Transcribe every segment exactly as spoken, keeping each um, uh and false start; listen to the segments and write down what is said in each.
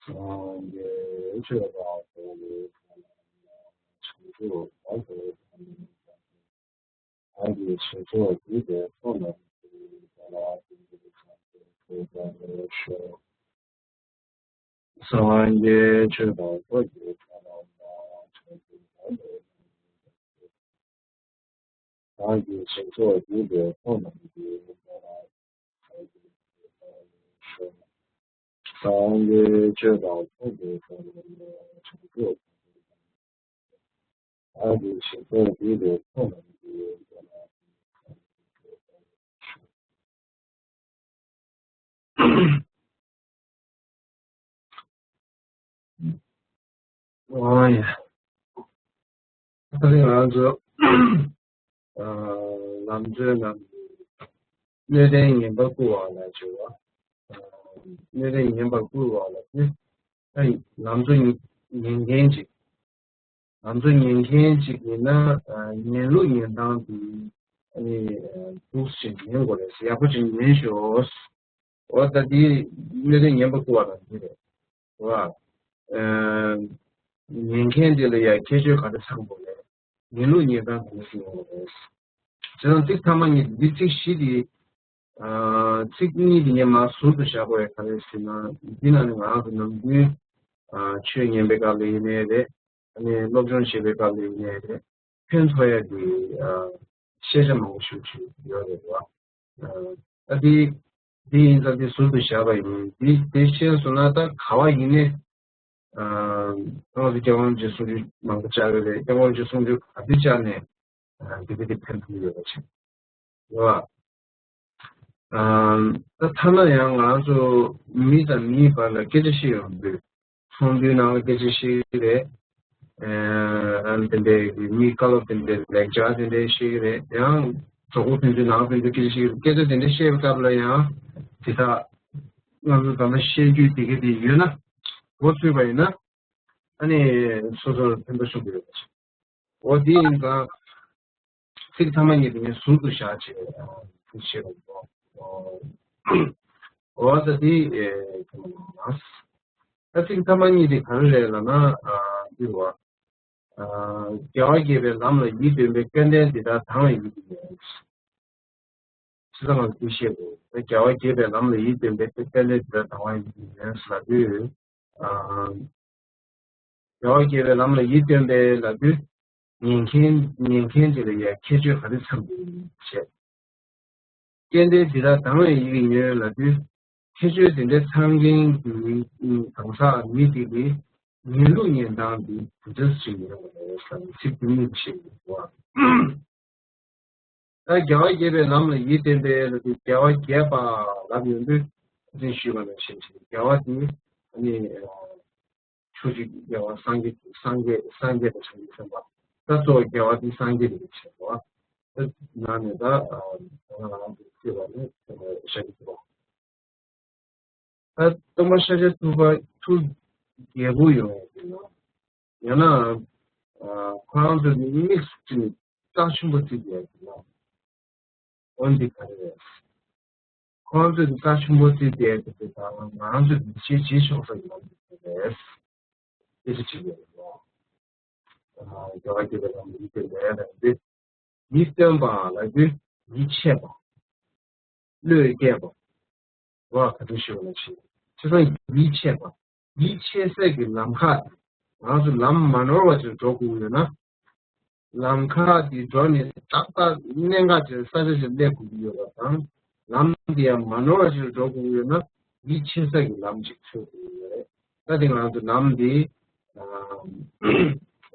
སངས་རྒྱས་ཆོས་དང་ཕུང་པོའི་ཁམས། བྱང་ཆུབ་བར་དུ་བདག་གིས་བྱས། བདག་གིས་བྱས་ཆོག་བགྱིས་པའི་ཚོགས་རྣམས་ཀྱིས། བདག་ལ་ཕན་ཕྱིར་བསམ་པའི་ཕྱིར་བདག་སློབ་ཤོག་སངས་རྒྱས་ཆོས་དང་ཚོགས་ཀྱི་མཐའ་རྣམས་ལ། བྱང་ཆུབ་བར་དུ་བདག་གིས་བྱས་ཆོག་བགྱིས་པའི་ཚོགས་རྣམས་ཀྱིས། བདག་ལ་ཕན་ཕྱིར་བསམ་པའི་ཕྱིར་བདག་སློབ་ཤོག་སངས་རྒྱས་ཆོས་དང་ཚོགས་ཀྱི་མཐའ་རྣམས་ལ། བྱང་ཆུབ་བདག་གིས་བྱས་ཆོག་བགྱིས་པའི་ཚོགས་རྣམས་ཀྱིས། ཨོ་ཡ། ད་རེས་ང་ཚོ་ཨ་ལམ་གཙོའི་ནང་གི་སྣོད་ལྡན་ཉན་པར་བསྐུལ་བ་ལ་བྱ་བ། ཨ་སྣོད་ལྡན་ཉན་པར་བསྐུལ་བ་ལ་ནི། ཨ་ནི་ལམ་གཙོ་ཉན་མཁན་ཅིག་ལམ་གཙོ་ཉན་མཁན་ཅིག་ཡིན་ན། ཨ་ཉན་ལུགས་ཉན་སྟངས་དེ་ཨ་ནི་ཨ་འདུག་སེ་ཉན་དགོས་རེད། ཡག་པོ་ཅིག་ཉན་ཤོག་འོ་ད་དེ་སྣོད་ལྡན་ཉན་པར་བསྐུལ་བ་ལ་འདི་རེད། རེད་བ། ཨ་ཉན་མཁན་དེ་ལ་ཡང་ཁྱད་ཆོས་ག་རེ་ཚང་དགོས་རེད། ཉན་ལུགས་ཉན་སྟངས་དེ་འདུག་སེ་ཉན་དགོས་རེད། བྱས་ཙང་ཚིག་ཐ་མ་གཉིས་དེ། འདི་ཚིག་བཞི་དེ། ཨ་ཚིག་གཉིས་དེ་ངས་མར་ཟུར་དུ་བཞག་དགོས་ཡ་ག་རེ་ཟེར་ན། འདི་ནང་ནས་ང་རང་ཚོ་ནམ་རྒྱུན་ཨ་ཆོས་ཉན་པའི་སྐབས་ལ་ཡིན་ནའི་རེད། ཨ་ནི་སློབ་སྦྱོང་བྱེད་པའི་སྐབས་ལ་ཡིན་ནའི་རེད། ཕན་ཐོགས་ཡ་གི་ཨ་ཤེས་བྱ་མང་པོ་ཞིག་ཞིག་ཡོད་རེད་བ། ཨ་ད་འདི་འདི་ཡིན་ཙང་འདི་ཟུར་དུ་བཞག་པ་ཡིན། འདི་འདི་ཤེས་སོང་ན་ད་ག་བ་ཡིན་ནའི། ཨ་ང་ཚོ་སྐྱབས་མགོན་རིན་པོ་ཆེ་གསུང་ཆོས་མང་པོ་བཅར་གི་རེད། སྐྱབས་མགོན་རིན་པོ་ཆེ་གསུང་ཆོས་ག་དུས་བཅར་ནའི་ཨ་འདི་ག་དེ་ཕན་ཐོགས་ཡོད་པ་བྱས། རེད་བ། ཨ་ད་ཐ་ན་ཡང་ང་ཚོ་མི་དང་མིའི་བར་ལ་སྐད་ཆ་བཤད་ཡོང་དུས། ཚོགས་འདུའི་ནང་ལ་སྐད་ཆ་བཤད་ཀྱི་རེད། ཨ་དེ་འདྲའི་མི་བཀའ་སློབ་དེ་འདྲའི་ལེགས་སྦྱར་དེ་འདྲའི་བཤད་ཀྱི་རེད། ཡང་གྲོགས་པོ་ཕན་ཚུན་ནང་ཕན་ཚུན་སྐད་ཆ་བཤད་ཀྱི་རེད། སྐད་ཆ་དེ་འདྲ་བཤད་པའི་སྐབས་ལ་ཡང་དེ་དག་ང་ཚོ་ད་ལྟ་བཤད་རྒྱུ་དེ་ག་དེ་ཡོད་ན། མགོ་ཚོས་པ་ཡིན་ན། ཨ་ནི་སོ་སོར་ཕན་པ་ཤོར་གྱི་ཡོད་པ་ཞིག་འོ་དེ་ཡིན་ཙང་། ཚིག་ཐ་མ་གཉིས་དེ་ངས་ཟུར་དུ་བཞག་བྱས་ཚིག་བཤད་པ་ཡིན། འོ་ད་དེ་ཨེ་ཐུབ་མ་ད་ཚིག་ཐ་མ་གཉིས་དེ་ག་རེ་རེད་ལབ་ན། ཨ་འདི་རེད་བ། ཨ་རྒྱལ་བ་དགྱེས་པའི་ལམ་ལ་ཡིད་རྟོན་པའི། སྐལ་ལྡན་འདི་དག་དང་བའི་ཡིད་ཀྱིས་ཉོན། ཅི་ཙམ་ལ་འདི་བཤད་དགོས། རྒྱལ་བ་དགྱེས་པའི་ལམ་ལ་ཡིད་རྟོན་པའི། སྐལ་ལྡན་འདི་དག་དང་བའི་ཡིད་ཀྱིས་ཉོན་ཟེར་ལབ་དུས། ཨ་རྒྱལ་བ་དགྱེས་པའི་ལམ་ལ་ཡིད་རྟོན་པའི་ལབ་དུས། ཉན་མཁན་ཉན་མཁན་དེ་ལ་ཡང་ཁྱད་ཆོས་ག་རེ་ཚང་དགོས་ཡིན་ཞེས། སྐལ་ལྡན་འདི་དག་དང་བའི་ཡིད་ཀྱིས་ཉོན་ལབ་དུས། ཁྱད་ཆོས་དེ་འདྲའི་ཚང་མཁན་གྱི་གང་ཟག་མི་དེ་གི་ཉན་ལུགས་ཉན་སྟངས་འདི་དེ་འདྲ་ཞིག་ཡིན་དགོས་ཟེར་ཚིག་དེ་གཉིས་བཤད་ཡོད་པ། ད་རྒྱལ་བ་དགྱེས་པའི་ལམ་ལ་ཡིད་རྟོན་པའི་ལ་དེ་རྒྱལ་བ་དགྱེས་པ་ལབ་ཡོང་དུས། ཁ་སང་ཞུས་པ་ནང་བཞིན་རྒྱལ་བ་དེ་ཨ་ནི་ཕྱོགས་བཅུའི་རྒྱལ་བ་སངས་རྒྱས་སངས་རྒྱས་སངས་རྒྱས་དང་བྱང་ཆུབ་སེམས་དཔའ། ད་གཙོ་བོ་རྒྱལ་བ་དེ་སངས་རྒྱས་རེད་བྱས་པ། ད་ནང་ནས་ད་ང་རང་ཚོ་བརྩིས་པ་ནི་ཤཱཀྱ་ཐུབ་པ། ད་སྟོན་པ་ཤཱཀྱ་ཐུབ་པ་ཐུགས་དགྱེས་པོ་ཡོང་ཡ་དེ་ཡང་ཡང་ན་ཨ་ཁོ་རང་ཚོ་དམིགས་སུ་བརྩིས་ནས་རྩ་ཆེན་པོ་བརྩིས་ཡོད་ཀྱི་ཡོད། འོན་ཏེ་ག་རེ་རེད། ཁོ་རང་ཚོས་རྩ་ཆེན་པོ་བརྩིས་ཏེ་དེ་དང་ང་རང་ཚོས་འདི་ཤེས་བྱེད་ཆོག་ས་ཡོད་མ་རེད། སྐད་ཆ་བྱེད་ཀྱི་ཡོད་རེད། རྒྱལ་བ་དགྱེས་པའི་ལམ་འདི་དེ་ལས་ལ་འདི། ཡིད་རྟོན་པ་ལབ་དུས་ཡིད་ཆེས་པ། བློས་བཀལ་བ། བ་ག་དུས་ཞུ་བ་ལ་བྱེད། བྱས་ཙང་ཡིད་ཆེས་པ། ཡིད་ཆེས་སའི་གི་ལམ་ཁ་དེ། ང་ཚོ་ལམ་མ་ནོར་བ་ཅིག་འགྲོ་དགོས་ཡོད་ན། ལམ་ཁ་དེ་འགྲོ་ནས་ཏག་ཏག་གནད་འགག་ཅིག་ས་ཆ་ཅིག་སླེབས་དགོས་ཀྱི་ཡོད་པ་དང་། ལམ་དེ་ཡང་མ་ནོར་བ་ཅིག་འགྲོ་དགོས་ཡོད་ན། ཡིད་ཆེས་ས་གི་ལམ་ཅིག་འཚོལ་དགོས་ཀྱི་ཡོད་རེད། ད་དེ་ང་ཚོ་ལམ་དེ་ཨ་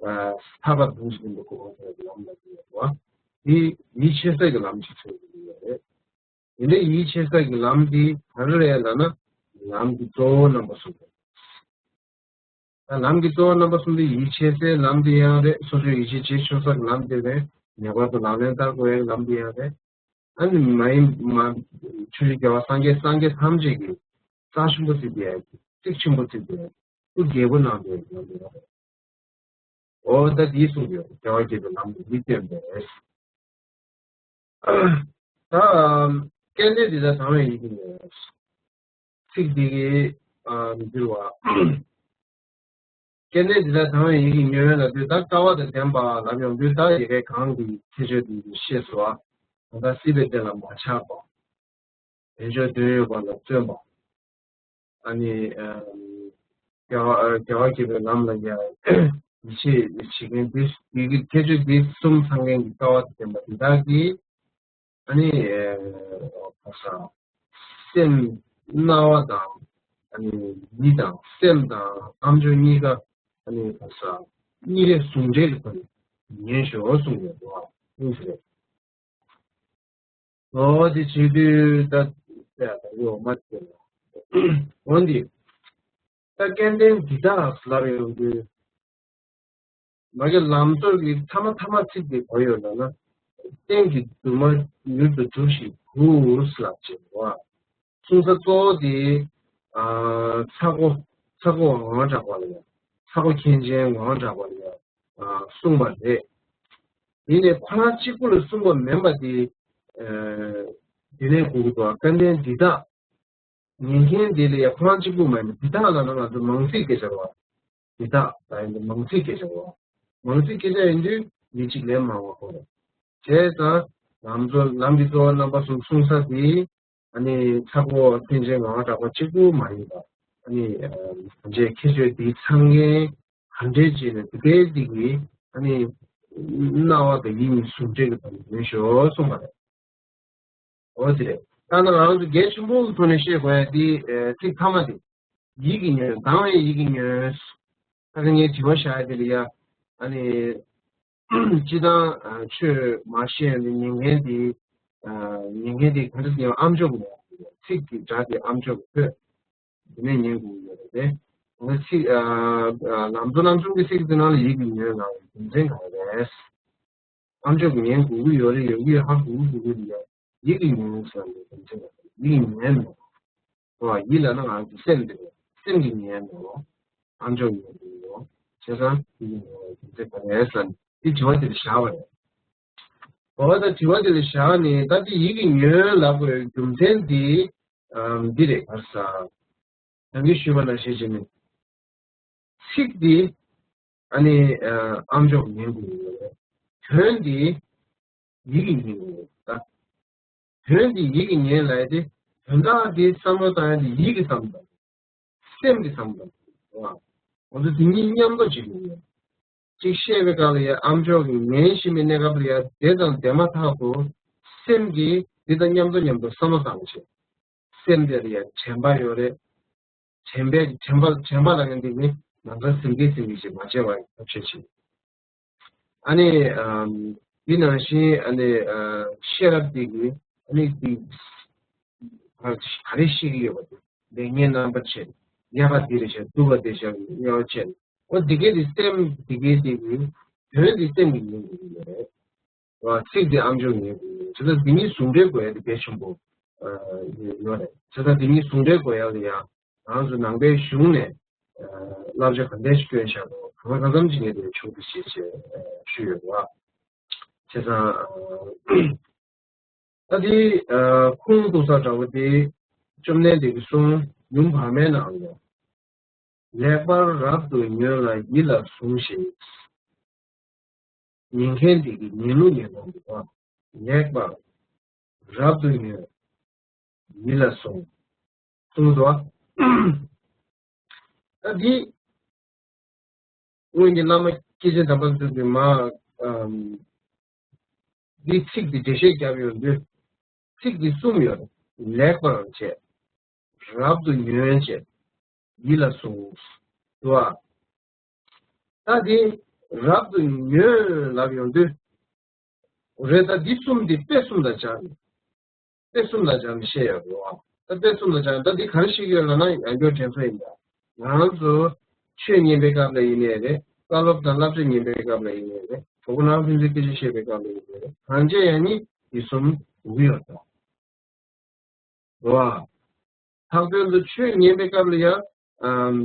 ཨ་ཐར་པ་དོན་གྱི་འདུ་གོ་ལམ་ལ་དེ་ཡོད་པ། དེ་ཡིད་ཆེས་ས་གི་ལམ་ཅིག་འཚོལ་དགོས་ཀྱི་ཡོད་རེད། དེ་འདྲའི་ཡིད་ཆེས་ས་གི་ལམ་འདི་ག་རེ་རེད་ལབ་ན། ལམ་གྱི་གཙོ་བོ་རྣམ་པ་གསུམ་རེད། ད་ལམ་གྱི་གཙོ་བོ་རྣམ་པ་གསུམ་འདི་ཡིད་ཆེས་སའི་ལམ་འདི་ཡང་རེད། སོ་སོས་ཡིད་ཆེས་བྱེད་ཆོག་ས་གི་ལམ་འདི་རེད། ངེས་པར་དུ་ལག་ལེན་བསྟར་དགོས་ཡ་གི་ལམ་འདི་ཡང་རེད། ཨ་ནི་མ་ཡིན་མ་ཆོས་ཀྱི་རྒྱལ་བ་སངས་རྒྱས་སངས་རྒྱས་ཐམས་ཅད་ཀྱི་རྩ་ཆེན་པོ་བརྩིས་ཏེ་ཡ་གི་ཚིག་ཆེན་པོ་བརྩིས་ཏེ་ཡ་གི་ཐུགས་དགྱེས་པོ་གནང་སྟེ་ཡ་གི་ལམ་འདི་རེད། འོ་ད་འདི་གསུངས་ཡོད། རྒྱལ་བ་དགྱེས་པའི་ལམ་དུ་ཡིད་རྟོན་པས། ད་སྐལ་ལྡན་འདི་དག་དང་བའི་ཡིད་ཀྱིས་ཉོན། ཚིག་འདི་གི་ ཨ་འགྱུར་བ། སྐལ་ལྡན་འདི་དག་དང་བའི་ཡིད་ཀྱིས་ཉོན་ལབ་དུས་ད་ཀ་བ་དང་ལྡན་པ་ལབ་ཡོང་དུས་ད་ཡི་གེ་གང་གི་ཁྱད་ཆོས་དེ་ཤེས་སོ། ད་ལྟ་སྲིད་པའི་རྟེན་ལ་མ་ཆགས་པ། དལ་འབྱོར་དོན་ཡོད་པ་ལ་བརྩོན་པ། ཨ་ནི་ཨ་རྒྱལ་བ་རྒྱལ་བ་དགྱེས་པའི་ལམ་ལ་ཡང་ཡིད་ཆེས་བྱེད་མཁན་དེ་དེ་གི་ཁྱད་ཆོས་དེ་གསུམ་ཚང་མཁན་གྱི་ཀ་བ་དང་ལྡན་པ་དེ་དག་གིས། ཨ་ནི་ཨ་བ་ས་སེམས་སྣང་བ་དང་ཨ་ནི་ཡིད་དང་སེམས་དང་ཨ་མཆོག་གཉིས་ཀ་ཨ་ནི་བ་ས་གཉིས་ཀའི་ཟུང་འབྲེལ་གྱི་ཐོག་ནས་ཉན་ཤོག་གསུངས་ཡོད་པ་ཨིན་ཟེར། འོ་དེ་བྱེད་དུས་ད་ཡ་ད་ཡོད་མ་དེ་ལ་འོན་ཏེ་ད་སྐལ་ལྡན་འདི་དག་ལབ་ཡོང་དུས། མ་གི་ལམ་གཙོ་གི་ཐ་མ་ཐ་མ་ཚིག་དེ་གོ་ཡོད་ལ་ན། རྟེན་གྱི་འདུན་མ་མྱུར་དུ་འགྲུབ་ཤིག་གུ་ལབ་ཅེས་པ། གསུང་ས་གཙོ་བོ་དེ་ཨ་ཚ་ཁོ་ཚ་ཁོ་ངག་དབང་གྲགས་པ་ལ་ཡང་ཚ་ཁོ་མཁན་ཆེན་ངག་དབང་གྲགས་པ་ལ་ཡང་ཨ་གསུངས་པ་རེད། ཡིན་ནའི་ཁོ་རང་གཅིག་པུ་ལ་གསུངས་པ་མིན་པ་དེ་ཨ་དེ་ནས་གོ་གི་འདུག་སྐལ་ལྡན་འདི་དག་ཉན་མཁན་དེ་ལ་ཡང་ཁོ་རང་གཅིག་པུ་མ་ཡིན་པར་འདི་དག་ལ་ན་ང་ཚོ་མང་ཚིག་སྐད་ཆ་རེད་བ། འདི་དག་ད་ཡིན་ཏེ་མང་ཚིག་སྐད་ཆ་རེད་བ། མང་ཚིག་སྐད་ཆ་ཡིན་དུས་མི་གཅིག་ལན་མང་བ་གོ་རེད། བྱས་ཙང་ལམ་གཙོ་ལམ་གྱི་གཙོ་བོ་རྣམ་པ་གསུམ་གསུང་ས་དེ་ཨ་ནི་ཚ་ཁོ་མཁན་ཆེན་ངག་དབང་གྲགས་པ་གཅིག་པུ་མ་ཡིན་པ་ཨ་ནི་ཨ་ནི་ཁྱད་ཆོས་དེ་ཚང་མཁན་ག་འདྲས་བྱས་ནས་དེ་གའི་དེ་གི་ཨ་ནི་སྣང་བ་དང་ཡིད་གཉིས་ཟུང་འབྲེལ་གྱི་ཐོག་ནས་ཡོད་ཤོག་གསུངས་པ་རེད། འོ་དེ་རེད། ད་ནི་ང་རང་ཚོ་གལ་ཆེན་པོ་གི་ཐོག་ནས་བཤད་དགོས་ཡ་དེ་ཨེ་ཚིག་ཐ་མ་དེ། ཡིད་ཀྱིས་ཉོན། དང་བའི་ཡིད་ཀྱིས་ཉོན། ད་ག་ངས་དྲི་བ་བཞག་ཡ་དེ་ལ་ཡ། ཨ་ནི། སྤྱི་བཏང་ཨ་ཆོས་མ་ཤེས་ཡ་དེ་ཉན་མཁན་དེ། ཨ་ཉན་མཁན་དེ་ག་འདྲ་ཉན་ཨ་མཆོག་ཉན། ཚིག་གི་སྒྲ་དེ་ཨ་མཆོག་ཐོས། དེ་ནས་ཉན་དགོས་ཀྱི་ཡོད་རེད་དེ། འོ་ཚིག་ཨ་ཨ་ལམ་གཙོ་རྣམ་གསུམ་གྱི་ཚིག་དེ་ནང་ལ་ཡིད་ཀྱིས་ཉོན་ལབ་ཡ་རྒྱུ་མཚན་ག་རེ་རེད། ཨ་མཆོག་ཉན་དགོས་ཀྱི་ཡོད་རེད། ཡོད་ཀྱི་ཡོད། ཧ་གོ་གི་འདུག་གི་ཡོད། ཡིད་ཀྱིས་ཉོན་ཟེར་བ་ནི་དོན་ཚན་ཡིད་ཀྱིས་ཉན་ནོ། ཨོ་ཡིད་ལ་ན་ང་ཚོ་སེམས་དེ་རེད། སེམས་ཀྱིས་ཉན་ནོ། ཨ་མཆོག་ཉན་དགོས་ཡོད། བྱས་ཙང་ཡིད་ཀྱིས་ཉན་བའི་དོན་ཚན་ག་རེ་ཟེར་ནས་དེ་དྲི་བ་དེ་ལ་བཞག་པ་རེད། འོ་ད་དྲི་བ་དེ་ལ་བཞག་ནས་ད་དེ་ཡིད་ཀྱིས་ཉོན་ལབ་དགོས་རྒྱུ་མཚན་དེ་འདི་རེད། ག་རེ་ཟ། ད་གིན་ཞུས་པ་ནང་བཞིན་བྱས་ནས། ཚིག་འདི་ཨ་ནི་ཨ་མཆོག་ཉན་དགོས་ཡོད་རེད། དོན་འདི་ཡིད་ཀྱིས་ཉན་དགོས་ཡོད་རེད་ད། དོན་འདི་ཡིད་ཀྱིས་ཉན་ལབ་ཡ་དེ་དོན་དག་འདི་བསམ་བློ་བཏང་ཡ་དེ་ཡིད་ཀྱིས་བསམ་བློ་བཏང་། སེམས་ཀྱིས་བསམ་བློ་བཏང་། ང་ཚོ་འདི་གཉིས་མཉམ་དུ་བྱེད་དགོས་ཡོད། གཅིག་བཤད་པའི་སྐབས་ལ་ཡ་ཨ་མཆོག་གིས་ཉན་བཞིན་པའི་གནས་སྐབས་ལ་ཡ་དེ་དང་དེ་མ་ཐག་ཏུ་སེམས་ཀྱིས་འདི་དང་མཉམ་དུ་མཉམ་དུ་བསམ་བློ་བཏང་བྱེད། སེམས་དེ་ལ་ཡང་དྲན་པ་ཡོད་རེད། དྲན་པའི་དྲན་པ་དྲན་པ་ལ་ངན་འདི་ནི་ནམ་མཁའ་ཟིན་གྱིས་ཟིན་གྱིས་ཞེས་མ་བྱས་པར་ཐབས་ཤེས་བྱེད། ཨ་ནི་ཨམ་འདི་ནང་བཞིན་ཨ་ནི་ཨ་ཤེས་རབ་འདི་གིས་ཨ་ནི་འདི་ག་རེ་ཤེས་ཀྱི་ཡོད་པ་དེ་ལེགས་ཉེས་རྣམ་པར་ཕྱེ། ཡག་པ་འདི་རེད་ཤག་སྡུག་པ་འདི་ཤག་དབྱེ་བ་ཕྱེ། ཨོ་འདི་གའི་འདི་སེམས་འདི་གའི་འདི་གི་དོན་འདི་སེམས་ཀྱི་ཉིད་འདི་གི་ཡོད་རེད། ཚིག་དེ་ཨ་མཆོག་ཉན་དགོས་ཡོད། བྱས་ཙང་འདི་གཉིས་ཟུང་འབྲེལ་དགོས་ཡ་དེ་གལ་ཆེན་པོ་ཡོད་རེད། བྱས་ཙང་འདི་གཉིས་ཟུང་འབྲེལ་དགོས་ཡ་ལ་ཡང་ང་ཚོ་ནང་པའི་གཞུང་ནས་བསླབ་བྱ་ག་འདྲ་ཞིག་བསྐྱོན་བཞག་པ་གང་ལ་གང་འཚམ་ཅིག་ངས་དེ་ཆུང་དུ་ཞེས་བྱས་ཞུས་ཡོད་པ། བྱས་ཙང་ད་འདི་ཁུངས་གཏུགས་ས་འདྲ་བོ་དེ་བཅོམ་ལྡན་འདས་ཀྱིས་གསུངས། ཡུམ་བར་མའི་ནང་ལ། ལེགས་པར་རབ་ཏུ་ཉོན་ལ་ཡིད་ལ་ཟུངས་ཤིག་ཉན་མཁན་དེ་གིས་ཉན་ལུགས་ཉན་སྟངས་འདུག་ག་ལེགས་པར་རབ་ཏུ་ཉོན་ཡིད་ལ་ཟུངས། གསུངས་སོ། ད་འདི་སྔོན་གྱི་བླ་མ་སྐྱེས་ཆེན་དམ་པ་ཚོས་མ་འདི་ཚིག་འདི་འགྲེལ་བཤད་བརྒྱབ་ཡོང་དུས། ཚིག་འདི་གསུམ་ཡོད་རེད། ལེགས་པར་བྱས། རབ་ཏུ་ཉོན་བྱས། ཡིད་ལ་ཟུངས། དུ་བ། ད་འདི་རབ་ཏུ་ཉོན་ལབ་ཡོང་དུས། རེད། ད་འདི་གསུམ་འདི་དཔེ་གསུམ་དང་སྦྱར་ནས། དཔེ་གསུམ་དང་སྦྱར་ནས་བཤད་ཡོད་རེད་བ། ད་དཔེ་གསུམ་དང་སྦྱར་ནས་ད་འདི་ག་རེ་བཤད་ཀྱི་ཡོད་ལབ་ན་ཡང་བསྐྱར་དྲན་གསོ་ཡིན་ད། ང་རང་ཚོ་ཆོས་ཉན་པའི་སྐབས་ལ་ཡིན་ནའི་རེད། བཀའ་སློབ་དང་བསླབ་བྱ་ཉན་པའི་སྐབས་ལ་ཡིན་ནའི་རེད། གྲོགས་པོ་ནང་ཕན་ཚུན་སྐད་ཆ་བཤད་པའི་སྐབས་ལ་ཡིན་ནའི་རེད། གང་བྱས་ཡང་ནི་འདི་གསུམ་དགོས་ཀྱི་ཡོད་ད། རེད་བ། ལྷག་དོན་དུ་ཆོས་ཉན་པའི་སྐབས་ལ་ཡང་། ཨམ།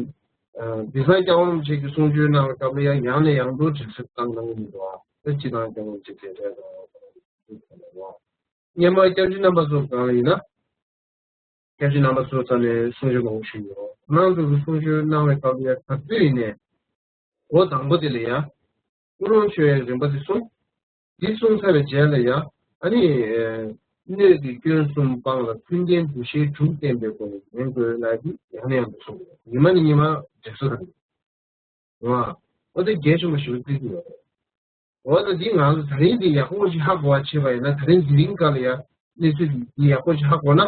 ཨ། དེང་སང་སྐྱབས་མགོན་རིན་པོ་ཆེ་གིས་གསུང་ཆོས་གནང་བའི་སྐབས་ལ་ཡང་ཡང་ནས་ཡང་དུ་དྲན་གསོ་བཏང་གནང་གི་འདུག་བ། ད་སྤྱིར་བཏང་སྐྱབས་མགོན་རིན་པོ་ཆེ་དེ་འདྲ་དང་། སྔོན་མ་སྐྱབས་རྗེ་རྣམ་པ་ཚོ་གང་ཡིན་ན། སྐྱབས་རྗེ་རྣམ་པ་ཚོ་རྩ་ནས་གསུང་ཆོས་མང་པོ་ཞུས་ཡོད། ཁོང་རྣམ་ཚོ་གིས་གསུང་ཆོས་གནང་བའི་སྐབས་ལ་ཡ་ག་དུས་ཡིན་ནའི་འགོ་དང་པོ་དེ་ལ་ཡ། ཀུན་སློང་ཆོས་ཡ་རིམ་པ་དེ་གསུངས། འདི་གསུངས་ཚར་བའི་རྗེས་ལ་ཡ། ཨ་ནི། སྣོད་ཀྱི་སྐྱོན་གསུམ་སྤངས་ལ་མཐུན་རྐྱེན་འདུ་ཤེས་དྲུག་བསྟེན་པའི་སྒོ་ནས་ཉན་དགོས་ལབ་ཀྱི་ཡང་ནས་ཡང་དུ་གསུངས་ཡོད། ཉི་མ་ནས་ཉི་མ་འགྲིག་སོ་དང་། འོ། འོ་དེ་གལ་ཆེན་པོ་ཞིག་བརྩི་གི་ཡོད་རེད། འོ་ད་འདི་ང་ཚོ་ད་རིང་འདི་ཡག་པོ་ཞིག་ཧ་གོ་བ་བྱས་པ་ཡིན་ན། ད་རིང་འདི་རིང་ག་ལ་ཡ་གནས་ཚུལ་འདི་ཡག་པོ་ཞིག་ཧ་གོ་ན།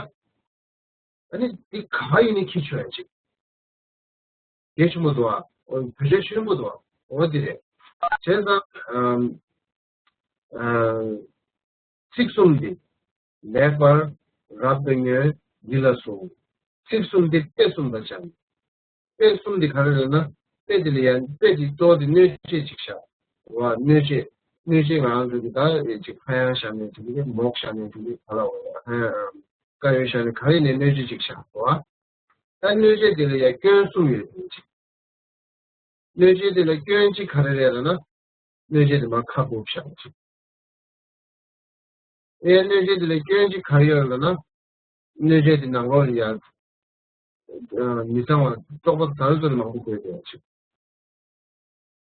ཨ་ནི་འདི་ག་བ་ཡིན་ནའི་ཁྱི་ཆོས་ཡ་ཅིག་གལ་ཆེན་པོ་འདུག་ཨ། འོ་བོད་ཆོས་ཆེན་པོ་འདུག་ཨ། འོ་འདི་རེད། བྱས་ཙང་། ཨམ། ཨ། ཚིག་གསུམ་འདི། ལེགས་པར་རབ་ཏུ་ཉོན་འདི་ལ་ཟུངས། ཚིག་གསུམ་འདི་དཔེ་གསུམ་དང་སྦྱར། དཔེ་གསུམ་འདི་ག་རེ་རེད་ན། དཔེ་འདི་ལ་ཡང་དཔེ་འདི་གཙོ་བོ་འདི་སྣོད་ཆས་ཅིག་བཞག་འོ་སྣོད་ཆས། སྣོད་ཆས་ང་རང་ཚོ་གི་ད་ཅིག་ཕ་ཡང་བཞག་ནས་འགྲིག་གི་རེད། མོག་བཞག་ནས་འགྲིག་གི་རེད། ག་ལ་འོ་ཡ་ཕ་ཡང་དཀར་ཡོལ་བཞག་ནས་ག་རེ་ཡིན་ནའི་སྣོད་ཆས་ཅིག་བཞག་འོ། ད་སྣོད་ཆས་འདི་ལ་ཡང་སྐྱོན་གསུམ་ཡོད་དེ་ཅིག་སྣོད་ཆས་དེ་ལ་སྐྱོན་གཅིག་ག་རེ་རེད་ལབ་ན། སྣོད་ཆས་དེ་མར་ཁ་སྦུབ་བཞག་པ་ཅིག་ཨེ་སྣོད་ཆས་དེ་ལ་སྐྱོན་གཅིག་ག་རེ་ཡོད་ལབ་ན། སྣོད་ཆས་དེ་ནང་ལོགས་ལ་ཡར། ཨ། མི་གཙང་བ་བཙོག་པ་ཟ་རུ་ཙམ་མང་པོ་འགོས་བསྡད་པ་ཅིག་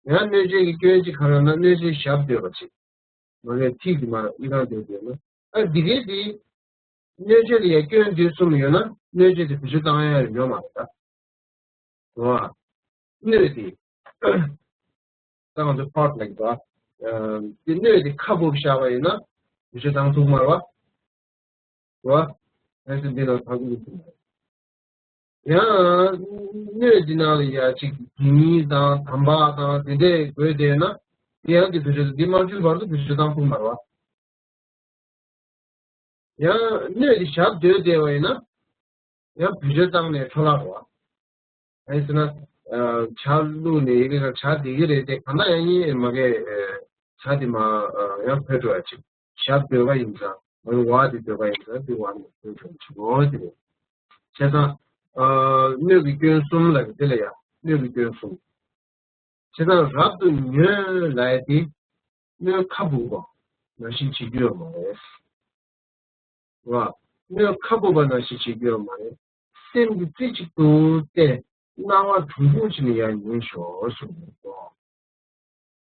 ཡང་སྣོད་ཆས་ཀྱི་སྐྱོན་གཅིག་ག་རེ་ལབ་ན། སྣོད་ཆས་ཞབས་རྡོལ་བ་ཅིག་མ་གིའི་ཐིག་གིས་མར་གཡས་གཡོན་བརྡུངས་བསྡད་ན། ཨ་འདི་གའི་དེ། སྣོད་ཆས་ལ་ཡང་སྐྱོན་འདི་གསུམ་ཡོད་ན་སྣོད་ཆས་དེ་བེད་སྤྱོད་བཏང་ཡ་ཡོད་མ་རེད་ད། རེད་བ། སྣོད་དེ། ད་ང་ཚོ་part ལབ་ཀྱི་འདུག་བ། དེ་སྣོད་དེ་ཁ་སྦུབ་བཞག་པ་ཡིན་ན་བེད་སྤྱོད་བཏང་ཐུབ་མ་རེད་བ། རེད་བ། ཨེ་སེ་འདི་ལ་ཐག་གཅོད་ཐུབ་མ་རེད། ཡང་སྣོད་འདི་ནང་ལ་ཡ་གཅིག་དགེ་བསྙེན་དང་དམ་པ་དང་དེ་འདྲས་དགོས་བསྡད་ན། དེ་ཡང་དེ་བེད་སྤྱོད་དེ་མ་འཁྱོལ་བར་དུ་བེད་སྤྱོད་བཏང་ཐུབ་མ་རེད་བ། ཡང་སྣོད་དེ་ཞབས་རྡོལ་བསྡད་པ་ཡིན་ན། ཡང་བེད་སྤྱོད་བཏང་ནས་འཕྲོ་བརླག་རེད་བ། ཨ་ནི་ཟེར་ན། ཨ། ཇ་བླུགས་ནས་ཡི་གེ་ཁར་ཇ་བསྡད་ཀྱི་རེད་དེ། གང་ལྟར་ཡང་ཡིན་མ་གི། ཨ། ཇ་དེ་མར། ཨ། ཡང་བུད་འགྲོ་ཡ་ཅིག་ཞབས་རྡོལ་བ་ཡིན་ཙང་། མ་གི་བ་དེ་རྡོལ་བ་ཡིན་ཙང་དེ་བ་ནས་བུད་འགྲོ་ཡ་ཅིག་འོ་དེ་རེད། བྱས་ཙང་། ཨ། སྣོད་ཀྱི་སྐྱོན་གསུམ་ལབ་ཀྱི་དེ་ལ་ཡ་སྣོད་ཀྱི་སྐྱོན་གསུམ། བྱས་ཙང་རབ་ཏུ་ཉོན་ལབ་ཡ་དེ། སྣོད་ཁ་སྦུབ་པ་ནང་བཞིན་བྱེད་རྒྱུ་ཡོད་མ་རེད། རེད་བ། སྣོད་ཁ་སྦུབ་པ་ནང་བཞིན་བྱེད་རྒྱུ་ཡོད་མ་རེད། སེམས་ཀྱི་རྩེ་གཅིག་ཏུ་བལྟས། སྣང་བ་གྲུང་གྲུང་བྱས་ནས་ཡར་ཉན་ཤོག་གསུངས་པ་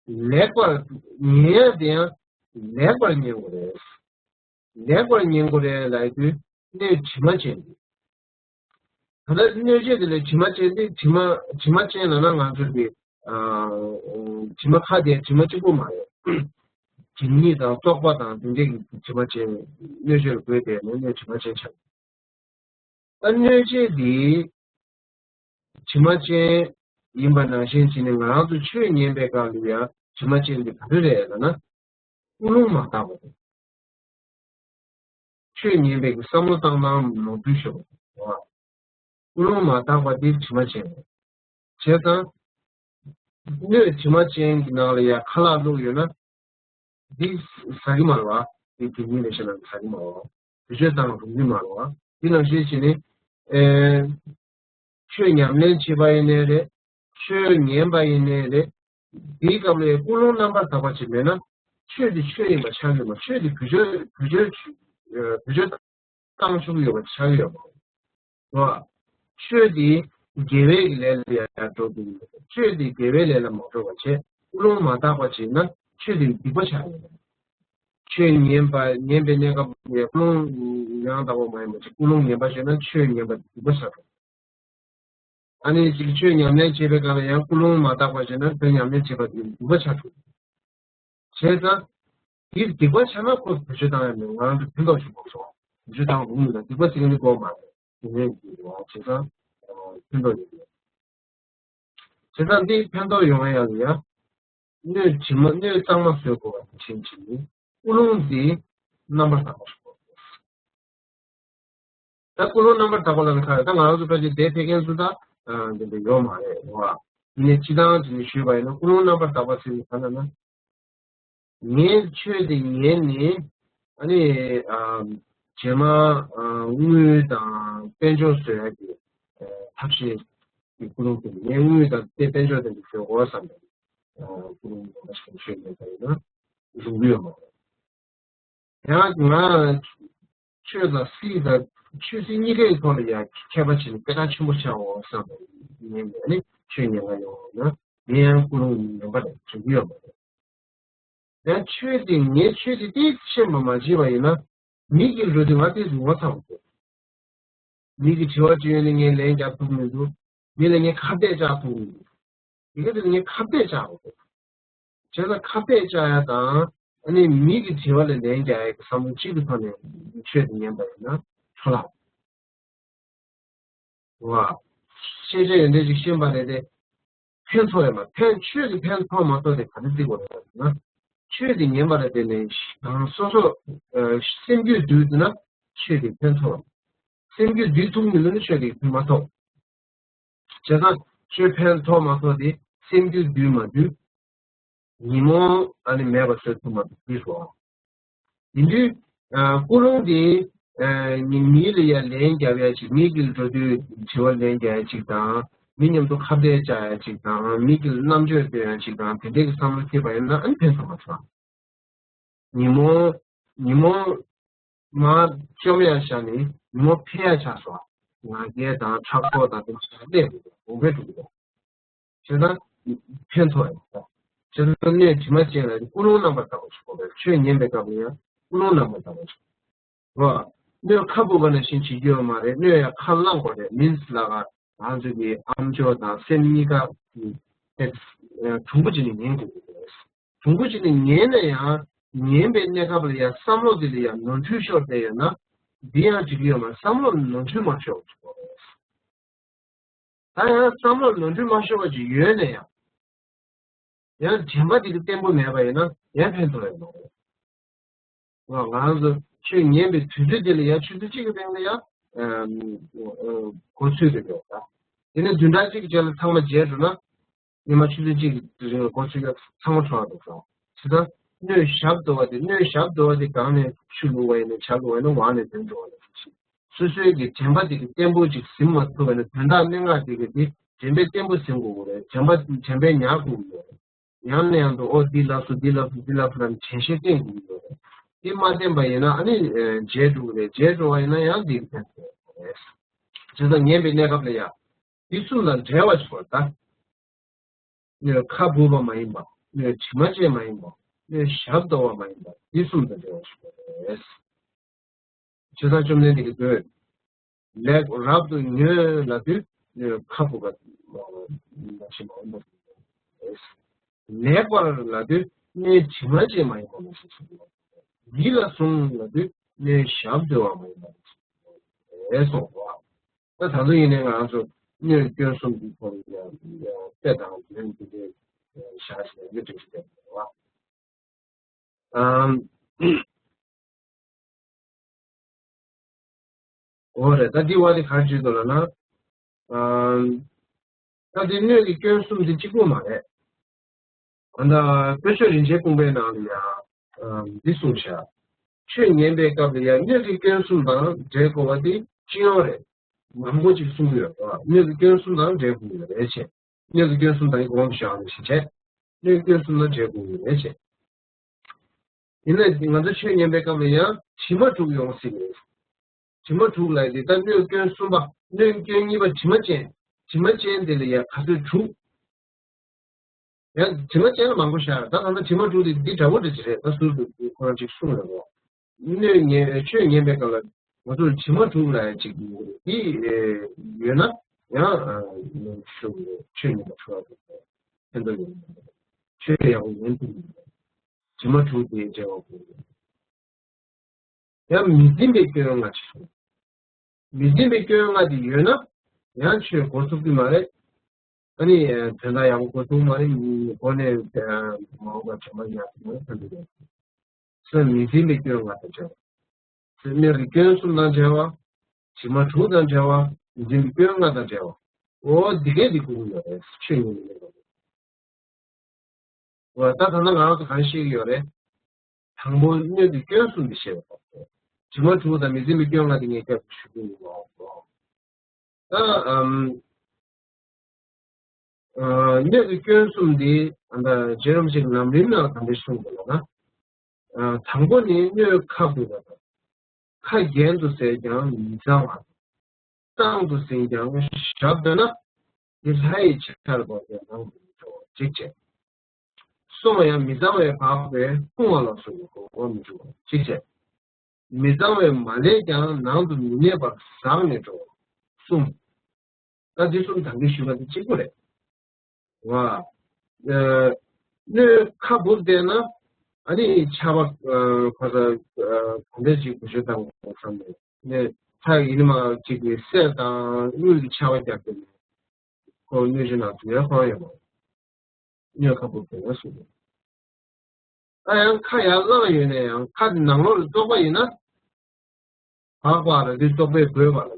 རེད། ལེགས་པར་ཉན་ཡ་དེ་ཡང་ལེགས་པར་ཉན་དགོས་རེད། ལེགས་པར་ཉན་དགོས་རེད་ལབ་དུས་སྣོད་དྲི་མ་ཅན་དེ། ད་ལྟ་སྣོད་ཆས་དེ་ལ་དྲི་མ་ཅན་དེ། དྲི་མ་དྲི་མ་ཅན་ལབ་ན་ང་ཚོ་གི། ཨ། དྲི་མ་ཁ་དེ་དྲི་མ་གཅིག་པོ་མ་རེད། དྲི་མ་དང་བཙོག་པ་དང་དེ་འདྲས་ཀྱི་དྲི་མ་ཅན། སྣོད་ཆས་ལ་འགོས་བསྡད་ན་སྣོད་དྲི་མ་ཅན་ཆགས། ཨ། སྣོད་ཆས་དེ་དྲི་མ་ཅན་ཡིན་པ་ནང་བཞིན་བྱས་ནས་ང་རང་ཚོ་ཆོས་ཉན་པའི་སྐབས་ལ་ཡང་དྲི་མ་ཅན་དེ་ག་རེ་རེད་ལབ་ན། ཀུན་སློང་མ་དག་པ་དེ། ཆོས་ཉན་པའི་གི་བསམ་བློ་བཏང་སྟངས་ནོར་འཁྲུལ་ཤོར་བ། ཀུན་སློང་མ་དག་པ་དེ་དྲི་མ་ཅན་རེད། བྱས་ཙང་། སྣོད་དྲི་མ་ཅན་གྱི་ནང་ལ་ཡ་ཁ་ལག་བླུགས་ཡོད་ན། འདི་ཟ་གི་མ་རེད་བ། འདི་དེ་ཉིད་ལས་གཞན་ལ་ཟ་གི་མ་རེད་བ། བེད་སྤྱོད་བཏང་རུང་གི་མ་རེད་བ། འདི་ནང་བཞིན་བྱས་ནས། ཨེ། ཆོས་ཉམས་ལེན་བྱེད་པ་ཡིན་ནའི་རེད། ཆོས་ཉན་པ་ཡིན་ནའི་རེད། དེའི་སྐབས་ལ་ཀུན་སློང་རྣམ་པར་དག་པ་ཅིག་མེད་ན། ཆོས་དེ་ཆོས་ཡིན་པ་ཆགས་ཀྱི་ཡོད་མ། ཆོས་དེ་བེད་སྤྱོད་བེད་སྤྱོད་བེད་སྤྱོད་བཏང་ཆོག་གི་ཡོད་པ་ཆགས་ཀྱི་ཡོད་མ་རེད། ཆོས་དེ་དགེ་བའི་ལས་ལ་ཡང་འགྲོ་གི་ཡོད། ཆོས་དེ་དགེ་བའི་ལས་ལ་མ་འགྲོ་བ་བྱས། ཀུན་སློང་མ་དག་པ་ཅིག་ན་ཆོས་དེ་སྡིག་པ་ཆགས་ཡོད། ཆོས་ཉན་པ་ཉན་པའི་གནས་སྐབས་ལ་ཀུན་སློང་ཡང་དག་པ་མ་ཡིན་པ་ཅིག་ཀུན་སློང་ངན་པ་བྱས་ན་ཆོས་ཉན་པ་སྡིག་པ་ཆགས་འགྲོ། ཨ་ནི་ཅིག་ཆོས་ཉམས་ལེན་བྱེད་པའི་སྐབས་ལ་ཡང་ཀུན་སློང་མ་དག་པ་བྱས་ན་དོན་ཉམས་ལེན་བྱེད་པ་དེ་སྡིག་པ་ཆགས་འགྲོ། བྱས་ཙང་དེ་སྡིག་པ་ཆགས་ན་ཁོ་བེད་སྤྱོད་བཏང་ཡ་མེད། ང་རང་ཚོ་ཕན་ཐོགས་ཤིག་དགོས་སོ། བེད་སྤྱོད་བཏང་རུང་མིན་ན་སྡིག་པ་ཟེར་མཁན་དེ་དགོས་མ་རེད། དེ་ནས་བྱས་ཙང་ཕན་ཐོགས་ཡོད་རེད། བྱས་ཙང་འདི་ཕན་ཐོགས་ཡོང་ཡ་ལ་ཡ། སྣོད་དྲི་མ་སྣོད་གཙང་མ་བཟོ་དགོས་པ་དེ་ཕྱིན་ཆད་ནི་ཀུན་སློང་འདི་རྣམ་པར་དག་པ་ཞིག་དགོས། ད་ཀུན་སློང་རྣམ་པར་དག་པ་ལ་ནི་ཁ་ད་ང་རང་ཚོ་ཕལ་ཆེར་དེ་ཕལ་སྐད་ཚོ་ད་འདི་འདྲ་ཡོད་མ་རེད་བ། ཡིན་ནའི་སྤྱི་བཏང་དེ་ནི་ཞུས་པ་ཡིན་ན་ཀུན་སློང་རྣམ་པར་དག་པ་ཟེར་བའི་ག་ལ་ན། ངས་ཆོས་དེ་ཉན་ནས་ཨ་ནི་རྗེས་མ་དངུལ་དང་དཔལ་འབྱོར་བཟོ་ཡ་གི་ཐབས་ཤེས་ཀྱི་ཀུན་སློང་དེ་ངས་དངུལ་དང་དེ་དཔལ་འབྱོར་དེ་འདྲ་བཟོ་དགོས་བསམ་པའི་ཀུན་སློང་ངན་པ་ཞིག་ཆོས་ཉན་པ་ཡིན་ན་རུང་གི་ཡོད་མ་རེད། ཡང་ང་ཆོས་དང་སྲིད་དང་ ཆོས་སྲིད་གཉིས་ཀའི་ཐོག་ལ་ཡང་ཁྱད་པར་བྱས་ནས་དཔེ་ཁག་ཆེན་པོ་ཆགས་འོང་བསམ་པ་ཡིན་ནས་ནི་ཆོས་ཉན་ག་ཡོང་བ་ན་ངས་ཡང་ཀུན་སློང་ངན་པ་ལ་འཇུག་གི་ཡོད་མ་རེད། ཡང་ཆོས་དེ་ངས་ཆོས་དེ་ཏིག་ཤེས་པ་མ་བྱས་པ་ཡིན་ན། མི་གི་འགྲོ་དུས་ང་ཏིག་ངོ་ཚ་བ་འདུག་མི་གི་དྲི་བ་དྲིས་ཡོང་ནས་ངས་ལན་རྒྱག་ཐུབ་མི་འདུག་མི་ལ་ངས་ཁ་གཏད་བཅག་ཐུབ་མི་འདུག་དེ་ག་དེ་ལ་ངས་ཁ་གཏད་བཅག་དགོས་འདུག་བྱས་ཙང་ཁ་གཏད་བཅག་ཡ་དང་ཨ་ནི་མི་གི་དྲི་བ་ལ་ལན་རྒྱག་ཡ་གི་བསམ་བློ་གཅིག་གི་ཐོག་ནས་ཆོས་དེ་ཉན་པ་ཡིན་ན་འཕྲོ་བརླག་བ། ཤེས་བྱ་ཡོན་ཏན་ཅིག་ཤེས་པ་རེད་དེ། ཕན་ཐོགས་ཡོད་མ་ཕན་ཆོས་ཀྱི་ཕན་ཐོགས་མ་ཐོགས་དེ་ག་ཚོད་བརྩི་དགོས་རེད་ཟེར་ན། ཆོས་དེ་ཉན་པ་ལ་བརྟེན་ནས་གང་སོ་སོ་སེམས་རྒྱུད་འདུལ་ཐུབ་ན་ཆོས་དེ་ཕན་ཐོགས། སེམས་རྒྱུད་འདུལ་ཐུབ་མི་ལ་ནི་ཆོས་དེ་ཕན་མ་ཐོགས། བྱས་ཙང་ཆོས་ཕན་ཐོགས་མ་ཐོགས་དེ་སེམས་རྒྱུད་འདུལ་མ་འདུལ། ཉོན་མོངས་ཨ་ནི་མེད་པ་བཟོ་ཐུབ་མ་ཐུབ་ཅེས་སོ། ཡིན་དུས། ཨ་ཀུན་སློང་དེ། ཨ་ནི་མི་ལ་ཡང་ལན་རྒྱབ་ཡ་ཅིག་མི་གི་འགྲོ་དུས་དྲི་བ་ལན་རྒྱག་ཡ་ཅིག་དང་། མི་མཉམ་དུ་ཁ་གཏད་བཅག་ཡ་ཅིག་དང་། མི་གི་རྣམ་དཔྱོད་སྟོན་ཡ་ཅིག་དང་དེ་འདྲའི་གི་བསམ་བློ་སྐྱེས་པ་ཡིན་ན་ཨ་ནི་ཕན་ཐོགས་མ་ཐུབ། ཉོན་མོངས། ཉོན་མོངས། མར་བཅོམ་ཡ་བཞག་ནས་ཉོན་མོངས་འཕེལ་ཡ་ཆགས་སོ། ང་རྒྱལ་དང་ཕྲག་དོག་དང་དེ་ཚོ་ལས་འགོ་འཕེལ་འགྲོ་གི་རེད། བྱས་ཙང་ཕན་ཐོགས་ཡོད་པ། བྱས་ཙང་སྣོད་དྲི་མ་ཅན་ལ་ཀུན་སློང་རྣམ་པར་དག་པ་ཞིག་དགོས་པས་ཆོས་ཉན་པའི་སྐབས་ལ་ཡང་ཀུན་སློང་རྣམ་པར་དག་པ་ཞིག་དགོས། སྣོད་ཁ་སྦུབ་པ་ནང་བཞིན་བྱེད་རྒྱུ་ཡོད་མ་རེད། སྣོད་ཡང་ཁ་བླངས་དགོས་རེད། མིན་ལ་ག་ང་ཚོ་གི་ཨམ་ཅོག་དང་སེམས་གཉིས་ཀ་གི་དེ་གྲུང་པོ་བྱས་ནས་ཉན་དགོས་ཀྱི་རེད། གྲུང་པོ་བྱས་ནས་ཉན་ན་ཡང་ཉན་པའི་གནས་སྐབས་ལ་ཡང་བསམ་བློ་དེ་ལ་ཡང་ནོར་འཁྲུལ་ཤོར་བསྡད་ཡོད་ན་འདི་ཡང་འགྲིག་གི་ཡོད་མ་རེད། བསམ་བློ་ལ་ནོར་འཁྲུལ་མ་ཤོར་བ་ཞིག་དགོས་རེད། ད་ཡང་བསམ་བློ་ནོར་འཁྲུལ་མ་ཤོར་བ་ཅིག་ཡོད་ན་ཡང་། ཡང་དྲན་པ་དེ་གི་བརྟན་པོ་མེད་པ་ཡིན་ན་ཡང་ཕན་ཐོགས་ཡོད་མ་རེད། ང་ང་ཚོ་ཆོས་ཉན་པའི་དུས་ཚོད་དེ་ལ་ཡང་ཆུ་ཚོད་གཅིག་གི་རིང་ལ་ཡང་འགོ་ཚུགས་ཀྱི་ཡོད་ད། དེ་ནས་བདུན་ཕྲག་གཅིག་གི་རྗེས་ལ་ཚང་མ་བརྗེད་འགྲོ་ན། ཉི་མ་ཆུ་ཚོད་གཅིག་གི་རིང་ལ་འགོ་ཚུགས་ཡ་ཚང་མ་འཕྲོ་བརླག་འགྲོ་སོང་། བྱས་ཙང་སྣོད་ཞབས་རྡོལ་བ་དེ་སྣོད་ཞབས་རྡོལ་བ་དེ་སྒང་ནས་ཆུ་བླུགས་པ་ཡིན་ན་ཇ་བླུགས་པ་ཡིན་ན་འོག་ནས་འདོན་འགྲོ་བ་ལ་སོ་སོའི་གི་དྲན་པ་དེ་གི་བརྟན་པོ་ཅིག་ཟིན་མ་ཐུབ་པ་ཡིན་ན་དོན་དག་སྨྲེ་སྔགས་དེ་གི་དེ་དྲན་པའི་བརྟན་པོ་ཟིན་དགོས་ཀྱི་རེད། དྲན་པ་དྲན་པའི་ཉར་དགོས་ཀྱི་ཡོད་རེད། ཡང་ནས་ཡང་དུ་ཨོ་འདི་ལབ་སོང་འདི་ལབ་སོང་འདི་ལབ་སོང་ལབ་ནས་དྲན་ཤེས་བསྟེན་དགོས་ཀྱི་ཡོད་རེད། དེ་མ་བསྟེན་པ་ཡིན་ན་ཨ་ནི་བརྗེད་འགྲོ་གི་རེད། བརྗེད་འགྲོ་བ་ཡིན་ན་ཡང་འདི་གི་ཕན་ཐོགས་རེད། བྱས་ཙང་ཉན་པའི་གནས་སྐབས་ལ་ཡང་། འདི་གསུམ་དང་བྲལ་བ་ཞིག་དགོས་ད། སྣོད་ཁ་སྦུབ་པ་མ་ཡིན་པ། སྣོད་དྲི་མ་ཅན་མ་ཡིན་པ། སྣོད་ཞབས་རྡོལ་བ་མ་ཡིན་པ། འདི་གསུམ་དང་བྲལ་བ་ཞིག་དགོས་རེད། བྱས་ཙང་བཅོམ་ལྡན་འདས་ཀྱིས་འདོད། ལེགས་རབ་ཏུ་ཉོན་ལབ་དུས་སྣོད་ཁ་སྦུབ་པ་མ་ཡིན་པ་ཞིག་དགོས་རེད། ལེགས་པར་ལབ་དུས་སྣོད་དྲི་མ་ཅན་མ་ཡིན་པ་མ་ཞིག་དགོས་རེད། ཡིད་ལ་ཟུངས་ལབ་དུས་སྣོད་ཞབས་རྡོལ་བ་མ་ཡིན་པ་མ་ཞིག་དགོས་རེད་གསུངས་པ། ད་ད་དུང་ཡིན་ནའི་ང་ཚོ་སྣོད་སྐྱོན་གསུམ་འདི་ཐོག་ལ་ཡང་དཔེ་དང་ལན་འདི་འདྲའི་བཞག་ཞེས་ཡི་འགྲེལ་བཤད་བྱས་པ་རེད་བ། འོ་རེད། ད་འདི་བ་དེ་ག་རེ་བྱེད་འདུག་ལབ་ན། ད་འདི་སྣོད་ཀྱི་སྐྱོན་གསུམ་འདི་གཅིག་པུ་མ་རེད། ད་ལྟ་དཔེ་ཆོས་རིན་ཆེན་སྤུངས་པའི་ནང་ལ་ཡང་འདི་གསུངས་བཞག་ཆོས་ཉན་པའི་སྐབས་ལ་ཡང་སྣོད་ཀྱི་སྐྱོན་གསུམ་དང་འབྲེལ་དགོས་པ་འདི་སྤྱི་ཡོངས་རེད། མང་པོ་ཅིག་གསུང་གི་ཡོད་པ། སྣོད་ཀྱི་སྐྱོན་གསུམ་དང་འབྲེལ་དགོས་ཡོད་རེད་བྱས། སྣོད་ཀྱི་སྐྱོན་གསུམ་དང་གོང་དུ་བཞག་པ་ནང་བཞིན་བྱས། སྣོད་ཀྱི་སྐྱོན་གསུམ་དང་འབྲེལ་དགོས་ཡོད་རེད་བྱས། ཡིན་ན་ང་ཚོ་ཆོས་ཉན་པའི་སྐབས་ལ་ཡང་དྲི་མ་དྲུག་ཡོང་སྲིད་པ་རེད། དྲི་མ་དྲུག་ལབ་དེ་ད་སྣོད་སྐྱོན་གསུམ་པ། སྣོད་སྐྱོན་གཉིས་པ་དྲི་མ་ཅན། དྲི་མ་ཅན་དེ་ལ་ཡང་ག་ཚོད་དྲུག་ཡང་དྲི་མ་ཅན་ལ་མང་པོ་ཤར། ད་ད་ལྟ་དྲི་མ་དྲུག་དེ་འདི་འདྲ་བོ་འདྲ་ཅིག་རེད། ད་ཟུར་དུ་ཁོ་རང་ཅིག་གསུངས་ཡོད་རེད། སྣོད་ཉན་ཆོས་ཉན་པའི་སྐབས་ལ་ང་ཚོར་དྲི་མ་དྲུག་ལ་ཅིག་འདི་ཡོད་ན་ཡང་ཆོས་ཉན་པ་ཆོས་ཕན་ཐོགས་ཡོད་མ་རེད། ཆོས་ཡག་པོ་ཉན་ཐུབ་མི་འདུག་དྲི་མ་དྲུག་དེ་འབྲེལ་བ་དགོས། ཡང་མི་འཛིན་པའི་སྐྱོན་ལྔ་ཅིག་སོང་། མི་འཛིན་པའི་སྐྱོན་ལྔ་དེ་ཡོད་ན་ཡང་ཆོས་གོ་ཐུབ་ཀྱི་མ་རེད། ཨ་ནི་དོན་དག་ཡག་པོ་གོ་ཐུབ་མ་རེད། མགོ་ནས་མ་འོངས་པ་དྲན་པ་ཡག་པོ་མ་རེད། ཕན་ཐོགས་ཡོད་མ་རེད། སོ་མི་འཛིན་པའི་སྐྱོན་ལྔ་དང་བྲལ་བ། སོ་སྣོད་ཀྱི་སྐྱོན་གསུམ་དང་བྲལ་བ། དྲི་མ་དྲུག་དང་བྲལ་བ། མི་འཛིན་པའི་སྐྱོན་ལྔ་དང་བྲལ་བ། འོ་འདི་གས་འདི་དགོས་ཀྱི་ཡོད་རེད། ཆོས་ཉིད་ནི་མེད་པ་རེད། འོ་ད་ད་ལྟ་ང་རང་ཚོ་ག་རེ་ཤེས་ཀྱི་ཡོད་རེད། དང་པོ་སྣོད་ཀྱི་སྐྱོན་གསུམ་དེ་ཤེས་པ་དང་། དྲི་མ་དྲུག་དང་མི་འཛིན་པའི་སྐྱོན་ལྔ་དེ་ངས་སྐྱབས་སུ་ཞུ་གི་ཡིན་ནོ། ད་ཨམ། སྣོད་ཀྱི་སྐྱོན་གསུམ་འདི་ཨ་ད་རྗེ་རིན་པོ་ཆེས་ལམ་རིམ་ནང་ག་འདྲ་གསུངས་འདུག་ལབ་ན། དང་པོ་ནི་སྣོད་ཁ་སྦུབ་པ་དང་། ཁ་རྒྱན་དུ་ཟས་ཀྱང་མི་གཙང་བ། གཙང་དུ་ཟིན་ཀྱང་ཞབས་བཏོན་ན། དེ་ལྷ་ཡི་ཆར་པ་ཡང་ནང་དུ་འགྲོ་ཅིག་བྱས། སོང་བ་ཡང་མི་གཙང་བས་འབགས་པས་ལྟུང་བ་ལ་སོགས་པའི་གོ་འཕང་མི་འགྲུབ་ཅིག་བྱས། མི་གཙང་བས་མ་བསླད་ཀྱང་ནང་དུ་མི་གནས་པར་ཟག་ནས་འགྲོ། གསུམ། ད་འདི་གསུམ་དང་འདི་ཞུ་བ་འདི་གཅིག་པུ་རེད། བ། སྣོད་ཁ་སྦུབ་བལྟས་ན། ཨ་ནི་ཆར་པ་ཁོ་ཚ་ག་འདྲ་ཅིག་བེད་སྤྱོད་བཏང་དགོས་བསམ་ནས་ནས་ཚ་ཡིན་མ་ཅིག་གི་གསེར་དང་དངུལ་གྱི་ཆར་པ་བརྒྱབ་པས་ཁོ་སྣོད་ཆུ་ནང་དུ་ཡར་ལྷུང་ཡོད་མ། སྣོད་ཁ་སྦུབ་བལྟས་ན་སུ་རེད། ད་ཡང་ཁ་ཡར་བླངས་ཡོད་ན་ཡང་ཁ་དེ་ནང་ལོགས་ལ་བཙོག་པ་ཡིན་ན། འབག་པ་ལ་དེ་བཙོག་པས་གོས་པ་ལ།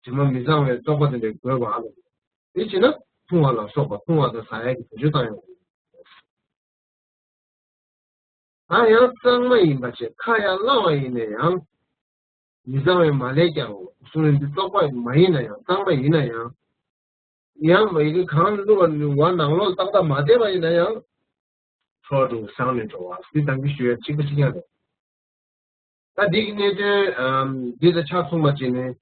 དྲི་མ་མི་གཙང་བའི་བཙོག་པ་དེ་འདྲས་གོས་པ་ལ། དེ་བྱས་ན་ལྟུང་བ་ལ་སོགས་པ་ལྟུང་བ་དང་ཟ་ཡག་གི་བེད་སྤྱོད་བཏང་ཡོང་། ད་ཡང་གཙང་མ་ཡིན་པ་བྱས་ཁ་ཡར་བླངས་པ་ཡིན་ན་ཡང་། མི་གཙང་བས་མ་བསླད་ཀྱང་གསུང་རིན་འདི་བཙོག་པ་མ་ཡིན་ན་ཡང་གཙང་མ་ཡིན་ན་ཡང་། ཡང་མ་ཡི་གེ་གང་བླུགས་པ་ནི་བ་ནང་ལོགས་ཏག་ཏག་མ་བསྡད་པ་ཡིན་ན་ཡང་། འཕྲོ་བརླག་ཟག་ནས་འགྲོ་བ་འདི་དང་གི་ཞུ་ཡ་གཅིག་པ་གཅིག་རྐྱང་རེད། ད་འདི་གི་གནད་དོན་འདི་དང་ཆ་མཚུངས་པ་བྱས་ནས་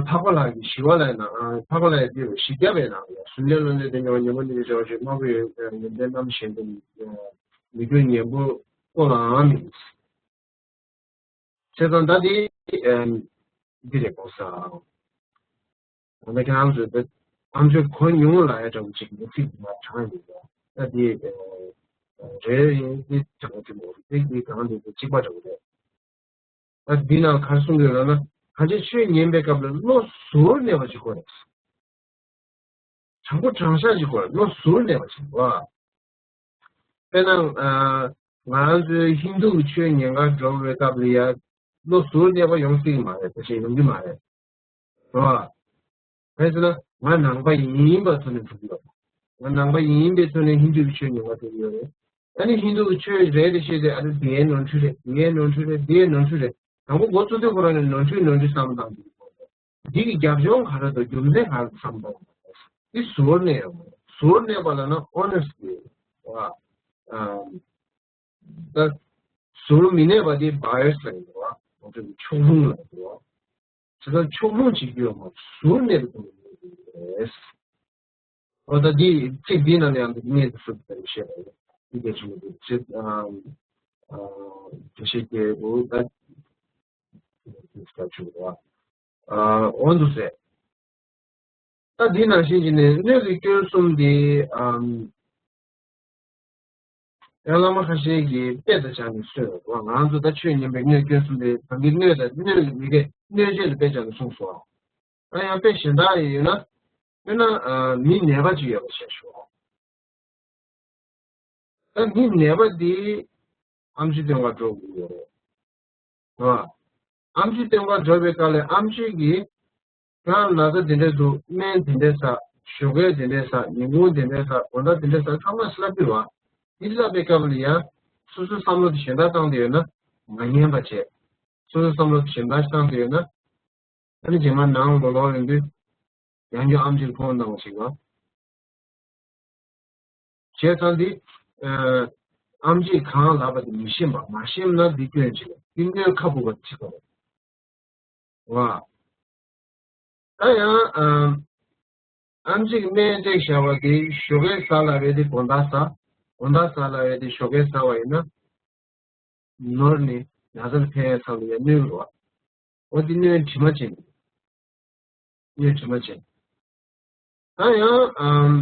འཕགས་པ་ལྷ་གི་ཞི་བ་ལྷའི་ནང་འཕགས་པ་ལྷ་ཡི་འདི་བཞི་བརྒྱ་པའི་ནང་ལ་གཟུགས་ལས་བློ་ལས་དེ་ཉོ་ཉོན་མོངས་ནི་གི་བྱ་བ་ཞིག་དམར་པོ་ཡོད་ཡོན་ཏན་རྣམ་གཞན་དུ་མི་འགྱུར་ངན་པོ་ཀོ་ལའང་མིན། བྱས་ཙང་ད་དེ་འདི་རེད་གོ་ས། ད་ལྟ་ཁྱེད་རང་ཚོས་ད་ཨམ་ཅོག་གོ་མྱོང་ལ་ཡ་འདྲ་བོ་ཅིག་མི་ཚིག་མ་དྲང་ཡོད་ད་དེ་རེད་ཡིན་དེ་དྲང་གི་མོ་དེ་དེ་གང་དེ་དེ་གཅིག་པ་འདྲ་བོ་རེད། ད་འདི་ནང་ག་རེ་གསུང་གི་ཡོད་ལབ་ན་གང་ཅི་ཆོས་ཉན་པའི་སྐབས་ལ་བློ་གཟུར་གནས་པ་ཅིག་དགོས་རེད། དྲང་པོ་དྲང་བཞག་ཅིག་དགོས་རེད་བློ་གཟུར་གནས་པ་ཅིག་དགོས། དཔེར་ན། ང་རང་ཚོའི་ཧིན་རྡུ་གི་ཆོས་ཉན་གར་འགྲོ་བའི་སྐབས་ལ་ཡ། བློ་གཟུར་གནས་པ་ཡོང་སྲིད་ཀྱི་མ་རེད་ད་ཞེས་ཡོང་གི་མ་རེད། རེད་བ། གང་ཡིན་ཟེར་ན་ང་ནང་པ་ཡིན་པའི་ཐོག་ནས་འགྲོ་གི་ཡོད། ང་ནང་པ་ཡིན་པའི་ཐོག་ནས་ཧིན་རྡུ་གི་ཆོས་ཉན་གར་འགྲོ་གི་ཡོད་རེད། ཨ་ནི་ཧིན་རྡུ་གི་ཆོས་རེད་རེད་ཞེས་ཏེ་ཨ་ནི་དེའི་ནོར་འཁྲུལ་རེད་དེའི་ནོར་འཁྲུལ་རེད་དེའི་ནོར་འཁྲུལ་རེད་དང་པོ་འགོ་བཙུགས་དུས་ཁོ་རང་ནས་ནོར་འཁྲུལ་ནོར་འཁྲུལ་བསམ་བློ་བཏང་གི་ཡོད། འདི་གི་རྒྱབ་ལྗོངས་ག་རེ་འདུག་རྒྱུ་མཚན་ག་རེ་འདུག་བསམ་བློ་བཏང་གི་ཡོད། འདི་གཟུར་གནས་ཡོད་མ་རེད་གཟུར་གནས་པ་ལབ་ན་ཨོ་ནེ་སི་ཊི་རེད་བ། ད་གཟུར་མི་གནས་པ་དེ་བ་ཡོ་སི་ལབ་ཡོད་རེད་བ། ང་ཚོ་གི་ཕྱོགས་ལྷུང་ལབ་ཡོད་རེད་བ། དེ་ལྟར་ཕྱོགས་ལྷུང་བྱེད་རྒྱུ་ཡོད་མ་རེད་གཟུར་གནས་པ་དེ་རེད། འོ་ད་འདི་ཚིག་འདི་ནང་ནས་ཡང་དེ་ངས་དེ་སུ་དེ་བཤད་པ་ཡིན། འདི་གལ་ཆེན་པོ་འདུག་ཅེས་དེ་བཤད་ཀྱི་འདུག་ད་འདི་ལྟར་བྱུང་བ། འོ་འདུག་ཟེར། ད་འདི་ནང་བཞིན་གྱི་ནས་སྣོད་ཀྱི་སྐྱོན་གསུམ་འདི་ཡང་བླ་མ་ཁ་ཤས་ཀྱིས་དཔེ་དང་སྦྱར་ནས་གསུངས་ཡོད་པ། ང་ཚོ་ད་ཆོས་ཉན་པའི་སྣོད་སྐྱོན་གསུམ་དེ་གང་གི་སྣོད་དང་སྣོད་ཀྱི་མི་དགེ་སྣོད་བཅས་ལ་དཔེ་སྦྱར་ནས་གསུངས་སོ། ད་ཡང་དཔེ་གཞན་དག་ཡིན་ན་དཔེར་ན་མི་ནད་པ་ཅིག་ཡོད་པ་བྱས་ཞོག་ད་མི་ནད་པ་འདི་ཨམ་ཆི་སྟོན་ག་འགྲོ་དགོས་ཡོད་རེད། ཨ། ཨམ་ཆི་སྟོན་ག་འགྲོ་བའི་སྐབས་ལ་ཨམ་ཆི་གིས་ཁྱེད་རང་ན་ཚ་དེ་འདྲས་འདུག་སྨན་དེ་འདྲས་ཟ། ཞོགས་ཀས་དེ་འདྲས་ཟ། ཉིན་གུང་དེ་འདྲས་ཟ། དགོང་དག་དེ་འདྲས་ཟ་ཚང་མ་ལབ་དུས་བ། འདི་ལབ་པའི་སྐབས་ལ་ཡ། སོ་སོའི་བསམ་བློ་དེ་གཞན་དག་བཏང་དེ་ཡོད་ན་མ་ཉན་པ་བྱས། སོ་སོའི་བསམ་བློ་དེ་གཞན་དག་བཏང་དེ་ཡོད་ན། ཨ་ནི་རྗེས་མ་ནང་ལོག་ལོག་ཡོང་དུས། ཡང་བསྐྱར་ཨམ་ཆིར་ཁོང་གནང་བ་ཞིག་ལ། བྱས་ཙང་འདི། ཨམ་ཆིས་གང་ལབ་པ་དེ་མི་ཤེས་པ་མ་ཤེས་ན་འདི་སྐྱོན་ཅིག་རེད། འདི་སྣོད་ཁ་སྦུབ་པ་ཅིག་རེད། ཝ། ད་ཡང་། ཨམ་ཆིས་སྨན་སྤྲད་བཞག་པ་དེ་ཞོགས་ཀས་ཟ་ལབ་པ་དེ་དགོང་དག་ཟ། དགོང་དག་ཟ་ལབ་པ་དེ་ཞོགས་ཀས་ཟ་བ་ཡིན་ན། ནོར་ནི་ན་ཚ་ལ་ཕན་ཡ་ཚ་ལ་ཡ་གནོད་རོགས། འོ་དེ་གནོད་དྲི་མ་ཅན། གནོད་དྲི་མ་ཅན། ད་ཡང་ཨམ།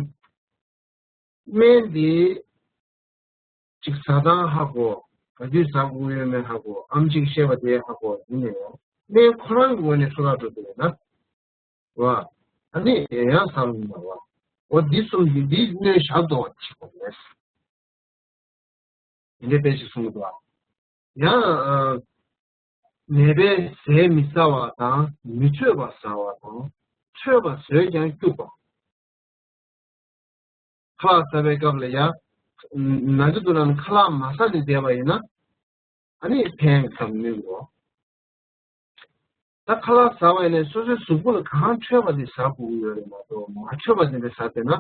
སྨན་འདི་ཅིག་ཟ་སྟངས་ཧ་གོ། ག་དུས་ཟ་དགོས་ཡོད་མེད་ཧ་གོ། ཨམ་ཆིས་བཤད་པ་དེ་ཧ་གོ་ཡིན་ནའི་སྨན་ཁོ་རང་གི་ངོས་ནས་འཕྲོ་བརླག་འགྲོ་གི་ཡོད་ན། བ། ཨ་ནི་ཡང་ཡང་ཟ་རུང་མ་བ། འོ་འདི་གསུམ་གྱིས་འདི་གནོད་བཞག་འདུག་ཅིག་གོ་མེད། དེ་འདྲའི་དཔེ་ཞིག་གསུངས་འདུག་ཨ། ཡང་། ནད་པས་ཟས་མི་ཟ་བ་དང་མི་འཕྲོད་པ་ཟ་བ་དང་འཕྲོད་པ་ཟོས་ཀྱང་སྐྱུག་པ། ཁ་ལག་ཟ་བའི་སྐབས་ལ་ཡང་། ན་གི་འདུག་ལབ་ནས་ཁ་ལག་མ་ཟ་ནས་བསྡད་པ་ཡིན་ན། ཨ་ནི་ཕན་ཟ་མི་འགྲོ། ད་ཁ་ལག་ཟ་བ་ཡིན་ནའི་སོ་སོའི་གཟུགས་པོ་ལ་གང་འཕྲོད་པ་དེ་ཟ་དགོས་ཀྱི་ཡོད་རེད་མ་གཏོགས་མ་འཕྲོད་པ་དེ་འདྲ་ཟ་བསྡད་ན་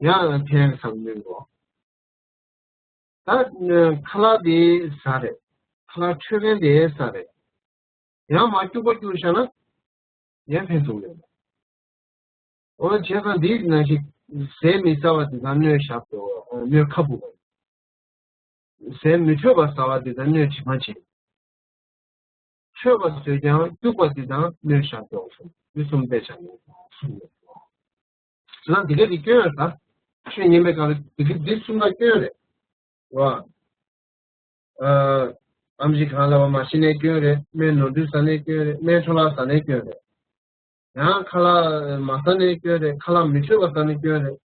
ཡང་ཕན་ཟ་མི་འགྲོ། ད་ཁ་ལག་དེ་ཟ་རེད། ཁ་ལག་འཕྲོད་མཁན་དེ་ས་རེད། ཡང་མར་སྐྱུག་པ་སྐྱུག་བཞག་ན་ཡང་ཕན་ཐོགས་ཡོད། འོ་བྱས་ཙང་འདི་ནང་བཞིན་ཟས་མི་ཟ་བ་དེ་དང་སྣོད་ཞབས་ཏོག་སྣོད་ཁ་སྦུབ་པ། ཟས་མི་འཕྲོད་པ་ཟ་བ་དེ་དང་སྣོད་དྲི་མ་བྱེད། འཕྲོད་པ་ཟོས་ཀྱང་སྐྱུག་པ་དེ་དང་སྣོད་ཞབས་ཏོག་གསུམ་འདི་གསུམ་དཔེ་ཆ་ནས་གསུངས་ཡོད། ད་འདི་ག་འདི་སྐྱོན་རེད་ད། ཆོས་ཉན་པའི་སྐབས་ལ་འདི་ག་འདི་གསུམ་ལ་སྐྱོན་རེད། རེད་བ། ཨ་ཨམ་ཆི་གང་ལབ་པ་མ་ཤི་ནའི་སྐྱོན་རེད། སྨན་ནོར་འཁྲུལ་ཟ་ནའི་སྐྱོན་རེད། སྨན་འཕྲོ་བརླག་ཟ་ནའི་སྐྱོན་རེད། ཡང་ཁ་ལག་མ་ཟ་ནའི་སྐྱོན་རེད། ཁ་ལག་མི་འཕྲོད་པ་ཟ་ནའི་སྐྱོན་རེད།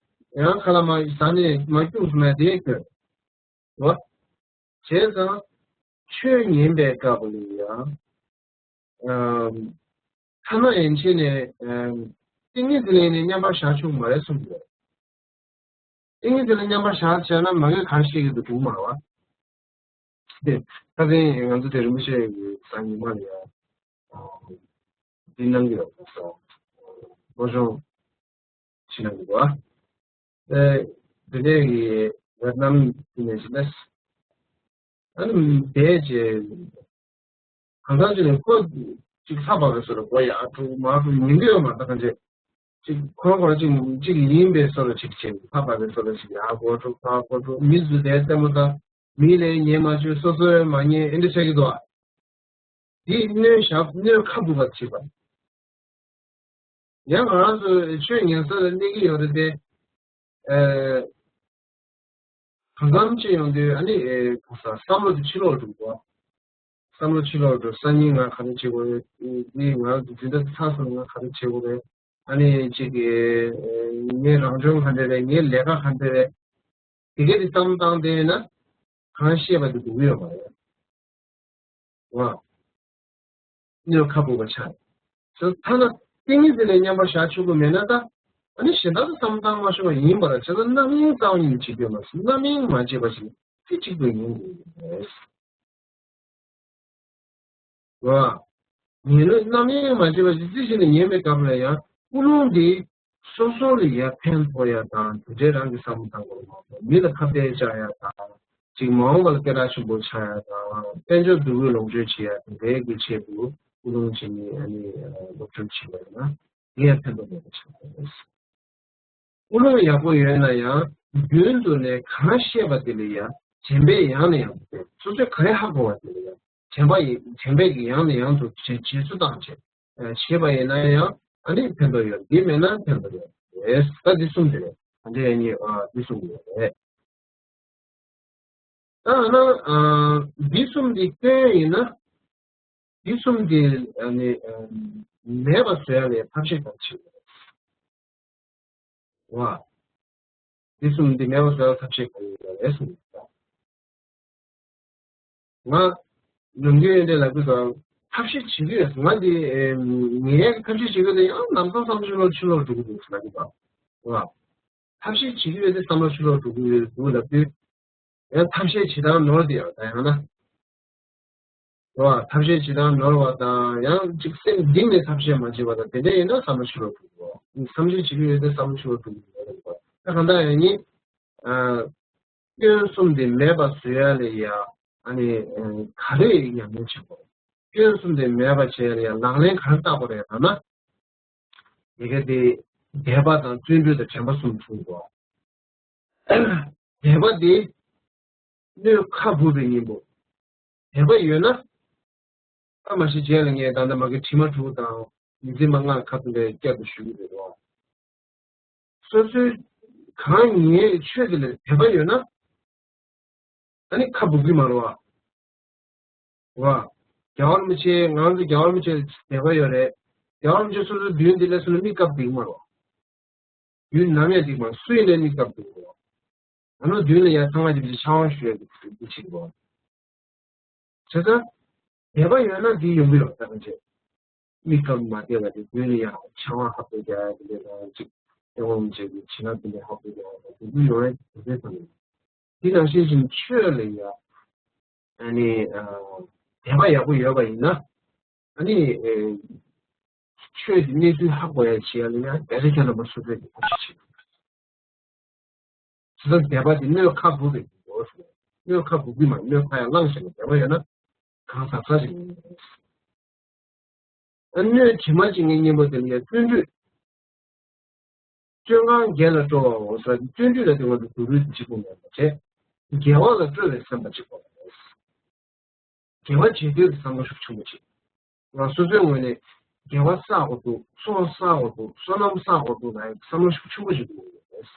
ཡང་ཁ་ལག་མ་ཟ་ནའི་མ་སྐྱུག་སོང་ན་དེའི་སྐྱོན་རེད་བ། བྱས་ཙང་ཆོས་ཉན་པའི་སྐབས་ལ་ཡང་ཨམ། ཐ་ན་ཡན་ཆད་ནས་ཨམ། ཏིང་ངེ་འཛིན་ལ་ཡིན་ནའི་མཉམ་པར་བཞག་ཆོག་གི་མ་རེད་གསུངས་ཡོད། ཏིང་ངེ་འཛིན་ལ་མཉམ་པར་བཞག་བྱས་ན་མ་གིར་ག་རེ་བཤད་ཀྱི་འདུག་འདུག་མ་རེད་བ། དེ་ཁ་སང་ང་ཚོ་དེ་རིན་པོ་ཆེ་གི་གཟའ་ཉི་མ་ལ་ཡང་འདི་གནང་གི་ཡོད་པ་སོང་། སློབ་སྦྱོང་བྱེད་གནང་གི་འདུག་ཨ། ཨེ་འདི་འདྲའི་གི་ཝེ་ཏི་ནམ་གི་ནས་ཞིག་ལས་ཨ་ནི་བསྡད་རྗེས། གང་ཟག་ཅིག་ནས་ཁོ་ཅིག་ལྷག་པ་རེད་ཟེར་ལ་མགོ་ཡར་འཁྲུག་མར་འཁྲུག་ཉན་གི་ཡོད་མ་རེད། ད་གང་ཅི་ཅིག་ཁོ་རང་ཁོ་རང་ཅིག་ཅིག་ཡིན་པའི་བཟོ་འདྲ་ཅིག་བྱེད། ལྷག་པ་རེད་བཟོ་འདྲ་ཅིག་ཡར་མགོ་འཁྲུག་ཕར་མགོ་འཁྲུག་མི་བཟོས་དེ་ལྟད་མོ་ལྟ། མི་ལ་ཉན་མ་བཅུག་སོ་སོས་མ་ཉན་ཨེ་འདྲ་བྱེད་ཀྱི་འདུག་ཨ། འདི་སྣོད་ཞབས་སྣོད་ཁ་སྦུབ་པ་བྱེད་པ། ཡང་ང་རང་ཚོ་ཆོས་ཉན་ས་ལ་གནས་ཀྱི་ཡོད་རེད་དེ། ཨེ། གང་འཚམ་ཅིག་ཡོང་དུས་ཨ་ནི་ཨེ་གོ་ས་བསམ་བློ་དེ་ཕྱི་ལོགས་འགྲོ་གོ། བསམ་བློ་ཕྱི་ལོགས་འགྲོ། སང་ཉིན་ང་ག་རེ་བྱེད་དགོས་རེད། འདི་ང་འཛིན་གྲྭ་ཚར་སོང་ང་ག་རེ་བྱེད་དགོས་རེད། ཨ་ནི་ཅིག་ངའི་རང་སྦྱོང་ག་འདྲ་རེད། ངའི་ལས་ཀ་ག་འདྲ་རེད། དེ་གས་དེ་བསམ་བཏང་བསྡད་ན་གང་བཤད་པ་དེ་འགྲུབ་ཀྱི་ཡོད་མ་རེད། ཝ། སྣོད་ཁ་སྦུབ་པ་ཆགས། ཐ་ན་ཏིང་ངེ་འཛིན་ལ་མཉམ་པར་བཞག་ཆོག་གི་མེད་ན་ད། ཨ་ནི་གཞན་དག་ཏུ་བསམ་བཏང་མ་ཆོག་པ་ཡིན་པ་ར། བྱས་ཙང་རྣམ་གཡེང་རྩ་བ་ཉིད་ནས་བྱེད་རྒྱུ་མ་ཟད་རྣམ་གཡེང་མ་བྱེད་པ་ཞིག་རྩེ་གཅིག་ཏུ་ཉན་དགོས་ཀྱི་རེད། ཝ། ཉན་ལུགས་རྣམ་གཡེང་མ་བྱེད་པ་ཞིག་རྩེ་གཅིག་ནས་ཉན་པའི་སྐབས་ལ་ཡང་ཀུན་སློང་འདི་སོ་སོ་ལ་ཡ་ཕན་ཐོགས་ཡ་དང་དེ་འདྲའི་རང་གི་བསམ་བློ་བཏང་དགོས་མ་གཏོགས་མི་ལ་ཁ་གཏད་བཅག་ཡ་དང་། ཅིག་མ་འོངས་པ་ལ་སྐད་གྲགས་ཆེན་པོ་ཆགས་ཡ་དང་། དཔལ་འབྱོར་འདུ་འགོད་ལོངས་སྤྱོད་བྱེད་ཡ་དེ་འདྲའི་གི་ཆེད་དུ་ཀུན་སློང་བྱེད་མི་ཨ་ནི་སློབ་སྦྱོང་བྱེད་པ་ཡིན་ན་དེ་ཡང་ཕན་ཐོགས་མེད་པ་ཆགས་པ་རེད། ཀུན་སློང་ཡག་པོ་ཡོད་ན་ཡང་རྒྱུན་དུ་ནས་གང་བཤད་པ་དེ་ལ་ཡང་དྲན་པས་ཡང་ནས་ཡང་དུ་སོ་སོས་ག་རེ་ཧ་གོ་བ་དེ་ལ་ཡང་དྲན་པ་ཡིན་དྲན་པས་ཀྱི་ཡང་ནས་ཡང་དུ་བྱེད་བྱེད་ཚུལ་བཏང་བྱེད་བྱེད་པ་ཡིན་ན་ཡང་ཨ་ནི་ཕན་ཐོགས་ཡོད། འདི་མེད་ན་ཕན་ཐོགས་ཡོད་རེད། ད་འདི་གསུམ་དེ་རེད། ད་འདི་ཡང་ཉེ་ཨ་འདི་གསུམ་ཡོད་རེད། ད་ན་ཨ་འདི་གསུམ་འདི་སྐྱོན་ཡིན་ན། འདི་གསུམ་འདི་ཨ་ནི་ཨ་མེད་པ་བཟོ་ཡ་ལས་ཐབས་ཤེས་གང་བྱེད་དགོས་རེད། ཝ། འདི་གསུམ་འདི་མེད་པ་བཟོ་ཡ་ཐབས་ཤེས་གང་ཡོད་རེད་གསུངས་ཡོད། ང་ནམ་རྒྱུན་ཡོན་ཏན་ལབ་དུས་ད་ཐབས་ཤེས་བྱེད་ཀྱི་ཡོད། ང་འདི་ཨེ་ངའི་ཐབས་ཤེས་བྱེད་ཀྱི་ཡོད་དེ་ཡང་ནམ་ཚང་བསམ་བློ་ཕྱི་ལོགས་འགྲོ་གི་འདུག་ལབ་ཀྱི་འདུག་ལ། ཐབས་ཤེས་བྱེད་ཀྱི་ཡོད་དེ་བསམ་བློ་ཕྱི་ལོགས་འགྲོ་གི་ཡོད་འདུག་ལབ་དུས། ཡང་ཐབས་ཤེས་བྱེད་སྟངས་ནོར་དེ་ཡང་ད་ཡང་ན། རེད་བ། ཐབས་ཤེས་བྱེད་སྟངས་ནོར་བ་དང་ཡང་གཅིག་སེམས་གཏིང་ནས་ཐབས་ཤེས་མ་བྱེད་པ་དང་དེ་འདྲ་ཡིན་ན་བསམ་བློ་ཕྱི་ལོགས་འགྲོ་གི་འདུག་ཐབས་ཤེས་བྱེད་ཀྱི་ཡོད་དེ་བསམ་བློ་ཕྱི་ལོགས་འགྲོ་གི་འདུག་ད་གང་ལྟར་ཡང་ནི། ཨ། སྐྱོན་གསུམ་དེ་མེད་པ་བཟོ་ཡ་ལ་ཡ། ཨ་ནི་ཨ་ག་རེ་ཉམས་ལེན་བྱེད་དགོས། སྐྱོན་གསུམ་དེ་མེད་པ་བྱེད་ཡ་ལ་ཡ་ལག་ལེན་ག་རེ་བསྟར་དགོས་རེད་ལབ་ན། ཡི་གེ་དེ་དད་པ་དང་བརྩོན་འགྲུས་དང་དྲན་པ་གསུམ་བྱུང་དགོས། དད་པ་དེ་སྣོད་ཁ་སྦུབ་པའི་སྙིང་པོ། དད་པ་ཡོད་ན། ཨ་མ་གཞི་རྗེས་ལ་ངས་ད་ལྟ་མ་གི་དྲི་མ་དྲུག་དང་མི་འཛིན་པ་ལྔ་ཁ་ཐུག་ལས་བསྐྱར་དུ་ཞུ་གི་རེད་བ། སོ་སོའི་གང་ཉིད་ཆོས་དེ་ལ་དད་པ་ཡོད་ན། ཨ་ནི་ཁ་སྦུབ་གི་མ་རེད་བ། བ། རྒྱལ་བ་རིན་པོ་ཆེ་ང་ཚོ་རྒྱལ་བ་རིན་པོ་ཆེ་ལ་དད་པ་ཡོད་རེད། རྒྱལ་བ་རིན་པོ་ཆེ་སོ་སོའི་མདུན་དེ་ལ་སོང་ན་མིག་བཀབ་བསྡད་ཀྱི་མ་རེད་བ། མདུན་ནམ་ཡང་བསྡད་ཀྱི་མ་རེད། སུ་ཡིན་ནའི་མིག་བཀབ་བསྡད་ཀྱི་རེད་བ། ཨ་ནི་མདུན་ལ་ཡར་ཚང་མ་ཅིག་ཅིག་ཕྱག་དབང་ཞུ་ཡ་དེ་དེ་བྱེད་ཀྱི་རེད་བ། བྱས་ཙང་དད་པ་ཡོད་ན་འདི་ཡོང་གི་ཡོད་ད་ག་ཅེ། མིག་བཀབ་མ་བསྡད་པ་དེ་མདུན་ལ་ཡང་ཕྱག་དབང་ཧབ་ཏུ་རྒྱག་ཡ་དེ་འདྲ་དང་ཅིག་སྐྱོང་བ་མི་བྱེད་ཀྱི་བྱིན་རླབས་དེ་འདྲ་ཧབ་ཏུ་རྒྱག་ཡ་དེ་འདྲ་ཡོང་ཡ་དེ་འདྲ་ཙམ་ཡིན། དེ་ནང་བཞིན་བཞིན་ཆོས་ལ་ཡ་ཨ་ནི་དད་པ་ཡག་པོ་ཡོད་པ་ཡིན་ན་ཨ་ནི་ཆོས་ཀྱི་གནས་ཚུལ་ཧ་གོ་ཡ་བྱེད་ཡ་ལ་ཡ་རྒྱལ་སྲས་ཁྱེད་རྣམ་པ་སོ་སོས་ཀྱི་ཐབས་ཤེས་བྱེད་དགོས། བྱས་ཙང་དད་པ་དེ་སྣོད་ཁ་སྦུབ་པའི་སྙིང་པོ་ཟེར། སྣོད་ཁ་སྦུབ་ཀྱི་མ་སྣོད་ཁ་ཡར་བླངས་བྱས་ནས་དད་པ་ཡོད་ན། གང་ཟག་ས་ཞིག་ཡིན་པ་རེད། ཨ་སྣོད་དྲི་མ་བྱེད་མཁན་གཉེན་པོ་དེ་ལ་ཡང་བརྩོན་འགྲུས། བརྩོན་གང་རྒྱས་ལ་སྤྲོ་བའོ་ཟེར་བརྩོན་འགྲུས་ལ་དེ་ང་ཚོ་སྡུག་རུས་གཅིག་པུ་མེད་པ་བྱས། དགེ་བ་ལ་སྤྲོ་བའི་སེམས་པ་གཅིག་པ་རེད། དགེ་བ་བྱེད་འདོད་ཀྱི་བསམ་བློ་ཤུགས་ཆེན་པོ་བྱེད། ང་སོ་སོའི་ངོས་ནས་དགེ་བ་བསགས་དགོས་འདུག་ཚོགས་བསགས་དགོས་འདུག་བསོད་ནམས་བསགས་དགོས་འདུག་ལ་བསམ་བློ་ཤུགས་ཆེན་པོ་ཞིག་འདུག་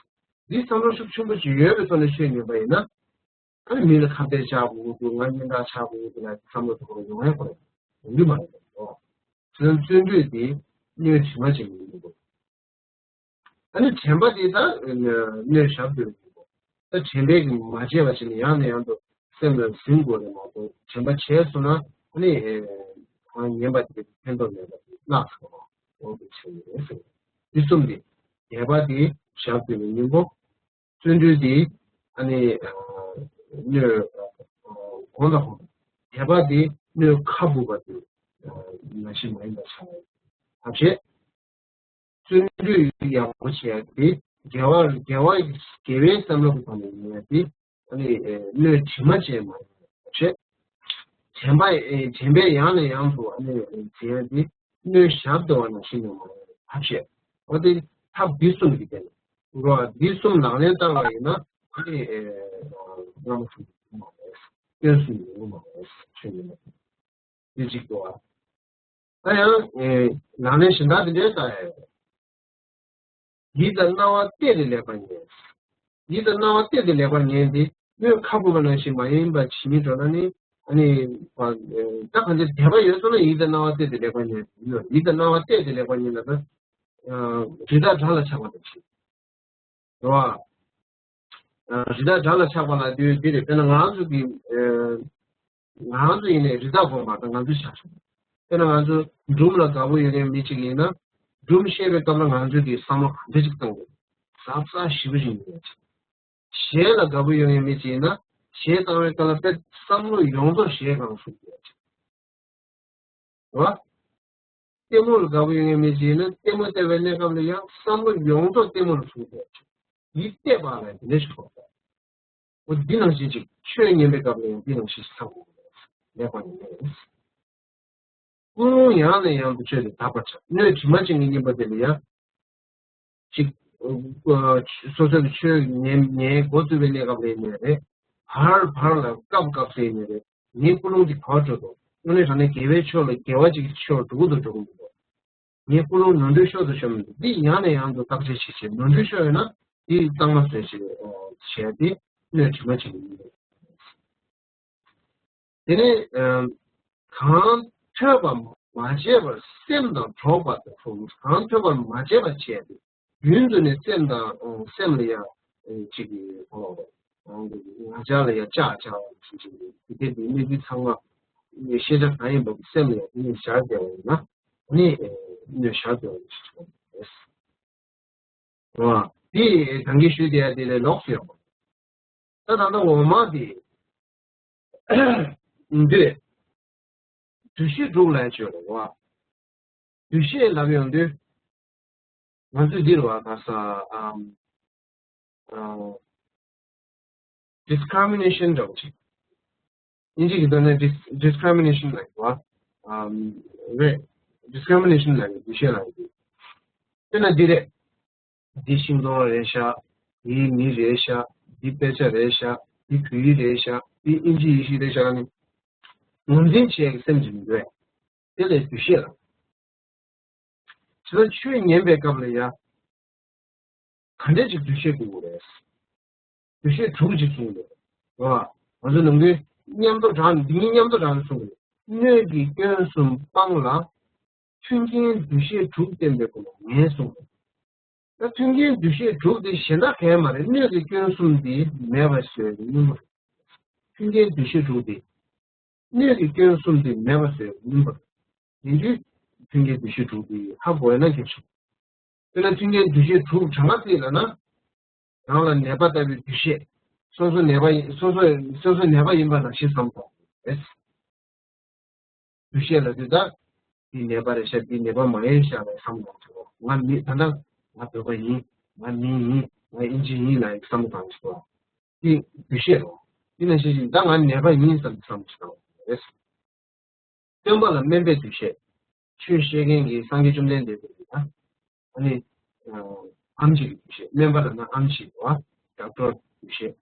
འདི་བསམ་བློ་ཤུགས་ཆེན་པོ་ཞིག་ཡོད་པའི་ཐོག་ནས་ཆོས་ཉན་པ་ཡིན་ན། ཨ་ནི་མི་ལ་ཁ་གཏད་བཅག་དགོས་འདུག་ང་སྙན་གྲགས་ཆགས་དགོས་འདུག་ལ་བསམ་བློ་དེ་ཁོ་ཡོང་ཡ་ཁོ་རེད། ཡོང་གི་མ་རེད་དོ། བརྩོན་བརྩོན་འགྲུས་དེ་སྣོད་དྲི་མ་ཅན་གྱི་ཡིན་འདུག་ཨ་ནི་དྲན་པ་དེ་ད་སྣོད་ཞབས་ཏུ་ཡིན་འདུག་ད་དྲན་པས་ཀྱིས་མ་བརྗེད་པ་བྱས་ནས་ཡང་ནས་ཡང་དུ་སེམས་ལ་ཟིན་དགོས་རེད་མ་གཏོགས་དྲན་པ་བྱས་སོང་ན་ཨ་ནི་ཨེ་ཉན་པ་དེ་ཕན་ཐོགས་མེད་པ་དེ་བརླག་སོང་བ་འོང་དུ་བྱས་ནས་ཟེར། འདི་གསུམ་དེ་དད་པ་དེ་ཞབས་ཏུ་ཡིན་སྙིང་པོ། བརྩོན་འགྲུས་དེ་ཨ་ནི་སྣོད་གོང་དང་གོང་། དད་པ་དེ་སྣོད་ཁ་སྦུབ་པ་དེ་ནང་བཞིན་མ་ཡིན་པ་ཆགས་ཡོད། ཐབས་ཤེས། བརྩོན་འགྲུས་ཡག་པོ་བྱས་ཏེ་དགེ་བ་དགེ་བ་དགེ་བའི་བསམ་བློ་གི་ཐོག་ནས་ཡིན་ཡ་དེ་ཨ་ནི་སྣོད་དྲི་མ་ཅན་མ་ཡིན་པ་ཐབས་ཤེས། དྲན་པ་དྲན་པས་ཡང་ནས་ཡང་དུ་ཨ་ནི་འཛིན་ཡ་དེ་སྣོད་ཞབས་ཏུ་བ་ནང་བཞིན་དུ་མ་ཡིན་པ་ཐབས་ཤེས། འོ་དེ་ཐབས་འདི་གསུམ་གྱིས་བསྟན་འགྲོ་བ་འདི་གསུམ་ལག་ལེན་བསྟར་བ་ཡིན་ན་ཨ་ནི་ཨེ་བླ་མ་གསུམ་ཡོང་མ་རེད། སྐྱོན་གསུམ་ཡོང་མ་རེད་ཆོས་ཉིད་ལ་འདི་གཅིག་འགྲོ་བ། ད་ཡང་ཨེ་ལག་ལེན་གཞན་དག་འདི་འདྲའི་ལྟ་ཡ་ཡོད། ཡིད་དང་རྣ་བ་གཏད་དེ་ལེགས་པར་ཉན། ཡིད་དང་རྣ་བ་གཏད་དེ་ལེགས་པར་ཉན་ཏེ་སྣོད་ཁ་སྦུབ་པ་ནང་བཞིན་མ་ཡིན་པ་ཇི་སྙེད་འགྲོ་ན་ནི་ཨ་ནི་ད་གང་ཅི་དད་པ་ཡོད་སོང་ན་ཡིད་དང་རྣ་བ་གཏད་དེ་ལེགས་པར་ཉན་ཡོད། ཡིད་དང་རྣ་བ་གཏད་དེ་ལེགས་པར་ཉན་ལ་ད་རི་དྭགས་དགྲ་ལ་ཆགས་པ་དང་བཞིན། རེད་བ། རི་དྭགས་དགྲ་ལ་ཆགས་པ་ལ་དུས་འདི་རེད། དཔེར་ན་ང་ཚོ་གི་ང་ཚོ་ཡིན་ནའི་རི་དྭགས་གོ་མ་ད་ང་ཚོ་ཆགས་སོང་། དཔེར་ན་ང་ཚོ་སྒྲུང་ལ་དགའ་པོ་ཡོད་མཁན་མི་གཅིག་ཡིན་ན་སྒྲུང་བཤད་པའི་སྐབས་ལ་ང་ཚོ་གི་བསམ་བློ་ག་འདྲ་ཅིག་གཏོང་དགོས། གཟབ་གཟབ་ཞེ་པོ་ཞིག་ཡོད། གཞས་ལ་དགའ་པོ་ཡོད་མཁན་མི་གཅིག་ཡིན་ན་གཞས་བཏང་བའི་སྐབས་ལ་དཔེ་བསམ་བློ་ཡོངས་རྫོགས་གཞས་སྒང་ཞུགས་ཡོད། རེད་བ། ལྟད་མོ་ལ་དགའ་པོ་ཡོད་མཁན་མི་གཅིག་ཡིན་ན་ལྟད་མོ་བལྟས་པའི་གནས་སྐབས་ལ་ཡང་བསམ་བློ་ཡོངས་རྫོགས་ལྟད་མོ་ལ་ཞུགས་ཡོད། ཡིད་གཏད་པ་ལ་འདི་འདྲ་ཞིག་དགོས། འོ་འདི་ནང་བཞིན་ཅིག་ཆོས་ཉན་པའི་སྐབས་ལ་ཡང་འདི་ནང་བཞིན་ཞིག་བསམ་དགོས། ལེགས་པར་ཉན་ཡིན། ཀུན་སློང་ཡང་ནས་ཡང་དུ་བཅོས་ཏེ་དག་པར་བྱ། སྣོད་དྲི་མ་ཅན་གྱི་གཉེན་པོ་དེ་ལ་ཡང་ཅིག་སོ་སོ་གི་ཆོས་ཉན་ཉན་འགོ་བཙུགས་པའི་གནས་སྐབས་ལ་ཡིན་ནའི་རེད། བར་བར་ལ་སྐབས་སྐབས་སུ་ཡིན་ནའི་རེད། ངའི་ཀུན་སློང་འདི་ག་པར་འགྲོ་འདུག་དངོས་གནས་དྲང་གནས་དགེ་བའི་ཕྱོགས་ལ་དགེ་བ་ཅིག་ཕྱོགས་འགྲོ་གི་འདུག་འགྲོ་གི་མི་འདུག་ངའི་ཀུན་སློང་ནོར་འཁྲུལ་ཕྱོགས་སུ་ཤོར་མི་འདུག་འདི་ཡང་ནས་ཡང་དུ་བརྟག་དཔྱད་བྱེད་ཆེད་ནོར་འཁྲུལ་ཤོར་ཡོད་ན་འདི་གཙང་མ་བཟོས་ཆེད་བྱས་ཏེ་སྣོད་དྲི་མ་ཅན་གྱི་གཉེན་པོ། དེ་ནས་གང་ཐོས་པ་མ་བྱས་པར་སེམས་དང་འགྲོགས་པ་དང་གང་ཐོས་པ་མ་བྱས་པར་བྱས་ཏེ་རྒྱུན་དུ་ནས་སེམས་དང་སེམས་ལ་ཡང་ཅིག་གི་ང་རྒྱལ་ལ་ཡང་ལྕག་བྱ་བ་ཞིག་ཅིག་དེ་དེ་དེ་གནས་ཚུལ་ཚང་མ་ཤེས་བྱ་གང་ཡིན་པ་སེམས་ལ་ཡང་དེ་ནས་བཞག་བསྡད་པ་ཡིན་ན་ནི་སྣོད་བཞག་བསྡད་པ་ཞིག་ཆགས་པ་རེད། འོ། དེ་ད་གིན་ཞུས་བསྡད་ཡ་དེ་ལས་ལོགས་སུ་ཡོད་པ། ད་ད་ལྟ་འོ་མ་དེ། འདི་རེད། འདུ་ཤེས་དྲུག་ལ་བརྗོད་རེད་བ། འདུ་ཤེས་ལབ་ཡོང་དུས། ང་ཚོས་འདི་རེད་བ་ག་ས་ཨམ། ཨ། discrimination འདྲ་བོ་ཅིག་དབྱིན་ཇི་གི་ཐོག་ནས་dis- discrimination ལབ་ཀྱི་འདུག་བ། ཨམ། རེད། discrimination ལབ་ཀྱི་འདུ་ཤེས་ལབ་ཀྱི་འདུག་དཔེར་ན་འདི་རེད། འདི་ཤིང་སྡོང་རེད་ཤག་འདི་མི་རེད་ཤག་འདི་དཔེ་ཆ་རེད་ཤག་འདི་བོད་ཡིག་རེད་ཤག་འདི་དབྱིན་ཇི་ཡིག་ཤིག་རེད་ཤག་ནི། ངོས་འཛིན་བྱེད་ཀྱི་སེམས་ཅིག་མི་འདུག་དེ་ལས་འདུ་ཤེས་ལ། ཇི་ལྟར་ཆོས་ཉན་པའི་སྐབས་ལ་ཡང་། ག་འདྲས་ཅིག་འདུ་ཤེས་དགོས་ཀྱི་རེད། འདུ་ཤེས་དྲུག་ཅིག་གསུངས་འདུག་རེད་བ། ང་ཚོ་ནམ་རྒྱུན་མཉམ་དུ་དྲངས་འདི་གཉིས་མཉམ་དུ་དྲངས་ནས་གསུངས་འདུག་སྣོད་ཀྱི་སྐྱོན་གསུམ་སྤངས་ལ། མཐུན་རྐྱེན་འདུ་ཤེས་དྲུག་བསྟེན་པའི་སྒོ་ནས་ངས་གསུངས་འདུག་ད་མཐུན་རྐྱེན་འདུ་ཤེས་དྲུག་དེ་གཞན་དག་གང་ཡང་མ་རེད། སྣོད་ཀྱི་སྐྱོན་གསུམ་དེ་མེད་པར་བཟོས་པའི་སྙིང་པོ་རེད། མཐུན་རྐྱེན་འདུ་ཤེས་དྲུག་དེ། སྣོད་ཀྱི་སྐྱོན་གསུམ་དེ་མེད་པར་བཟོས་པའི་སྙིང་པོ་རེད། ཡིན་དུས་མཐུན་རྐྱེན་འདུ་ཤེས་དྲུག་དེ་ཧ་གོ་ཡ་ན་གལ་ཆེ། དཔེར་ན་མཐུན་རྐྱེན་འདུ་ཤེས་དྲུག་གྲངས་ཀ་བརྩིས་ལབ་ན། རང་ལ་ནད་པ་ལྟ་བུའི་འདུ་ཤེས། སོ་སོ་ནད་པ་ཡིན་སོ་སོ་སོ་སོ་ནད་པ་ཡིན་པ་ནང་བཞིན་བསམ་དགོས་རེད། འདུ་ཤེས་ལབ་དུས་ད། འདི་ནད་པ་རེད་ཤག་འདི་ནད་པ་མ་ཡིན་ཤག་ལ་བསམ་དགོས་ཀྱི་འདུག་ང་མི་ད་ལྟ་ང་བོད་པ་ཡིན། ང་མི་ཡིན། ང་དབྱིན་ཇི་ཡིན་ལབ་བསམ་བློ་བཏང་གི་འདུག་འདི་འདུ་ཤེས་རེད། འདི་ནང་བཞིན་ཞིག་ད་ང་ནད་པ་ཡིན་བསམ་བསམ་གྱི་འདུག་སྟོན་པ་ལ་སྨན་པའི་འདུ་ཤེས། ཆོས་བཤད་མཁན་གྱི་སངས་རྒྱས་བཅོམ་ལྡན་འདས་ཀྱི་ཡིན་ན། ཨ་ནི། ཨམ་ཆི་གི་འདུ་ཤེས། སྨན་པ་ལ་ན་ཨམ་ཆི་བ། ཌོག་ཊར་འདུ་ཤེས།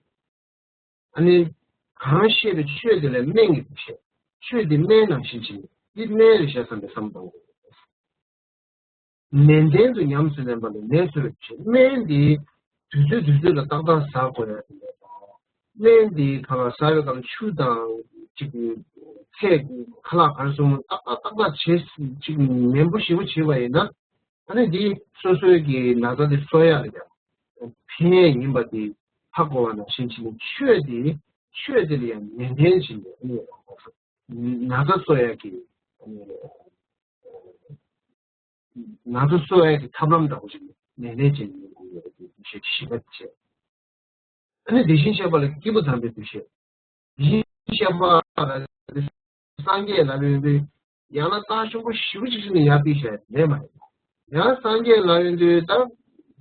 ཨ་ནི། གང་བཤད་པའི་ཆོས་དེ་ལ་སྨན་གྱི་འདུ་ཤེས། ཆོས་འདི་སྨན་ནང་བཞིན་བྱས་ནས་འདི་སྨན་རེད་ཤག་བསམ་པའི་བསམ་བློ་གཏོང་དགོས། ནན་ཏན་དུ་ཉམས་སུ་ལེན་པ་ལ་ནད་གསོ་བའི་ཆེད། སྨན་འདི་དུས་ཚོད་དུས་ཚོད་ལ་ཏག་ཏག་ཟ་དགོས་ཡ་དེ་མེད་པ། སྨན་འདི་གང་ལ་ཟ་བའི་སྐབས་ཆུ་དང་ཅིག་ཚད་ཁ་ལག་ག་རེ་གསུམ་ཏག་ཏག་ཏག་ཏག་བྱས་ཅིག་ནན་པོ་ཞེ་པོ་བྱས་པ་ཡིན་ན། ཨ་ནི་འདི་སོ་སོའི་གི་ན་ཚ་དེ་གསོ་ཡ་ལ་ཡང་ཕན་ཡས་ཡིན་པ་དེ་ཧ་གོ་བ་ནང་བཞིན་བྱས་ནས་ཆོས་དེ་ཆོས་དེ་ལ་ཡང་ནན་ཏན་བྱས་ནས་ཨ་ནི་ན་ཚ་གསོ་ཡ་གི་ཨ་ནི། ང་ཚོ་གསོ་བའི་གི་ཐབས་ལམ་འདྲ་པོ་ཞིག་ནན་ཏན་བྱས་ནས་ཡོང་དགོས་ཡོད་པའི་འདུ་ཤེས་ཤིག་བྱས། ཨ་ནི་དེ་བཞིན་གཤེགས་པ་ལ་སྐྱེས་བུ་དམ་པའི་འདུ་ཤེས། དེ་བཞིན་གཤེགས་པ་ལ་སངས་རྒྱས་ལབ་ཡོང་དུས་ཡང་ན་རྟགས་ཆེན་པོ་ཞེ་པོ་ཅིག་ཞིག་ནས་ཡར་ཕུལ་བྱས་ལས་མ་ཡིན་པ། ཡང་སངས་རྒྱས་ལབ་ཡོང་དུས་ད་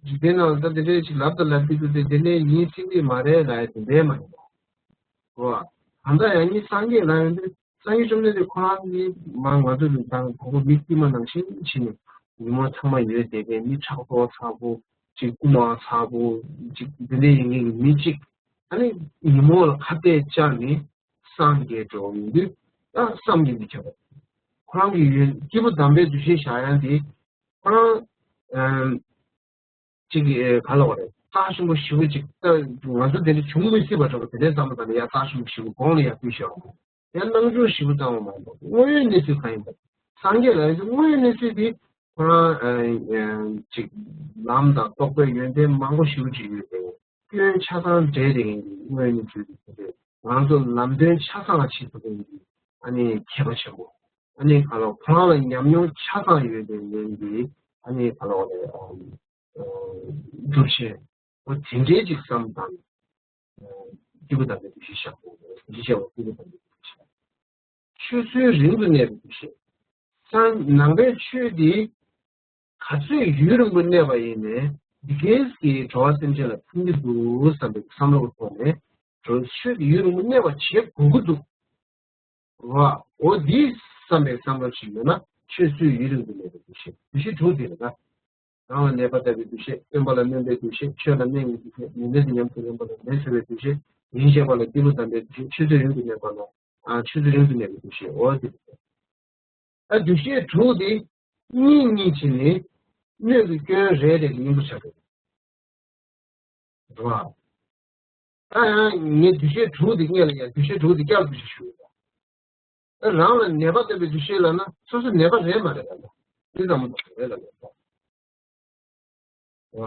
འཇིག་རྟེན་ནང་ལ་ད་དེ་འདྲས་ཅིག་ལབ་དང་ལབ་ཀྱི་འདུག་སྟེ་དེ་འདྲས་ཡིན་སྲིད་ཀྱི་མ་རེད་ལབ་ཡ་དེ་འདྲས་མ་ཡིན་པ། འོ། ད་ལྟ་ཡང་ནི་སངས་རྒྱས་ལབ་ཡོང་དུས། སངས་རྒྱས་བཅོམ་ལྡན་འདས་ཁོ་རང་གིས་མ་ང་ཚོ་ལ་དང་ཁོ་ཁོ་མི་དཀྱུས་མ་ནང་བཞིན་བྱས་ནས་ཉིན་མོ་ཚང་མ་ཡོད་བསྡད་མཁན། མི་ཕྲག་དོག་ཚ་པོ་ཅིག་རྐུན་མ་ཚ་པོ་ཅིག་འདི་འདྲའི་ཡིན་མཁན་གྱི་མི་གཅིག་ཨ་ནི་ཉིན་མོ་ལ་ཁ་གཏད་བཅག་ནས་སངས་རྒྱས་འགྲོ་ཡོང་དུས་ད་བསམ་གྱིས་མི་ཁྱབ་པ། ཁོ་རང་གི་ཡོན་སྐྱེས་བུ་དམ་པའི་འདུ་ཤེས་བཞག་ཡ་དེ་ཁོ་རང་ཨམ། ཅིག་གི་ག་ལ་བ་རེད། རྟགས་ཆེན་པོ་ཞེ་པོ་ཅིག་ད་ང་ཚོ་དེ་འདྲ་བྱུང་མི་སྲིད་པ་འདྲ་པོ་དེ་འདྲའི་བསམ་བློ་བཏང་ནས་ཡ་རྟགས་ཆེན་པོ་ཞེ་པོ་གོང་ལ་ཡ་ཕུལ་བཞག་འོང་། ཡང་སྣང་ཆུང་ཞེ་པོ་བཏང་བ་མ་ཡིན་པ་དངོས་ཡོད་གནས་ཚུལ་གང་ཡིན་པ། སངས་རྒྱས་ལ་ཡོད་དུས་དངོས་ཡོད་གནས་ཚུལ་དེ་ཁོ་རང་ཅིག་ལམ་དང་རྟོགས་པའི་ཡོན་ཏན་མང་པོ་ཞེ་པོ་ཅིག་ཡོད་དེ། སྐྱོན་ཆ་ཚང་བྲལ་བསྡད་མཁན་གྱི་དངོས་ཡོད་གནས་ཚུལ་དེ་ང་ཚོ་ལམ་སྟོན་ཆ་ཚང་བྱེད་ཐུབ་མཁན་གྱི་ཨ་ནི་མཁས་པ་ཆེན་པོ། ཨ་ནི་ག་ལ་ཁོ་རང་ལ་ཉམས་མྱོང་ཆ་ཚང་ཡོད་པའི་མཁན་གྱི་ཨ་ནི་ག་ལ་བ་རེད། སྒྲུབ་བྱེད། འོ་དེ་འདྲའི་ཅིག་བསམ་དང་། སྐྱེས་བུ་དམ་པའི་འདུ་ཤེས་བཞག་དགོས། འདི་བྱས་པ་སྐྱེས་བུ་དམ་པའི་འདུ་ཤེས། ཆོས་ཚུལ་རིང་དུ་གནས་པའི་འདུ་ཤེས། སངས་ནང་པའི་ཆོས་འདི་ག་ཚོད་ཡུན་རིང་པོ་གནས་པ་ཡིན་ནའི་འདི་གས་ཀྱི་འགྲོ་བ་སེམས་ཅན་ལ་ཕན་གྱི་འདུག་བསམ་པའི་བསམ་བློ་གི་ཐོག་ནས་འགྲོ་ཆོས་འདི་ཡུན་རིང་པོ་གནས་པ་བྱེད་དགོས་ཀྱི་འདུག་འོ་འདི་བསམ་པའི་བསམ་བློ་ཞིག་ཡོད་ན་ཆོས་ཚུལ་ཡུན་རིང་དུ་གནས་པའི་འདུ་ཤེས། འདུ་ཤེས་དྲུག་དེ་རེད་ད། རང་ལ་ནད་པ་ལྟ་བུའི་འདུ་ཤེས། སྟོན་པ་ལ་སྨན་པའི་འདུ་ཤེས། ཆོས་ལ་སྨན་གྱི་འདུ་ཤེས། ཉིན་མཚན་དུ་ཉམས་སུ་ལེན་པ་ལ་ནད་གསོ་བའི་འདུ་ཤེས། ཡིན་ཞེས་པ་ལ་སྐྱེས་བུ་དམ་པའི་འདུ་ཤེས། ཆོས་ཚུལ་རིང་དུ་གནས་པ་ལ་ཨ་ཆོས་ཚུལ་རིང་དུ་གནས་པའི་འདུ་ཤེས། འོ་དེ་རེད། ཨ་འདུ་ཤེས་དྲུག་དེ་གཉིས་གཉིས་བྱས་ནས་སྣོད་ཀྱི་སྐྱོན་རེ་རེ་གི་སྙིང་པོ་ཆགས་འགྲོ། རེད་བ། ད་ཡང་ངས་འདུ་ཤེས་དྲུག་དེ་སྔོན་ལ་ཡང་འདུ་ཤེས་དྲུག་དེ་བསྐྱར་འདུ་ཤེས་ཞུ་ཡོད། ཨ་རང་ལ་ནད་པ་ལྟ་བུའི་འདུ་ཤེས་ལབ་ན་སོ་སོ་ནད་པ་རེད་མ་རེད་ལབ་ན་འདི་ཙམ་མ་རེད་ལབ་ན། རེད་བ།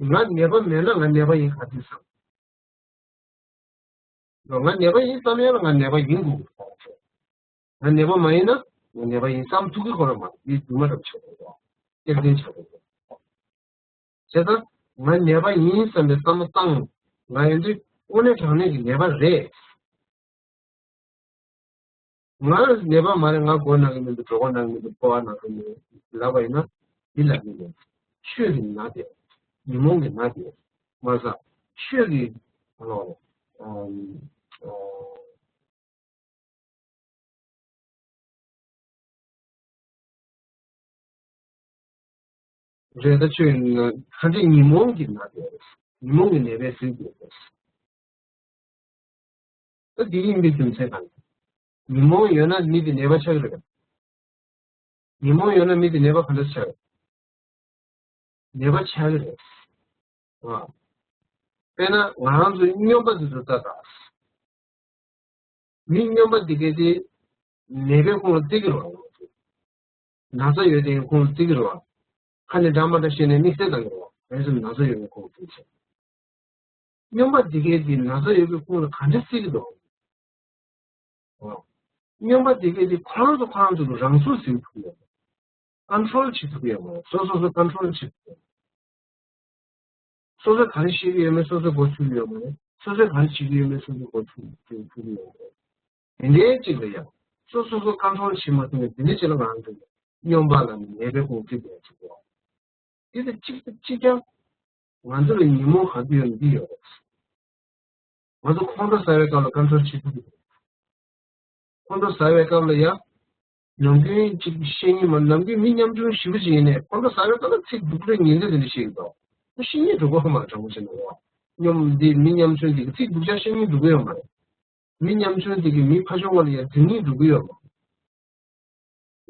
ང་ནད་པ་མེད་ན་ང་ནད་པ་ཡིན་ག་དུས་བསམ། ང་ནད་པ་ཡིན་བསམ་ཡ་ལ་ང་ནད་པ་ཡིན་དགོས། ང་ནད་པ་མ་ཡིན་ན་ང་ནད་པ་ཡིན་བསམ་ཐུབ་ཀྱི་ཁོ་རང་མ་རེད། འདི་སྒྱུ་མ་རེད་ཆགས་འགྲོ། གཏེར་འཛིན་ཆགས་འགྲོ། བྱས་ཙང་ང་ནད་པ་ཡིན་བསམ་པའི་བསམ་བློ་བཏང་། ང་ཡིན་དུས་དངོས་གནས་དྲང་གནས་ཀྱི་ནད་པ་རེད། ང་ནད་པ་མ་རེད། ང་མགོ་ན་གི་མི་འདུག་གྲོད་ཁོག་ན་གི་མི་འདུག་ཕོ་བ་ན་གི་མི་འདུག་ལབ་པ་ཡིན་ན་འདི་ལབ་ཀྱི་མེད། ཆོས་ཀྱི་ན་དེ། ཉོན་མོངས་ཀྱི་ན་དེ། མ་ཟ། ཆོས་ཀྱི་ཨ་ལོ། ཨམ། ཨོ། རེད། ད་ཆོས་ཡིན་ན་གང་ཅི་ཉོན་མོངས་ཀྱི་ན་དེ་རེད། ཉོན་མོངས་ཀྱི་ནད་པས་ཟིན་དགོས་རེད། ད་འདི་ཡིན་པའི་རྒྱུ་མཚན་གང་ཡིན། ཉོན་མོངས་ཡོད་ན་མི་དེ་ནད་པ་ཆགས་ཀྱི་རེད། ཉོན་མོངས་ཡོད་ན་མི་དེ་ནད་པ་ག་འདྲ་ཆགས་རེད། ནད་པ་ཆགས་ཀྱི་རེད། ཨ། དཔེར་ན་ང་རང་ཚོའི་སྨྱོན་པ་འདི་ཚོ་ལྟ་དང་། མི་སྨྱོན་པ་འདི་གས་དེ་ནད་པས་ཁོང་ལ་བརྩི་གི་རེད་བ། ན་ཚ་ཡོད་དེ་ཁོང་ལ་བརྩི་གི་རེད་བ། ཁ་ནས་འདྲ་མ་འདྲ་བཤད་ནས་དམིགས་བསལ་བཏང་གི་རེད་བ། རེད་སོང་ན་ཚ་ཡོད་པས་ཁོང་ལ་བརྩི་བྱས། སྨྱོན་པ་འདི་གས་དེ་ན་ཚ་ཡོད་པས་ཁོང་ལ་ག་འདྲ་བརྩི་གི་འདུག་སྨྱོན་པ་དེ་གས་དེ་ཁོ་རང་ཚོ་ཁོ་རང་ཚོ་གི་རང་ཚུགས་ཟིན་ཐུབ་ཡོད་མ་རེད། ཀོན་ཊོལ་བྱེད་ཐུབ་ཡོད་མ་རེད། སོ་སོ་སོ་ཀོན་ཊོལ་བྱེད་ཐུབ་ཡོད། སོ་སོ་ག་རེ་ཤེས་ཀྱི་ཡོད་མེད་སོ་སོ་གོ་ཐུབ་ཡོད་མ་རེད། སོ་སོས་ག་རེ་བྱེད་ཀྱི་ཡོད་མེད་སོ་སོ་གོ་ཐུབ་ཐུབ་ཐུབ་ཡོད་མ་རེད། དེ་འདྲའི་ཅིག་ལ་ཡང་སོ་སོ་སོ་ཀོན་ཊོལ་བྱེད་མ་ཐུབ་ན་དེ་འདྲའི་ཅིག་ལ་ང་རང་ཚོ་སྨྱོན་པ་ལ་ནད་པའི་ཁོང་ཁྲིད་པའི་ཚུལ་དུ། དེ་དང་གཅིག་ཏུ་གཅིག་ཀྱང་ང་ཚོ་ལ་ཉོན་མོངས་ག་དུས་ཡོད་ན་འདི་ཡོད་རེད། ང་ཚོ་ཁོང་ཁྲོ་ཟ་བའི་སྐབས་ལ་ཀོན་ཊོལ་བྱེད་ཐུབ་ཀྱི་རེད། ཁོང་ཁྲོ་ཟ་བའི་སྐབས་ལ་ཡ། ནམ་རྒྱུན་གཅིག་བཤད་ཉན་མ་ནམ་རྒྱུན་མི་ཉམ་ཆུང་ཞེ་པོ་ཅིག་ཡིན་ནས་ཁོང་ཁྲོ་ཟ་བའི་སྐབས་ལ་ཚིག་སྡུག་རུས་ཉན་འདོད་དེ་འདྲ་བཤད་ཀྱི་འདུག་ཁོ་བཤད་ཉན་འགྲོ་གི་ཡོད་མ་རེད། དྲང་པོ་བཤད་ན་འོ། སྙོམས་འདི་མི་ཉམ་ཆུང་འདི་གི་ཚིག་སྡུག་ཅག་བཤད་ཉན་འགྲོ་གི་ཡོད་མ་རེད། མི་ཉམ་ཆུང་འདི་གི་མི་ཕར་ཕྱོགས་པ་ལ་ཡ་འཛིང་ཉན་འགྲོ་གི་ཡོད་མ་རེད།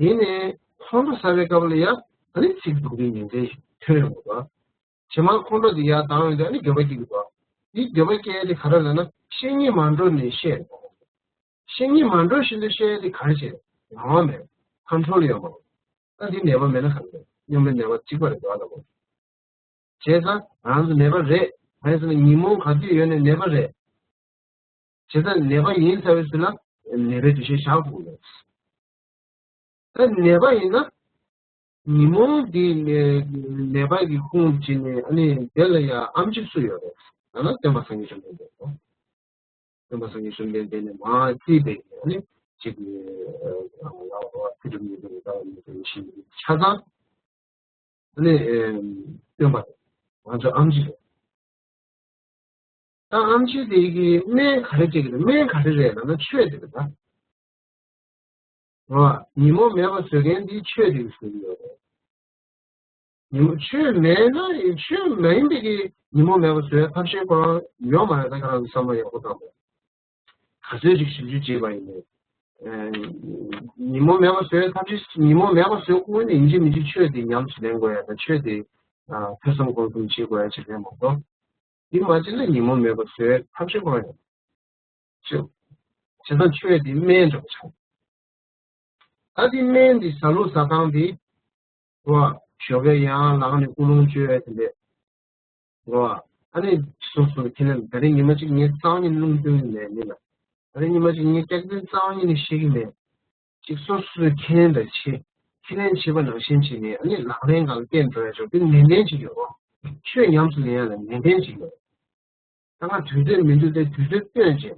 ཡིན་ནའི་ཁོང་ཁྲོ་ཟ་བའི་སྐབས་ལ་ཡ་ཨ་ནི་ཚིག་སྡུག་རུས་ཉན་འདོད་ཐོན་ཡོང་གི་འདུག་ཇེ་མང་ཁོང་ཁྲོ་འདི་ཡར་ལྡང་ཡོང་དུས་ཨ་ནི་འགྱོད་པ་སྐྱེ་གི་འདུག་འདི་འགྱོད་པ་སྐྱེ་ཡ་དེ་ག་རེ་ལབ་ན་བཤད་ཉན་མ་འགྲོ་ནས་བཤད། བཤད་ཉན་མ་འགྲོ་བཞིན་དུ་བཤད་ཡ་དེ་ག་རེ་བྱེད། རང་དབང་མེད། ཁོན་ཊོལ་ཡོད་མ་རེད། ད་འདི་ནད་པ་མེད་ན་ག་རེ་རེད། སྙོམས་པའི་ནད་པ་གཅིག་པ་རེད་འདུག་ཨ་ལ་མོ། བྱས་ཙང་རང་ཚོ་ནད་པ་རེད། གང་ཡིན་ཟེར་ན་ཉོན་མོངས་ག་དུས་ཡོད་ནའི་ནད་པ་རེད། བྱས་ཙང་ནད་པ་ཡིན་ཚར་བའི་ཚུལ་ལ་ནད་པའི་འདུ་ཤེས་བཞག་དགོས་མེད། ད་ནད་པ་ཡིན་ན། ཉོན་མོངས་འདི་ནད་པ་གི་ཁུངས་བྱས་ནས་ཨ་ནི་དེ་ལ་ཡང་ཨེམ་ཆི་སུ་ཡོད་རེད། ད་ལྟ་སྟོན་པ་སངས་རྒྱས་བཅོམ་ལྡན་འདས་དང་། སྟོན་པ་སངས་རྒྱས་བཅོམ་ལྡན་འདས་ནས་མར་བརྩིས་པའི་ཨ་ནི་གཅིག་གི་ལ་བ་ཚུལ་ཁྲིམས་ཉེས་པའི་ལྟ་བ་ཉེས་པའི་ཤིང་ཆ་ཚང་ཨ་ནི་སྟོན་པ་རེད། ང་ཚོ་ཨེམ་ཆི་རེད། ད་ཨེམ་ཆི་དེ་གི་སྨན་ག་རེ་བྱེད་ཀྱི་རེད། སྨན་ག་རེ་རེད་ལབ་ན་ཆོས་དེ་རེད་ད། རེད་བ། ཉོན་མོངས་མེད་པར་བཟོ་མཁན་འདི་ཆོས་དེ་གིས་བཟོ་གི་ཡོད་རེད། ཉོན་མོངས་ཆོས་མེད་ན་ཡང་ཆོས་མ་ཡིན་པའི་གི་ཉོན་མོངས་མེད་པར་བཟོ་ཡ་ཐབས་ཤེས་ཁོ་རང་ཡོད་མ་རེད། ད་ཁྱེད་རང་ཚོ་བསམ་བློ་ཡག་པོ་བཏང་དགོས། ག་ཚོད་ཅིག་ཞིབ་འཇུག་བྱས་པ་ཡིན་ནའི། ཉོན་མོངས་མེད་པར་བཟོ་ཡ་ཐབས་ཤེས་ཉོན་མོངས་མེད་པར་བཟོ་དགོས་ན་ཡིན་གཅིག་མིན་གཅིག་ཆོས་དེ་ཉམས་སུ་ལེན་དགོས་ཡ་དང་ཆོས་དེ་ཐོས་བསམ་སྒོམ་གསུམ་བྱེད་དགོས་ཡ་ཅིག་རེད་མ་གཏོགས། འདི་མ་བྱས་ན་ཉོན་མོངས་མེད་པར་བཟོ་ཡ་ཐབས་ཤེས་ཁོ་རང་ཡོད། ཅེས། བྱས་ཙང་ཆོས་འདི་སྨན་འདྲ་པོ་ཆགས། ད་འདི་སྨན་འདི་ཟ་ལུགས་ཟ་སྟངས་འདི། རོ། ཞོགས་ཀས་ཡང་ལངས་ནས་སྐུ་རླུང་བཅོས་ཡ་དེ་འདྲས། རོ། ཨ་ནི་སོ་སོ་ཁས་ལེན་ད་རེས་ཉི་མ་གཅིག་ངས་རྩ་བ་ཉིད་ནས་རླུང་བཅོས་ཀྱི་མེད་མི་ལ། ད་རེས་ཉི་མ་གཅིག་ངས་སྐྱག་རྫུན་རྩ་བ་ཉིད་ནས་བཤད་ཀྱི་མེད། ཅིག་སོ་སོའི་ཁས་ལེན་དང་བྱེད། ཁས་ལེན་བྱེད་པ་ནང་བཞིན་བྱས་ནས་ཨ་ནི་ལག་ལེན་སྒང་ལ་བསྟན་འགྲོ་ཡ་ཆོག་དེ་ནན་ཏན་ཅིག་ཡོད་རོ། ཆོས་ཉམས་སུ་ལེན་ཡ་ལ་ནན་ཏན་ཅིག་ཡོད། ད་ང་དུས་ཚོད་མི་འདུག་སྟེ་དུས་ཚོད་བཏོན་བྱས།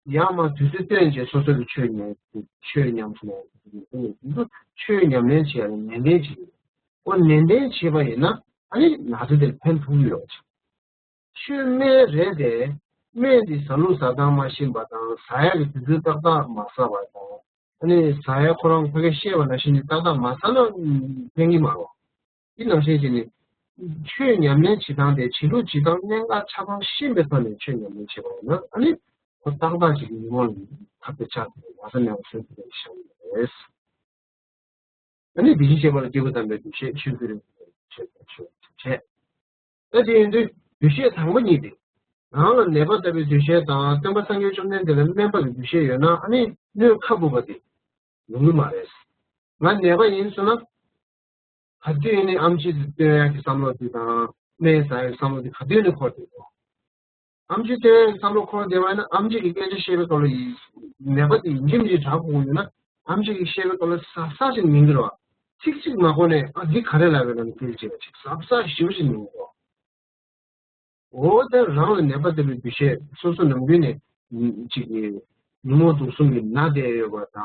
ཡང་མ་དུས་ཚོད་བཏོན་བྱས་སོ་སོ་གི་ཆོས་ཉམས་ཆོས་ཉམས་སུ་ལེན་ཆོས་ཉམས་ལེན་བྱེད་ཡ་ལ་ནན་ཏན་བྱེད་དགོས། ཨོ་ནན་ཏན་བྱེད་པ་ཡིན་ན་ཨ་ནི་ང་ཚོ་དེར་ཕན་ཐོགས་ཀྱི་ཡོད་ཅིང་། ཆོས་སྨན་རེད་དེ། སྨན་འདི་ཟ་ལུགས་ཟ་སྟངས་མ་ཤེས་པ་དང་ཟ་ཡ་གི་དུས་ཚོད་ཏག་ཏག་མ་ཟ་བ་དང་། ཨ་ནི་ཟ་ཡ་ཁོ་རང་ཁོ་གིས་བཤད་པ་ནང་བཞིན་ནི་ཏག་ཏག་མ་ཟ་ན་ཕན་གྱི་མ་རེད། འདི་ནང་བཞིན་བྱས་ནས། ཆོས་ཉམས་ལེན་བྱེད་སྟངས་དེ་བྱེད་ལུགས་བྱེད་སྟངས་གནད་འགག་ཆ་ཚང་ཤེས་པའི་ཐོག་ནས་ཆོས་ཉམས་ལེན་བྱེད་པ་ཡིན་ན་ཨ་ནི། ཁོ་ཏག་ཏག་ཅིག་ཉོན་མོངས་ལ་ཐར་པའི་ཆ་དེ་ལ་ས་མེད་པ་བཟོས་ཐུབ་པའི་ཤ་ཡིན་པ་རེད། ཨ་ནི་དེ་བཞིན་གཤེགས་པ་ལ་སྐྱེས་བུ་དམ་པའི་འདུ་ཤེས་ཆོས་ཀྱི་རིམ་པ་ཆོས་དང་ཆོས་ཀྱི་བྱེད། ད་དེ་ཡིན་དུས་འདུ་ཤེས་དང་པོ་ཉིད་དེ། རང་ལ་ནད་པ་ལྟ་བུའི་འདུ་ཤེས་དང་སྟོན་པ་སངས་རྒྱས་བཅོམ་ལྡན་འདས་ལ་སྨན་པ་གི་འདུ་ཤེས་ཡོད་ན་ཨ་ནི་གནོད་ཁ་སྦུབ་པ་དེ་ཡོང་གི་མ་རེད། ང་ནད་པ་ཡིན་སོང་ན། ག་དུས་ནས་ཨེམ་ཆི་སྟོན་ཡག་གི་བསམ་བློ་དེ་དང་སྨན་ཟ་ཡག་གི་བསམ་བློ་དེ་ག་དུས་ནས་འཁོར་དུས་དང་། ཨེམ་ཆི་སྟོན་ཡག་གི་བསམ་བློ་འཁོར་བསྡད་པ་ཡིན་ན་ཨེམ་ཆི་གི་སྐད་ཆ་བཤད་པའི་སྐབས་ལ་ཡིན་ནད་པ་དེ་ཡིན་གཅིག་མིན་གཅིག་དྲག་དགོས་ཡོད་ན་ཨེམ་ཆི་གི་བཤད་པའི་སྐབས་ལ་ཟབ་ཟབ་ཅིག་མིན་གྱི་རེད་བ། ཚིག་གཅིག་མ་གོ་ནས་ཨ་འདི་ག་རེ་ལབ་པའི་ལམ་ཁྱེར་བྱེད་པ་ཅིག་ཟབ་ཟབ་ཞེ་པོ་ཅིག་མིན་གྱི་རེད་བ། འོ་ད་རང་ལ་ནད་པ་ལྟ་བུའི་འདུ་ཤེས་སོ་སོ་ནམ་རྒྱུན་ནས་ཅིག་གི་ཉོན་མོངས་དུག་གསུམ་གྱིས་ན་བསྡད་ཡོད་པ་དང་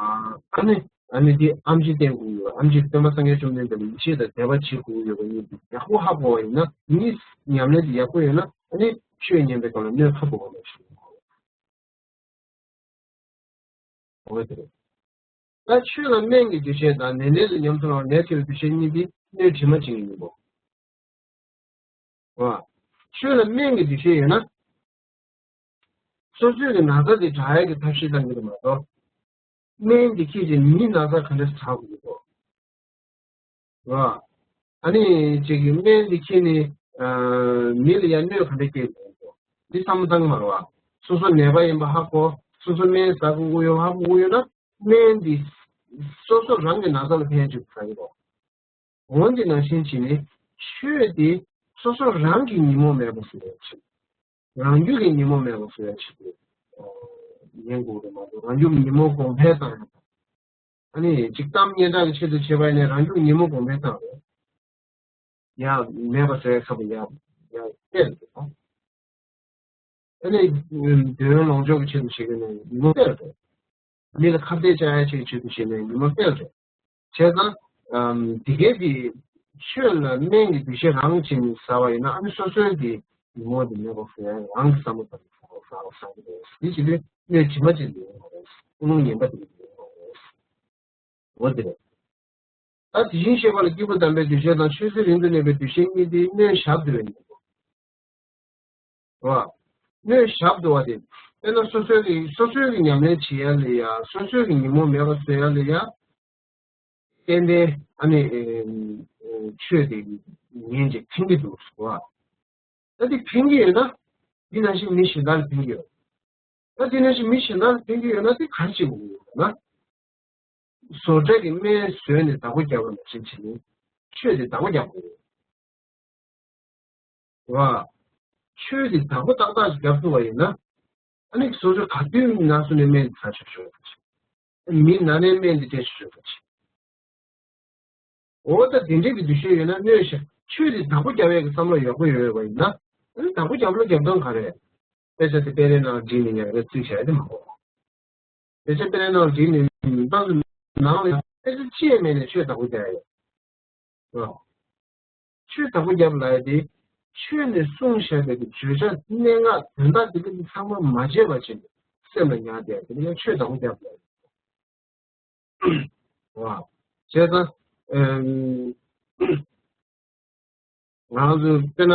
ཨ་ནི་ཨ་ནི་འདི་ཨེམ་ཆི་བསྟེན་དགོས་ཡོད། ཨེམ་ཆི་སྟོན་པ་སངས་རྒྱས་བཅོམ་ལྡན་འདས་ལ་ཡིད་ཆེས་དང་དད་པ་བྱེད་དགོས་ཡོད་པ་གཉིས་འདི་ཡག་པོ་ཧ་གོ་བ་ཡིན་ན་གཉིས་ཉམས་ལེན་འདི་ཡག་པོ་ཡོད་ན་ཨ་ནི་ཆོས་ཉན་པའི་སྐབས་ལ་གནོད་ཁ་སྦུབ་པ་མ་ཞིག་འོ་དེ་རེད། ད་ཆོས་ལ་སྨན་གྱི་འདུ་ཤེས་དང་ནན་ཏན་དུ་ཉམས་སུ་བླང་བའི་ནད་ཐེ་བའི་འདུ་ཤེས་གཉིས་འདི་སྣོད་དྲི་མ་བྱེད་ཀྱི་ཡིན་པོ། བ། ཆོས་ལ་སྨན་གྱི་འདུ་ཤེས་ཡོད་ན། སོ་སོའི་གི་ན་ཚ་དེ་དྲག་ཡག་གི་ཐབས་ཤེས་བཏང་གི་རེད་མ་གཏོགས། སྨན་འདི་ཁྱེར་ཏེ་མིའི་ན་ཚ་ག་འདྲ་དྲག་དགོས་ཀྱི་འདུག་བ། ཨ་ནི་ཅིག་གི་སྨན་འདི་ཁྱེར་ནས་ཨ་མི་ལ་ཡང་གནོད་ག་འདྲ་སྐྱེལ་དགོས་འདུག་འདི་བསམ་བློ་བཏང་གི་མ་རེད་བ། སོ་སོ་ནད་པ་ཡིན་པ་ཧ་གོ། སོ་སོ་སྨན་ཟ་དགོས་ཀྱི་ཡོད་ཧ་གོ་གི་ཡོད་ན་སྨན་འདི་སོ་སོ་རང་གི་ན་ཚ་ལ་ཕན་ཅིག་ཟ་གི་རེད། འོན་ཏེ་ནང་བཞིན་བྱས་ནས་ཆོས་དེ་སོ་སོ་རང་གི་ཉོན་མོངས་མེད་པ་བཟོ་ཡ་ཆེད། རང་རྒྱུད་ཀྱི་ཉོན་མོངས་མེད་པ་བཟོ་ཡ་ཆེད་དུ་ཉན་དགོས་རེད་མ་གཏོགས་རང་རྒྱུད་ཀྱི་ཉོན་མོངས་གོང་འཕེལ་བཏང་ཡ་དང་། ཨ་ནི་ཅིག་གཏམ་སྙན་གྲགས་ཀྱི་ཆེད་དུ་བྱས་པ་ཡིན་ན་རང་རྒྱུད་ཉོན་མོངས་གོང་འཕེལ་བཏང་རེད། ཡ་མེད་པ་བཟོ་ཡ་ཁ་པོ་ཡ་ཡ་སྤེལ་རེད་དང་། ཨ་ནི་འདོད་ཡོན་ལོངས་སྤྱོད་ཀྱི་ཆེད་དུ་བྱེད་མཁན་ནི་ཉོན་མོངས་སྤེལ་རེད། མི་ལ་ཁ་གཏད་བཅག་ཡ་ཆེད་ཆེད་དུ་བྱེད་ནས་ཉོན་མོངས་སྤེལ་རེད། བྱས་ཙང་། འདི་གའི་དེ་ཆོས་ལ་སྨན་གྱི་འདུ་ཤེས་རང་བྱས་ནས་ཟ་བ་ཡིན་ན་ཨ་ནི་སོ་སོའི་དེ་ཉོན་མོངས་དེ་མེད་པ་བཟོ་ཡ་རང་གི་བསམ་བློ་བཏང་ནས་ཟ་བ་ཟ་བ་ཟ་གི་རེད། དེ་བྱེད་དུས་སྣོད་དྲི་མ་ཅན་དེ་ཡོང་བ་རེད། ཀུན་སློང་ངན་པ་དེ་ཡོང་བ་རེད། འོ་དེ་རེད། ད་དེ་བཞིན་གཤེགས་པ་ལ་སྐྱེས་བུ་དམ་པའི་འདུ་ཤེས་དང་ཆོས་སྲིད་རིང་དུ་གནས་པའི་འདུ་ཤེས་གཉིས་དེ་སྣོད་ཞབས་ཏུ་བའི་གཉེན་པོ། རེད་བ། སྣོད་ཞབས་ཏུ་བ་དེ། དཔེར་ན་སོ་སོའི་གི་སོ་སོའི་གི་ཉམས་ལེན་བྱེད་ཡ་ལ་ཡ། སོ་སོའི་གི་ཉོན་མོངས་མེད་པ་བཟོ་ཡ་ལ་ཡ། ཏན་ཏན་ཨ་ནི་ཆོས་དེ་ཉན་ཅིག་ཕན་གྱི་འདུག་ཟེར་བ། ད་དེ་ཕན་གྱི་ཡོད་ན། འདི་ནང་བཞིན་མི་གཞན་དག་ལ་ཕན་གྱི་ཡོད། ད་དེ་ནང་བཞིན་མི་གཞན་དག་ལ་ཕན་གྱི་ཡོད་ན་དེ་ག་རེ་བྱེད་དགོས་ཀྱི་ཡོད་ན། བཟོ་གྲྭ་གི་སྨན་བཟོས་ནས་བདག་པོ་རྒྱབ་པ་ནང་བཞིན་བྱས་ནས་ཆོས་དེ་བདག་པོ་རྒྱབ་དགོས་ཀྱི་ཡོད། རེད་བ། ཆོས་དེ་བདག་པོ་ཏག་ཏག་ཅིག་རྒྱབ་ཐུབ་པ་ཡིན་ན། ཨ་ནི་སོ་སོ་ག་དུས་ན་སོ་ནས་སྨན་དེ་ཟ་ཆོག་ཆོག་ཡོད་པ་ཅིག་མི་ན་ནས་སྨན་དེ་སྤྲད་ཆོག་ཆོག་ཡོད་པ་ཅིག་འོ་ད་དེ་འདྲས་ཀྱི་འདུ་ཤེས་ཡོད་ན་གནོད་ཤ་ཆོས་དེ་བདག་པོ་རྒྱབ་ཡས་ཀྱི་བསམ་བློ་ཡག་པོ་ཡོད་པ་ཡིན་ན། ཨ་ནི་བདག་པོ་རྒྱབ་ལ་རྒྱབ་སྟངས་ག་རེ། དཔེ་ཆ་དེ་དཔེ་རའི་ནང་བསྒྲིགས་ནས་ཉར་རེ་བཙུགས་བྱ་ཡ་དེ་མ་གཏོགས། དཔེ་ཆ་དཔེ་རའི་ནང་བསྒྲིགས་ནས་ཏང་ནང་ལ་ཡང་དཔེ་ཆ་ཅི་ཡང་མེད་ནས་ཆོས་བདག་པོ་རྒྱག་ཡ་ཡོད། ཆོས་བདག་པོ་རྒྱབ་ལ་ཡ་དེ་ཆོས་ནས་གསུངས་བཞག་པའི་གི་བརྗོད་བྱ་གནད་འགག་དོན་དག་དེ་ག་དེ་ཚང་མ་མ་བརྗེད་པ་བྱས་ནས་སེམས་ལ་ཉར་བསྡད་ཡ་དེ་ནི་ཡང་ཆོས་བདག་པོ་རྒྱབ་ལ་ཡ། བ། བྱས་ཙང་། ཨམ། ང་ཚོས་དཔེར་ན་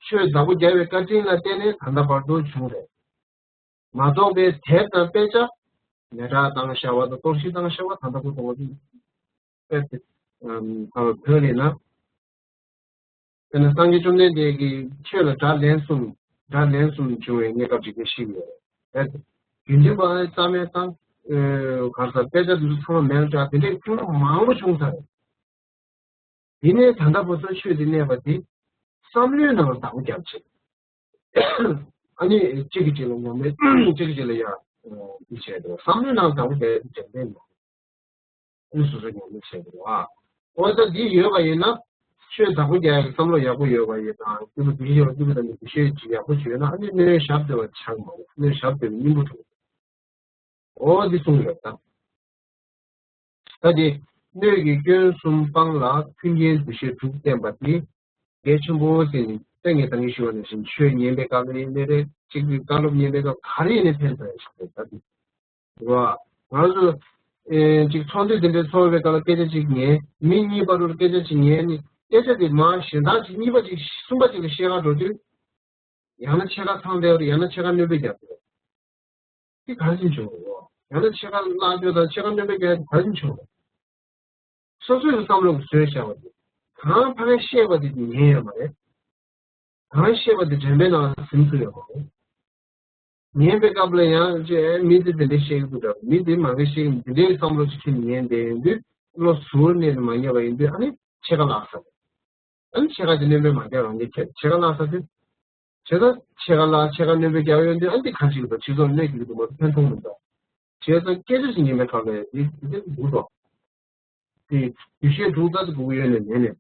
ཆོས་བདག་པོ་རྒྱབ་པའི་བཀའ་དྲིན་ལ་བརྟེན་ནས་ད་ལྟ་བར་དུ་བྱུང་རེད། མ་རྟོགས་པའི་དེབ་དང་དཔེ་ཆ། མེ་སྲེག་བཏང་བཞག་པ་དང་གཏོར་བཤིག་བཏང་བཞག་པ་ད་ལྟ་བར་དུ་ང་ཚོས་དཔེ་དེ་ཨམ་ད་བོད་ལ་ཡིན་ན། དེ་ནས་སངས་རྒྱས་བཅོམ་ལྡན་འདས་ཀྱིས་ཆོས་ལ་དགྲ་ལན་གསུམ། དགྲ་ལན་གསུམ་བྱུང་བའི་གནས་སྐབས་ཅིག་ནི་ཤི་ཡོད་རེད། རྒྱུན་འདུས་པ་རྩ་མེད་བཏང་། ཨེ་ག་རེ་ཟེར། དཔེ་ཆ་འདི་ཚོ་ཚང་མ་མེད་པ་བྱས། དེ་འདྲའི་ཁྱོན་མང་པོ་བྱུང་ཚར་རེད། དེ་ནས་ད་ལྟ་བར་དུ་ཆོས་འདི་གནས་པ་འདི་བསམ་བློའི་ནང་ལ་བདག་པོ་རྒྱབ་བྱས། ཨ་ནི་གཅིག་གིས་གཅིག་ལ་ཉམས་ལེན། གཅིག་གིས་གཅིག་ལ་ཡ་འདི་བྱས་འདུག་བསམ་བློའི་ནང་ལ་བདག་པོ་རྒྱབ་ཡ་འདི་འགྲིག་གི་མ་རེད། ཨ་ནི་སོ་སོ་ཉམས་ལེན་བྱེད་དགོས་རེད་བ། འོ་ད་འདི་ཡོད་པ་ཡིན་ན། ཆོས་བདག་པོ་རྒྱག་ཡག་གི་བསམ་བློ་ཡག་པོ་ཡོད་པ་ཡིན་ན། སྐྱེས་བུ་འདི་ཡོད་སྐྱེས་བུ་དམ་པའི་འདུ་ཤེས་ཅིག་ཡག་པོ་ཅིག་ཡོད་ན། ཨ་ནི་སྣོད་ཞབས་འདེབས་པ་ཆགས་མ་རེད། སྣོད་ཞབས་འདེབས་པའི་སྙིང་པོ་འགྲུབ། འོ་འདི་གསུངས་ཡོད་ད། ད་དེ་སྣོད་ཀྱི་སྐྱོན་གསུམ་སྤངས་ལ་མཐུན་རྐྱེན་འདུ་ཤེས་དྲུག་བསྟེན་པ་དེ་གལ་ཆེན་པོ་ཟེར་ནས། ད་ངས་ད་གིན་ཞུས་པ་ནང་བཞིན་ཆོས་ཉན་པའི་སྐབས་ལ་ཡིན་ནའི་རེད། གཅིག་གི་བཀའ་སློབ་ཉན་པའི་སྐབས་ག་རེ་ཡིན་ནའི་ཕན་ཐོགས་ཡག་ཞིག་རེད་ད་དེ། རེད་བ། ང་ཚོ་ཨེ་ཅིག་ཚོགས་འདུ་དེ་འདྲའི་ཚོགས་པའི་སྐབས་ལ་སྐད་ཆ་ཅིག་ཉན། མི་གཉིས་བར་དུ་སྐད་ཆ་ཅིག་ཉན་ནས། སྐད་ཆ་དེ་མར་གཞན་དག་ཅིག་གཉིས་པ་ཅིག་གསུམ་པ་ཅིག་ལ་བཤད་ག་འགྲོ་དུས། ཡང་ན་ཕྱེད་ཀ་ཚང་བསྡད་པ་རེད། ཡང་ན་ཕྱེད་ཀ་སྣོན་པ་བརྒྱབ་པ་རེད། དེ་ག་རེ་བྱུང་རེད། ཡང་ན་ཕྱེད་ཀ་བརླག་འགྲོ་དང་ཕྱེད་ཀ་སྣོན་པ་བརྒྱབ་པ་དེ་ག་རེ་བྱུང་རེད། སོ་སོའི་བསམ་བློ་གིས་བཟོས་བཞག་པ་དེ། གང་ཕ་གིར་བཤད་པ་དེ་ཉན་ཡོད་མ་རེད། གང་བཤད་པ་དེ་དྲན་པའི་ནང་ལ་ཟིན་ཐུབ་ཡོད་མ་རེད། ཉན་པའི་སྐབས་ལ་ཡང་ཅེ་མི་དེ་དེ་འདྲ་བཤད་ཀྱི་འདུག་ད། མི་དེ་མ་གི་བཤད་ཀྱི་འདི་འདྲའི་བསམ་བློ་ཅིག་ཁྱེར་ནས་ཉན་བསྡད་ཡོང་དུས། བློ་གཟུར་གནས་ནས་མ་ཉན་པ་ཡིན་དུས། ཨ་ནི་ཕྱེད་ཀ་བརླག་ས་རེད། ཨ་ནི་ཕྱེད་ཀ་དེ་སྣོན་པ་མ་བརྒྱབ་རང་གིས་ཁྱེར་ཕྱེད་ཀ་བརླག་ས་དེ། བྱས་ཙང་ཕྱེད་ཀ་བརླག་ཕྱེད་ཀ་སྣོན་པ་བརྒྱབ་ཡོང་དུས། ཨ་འདི་ག་ཅིག་རེད་པ། སྤྱི་ཚོགས་སྣོད་ཀྱི་རིགས་དུ་མ་ཕན་ཐོགས་མི་འདུག་བྱས་ཙང་སྐད་ཆ་ཞིག་ཉན་པའི་སྐབས་ལ་འདི་འདི་འདུག་དོ། དེ་འདུ་ཤེས་དྲུག་ད་དེ་དགོས་ཀྱི་ཡོད་ནས་མེད་ནས།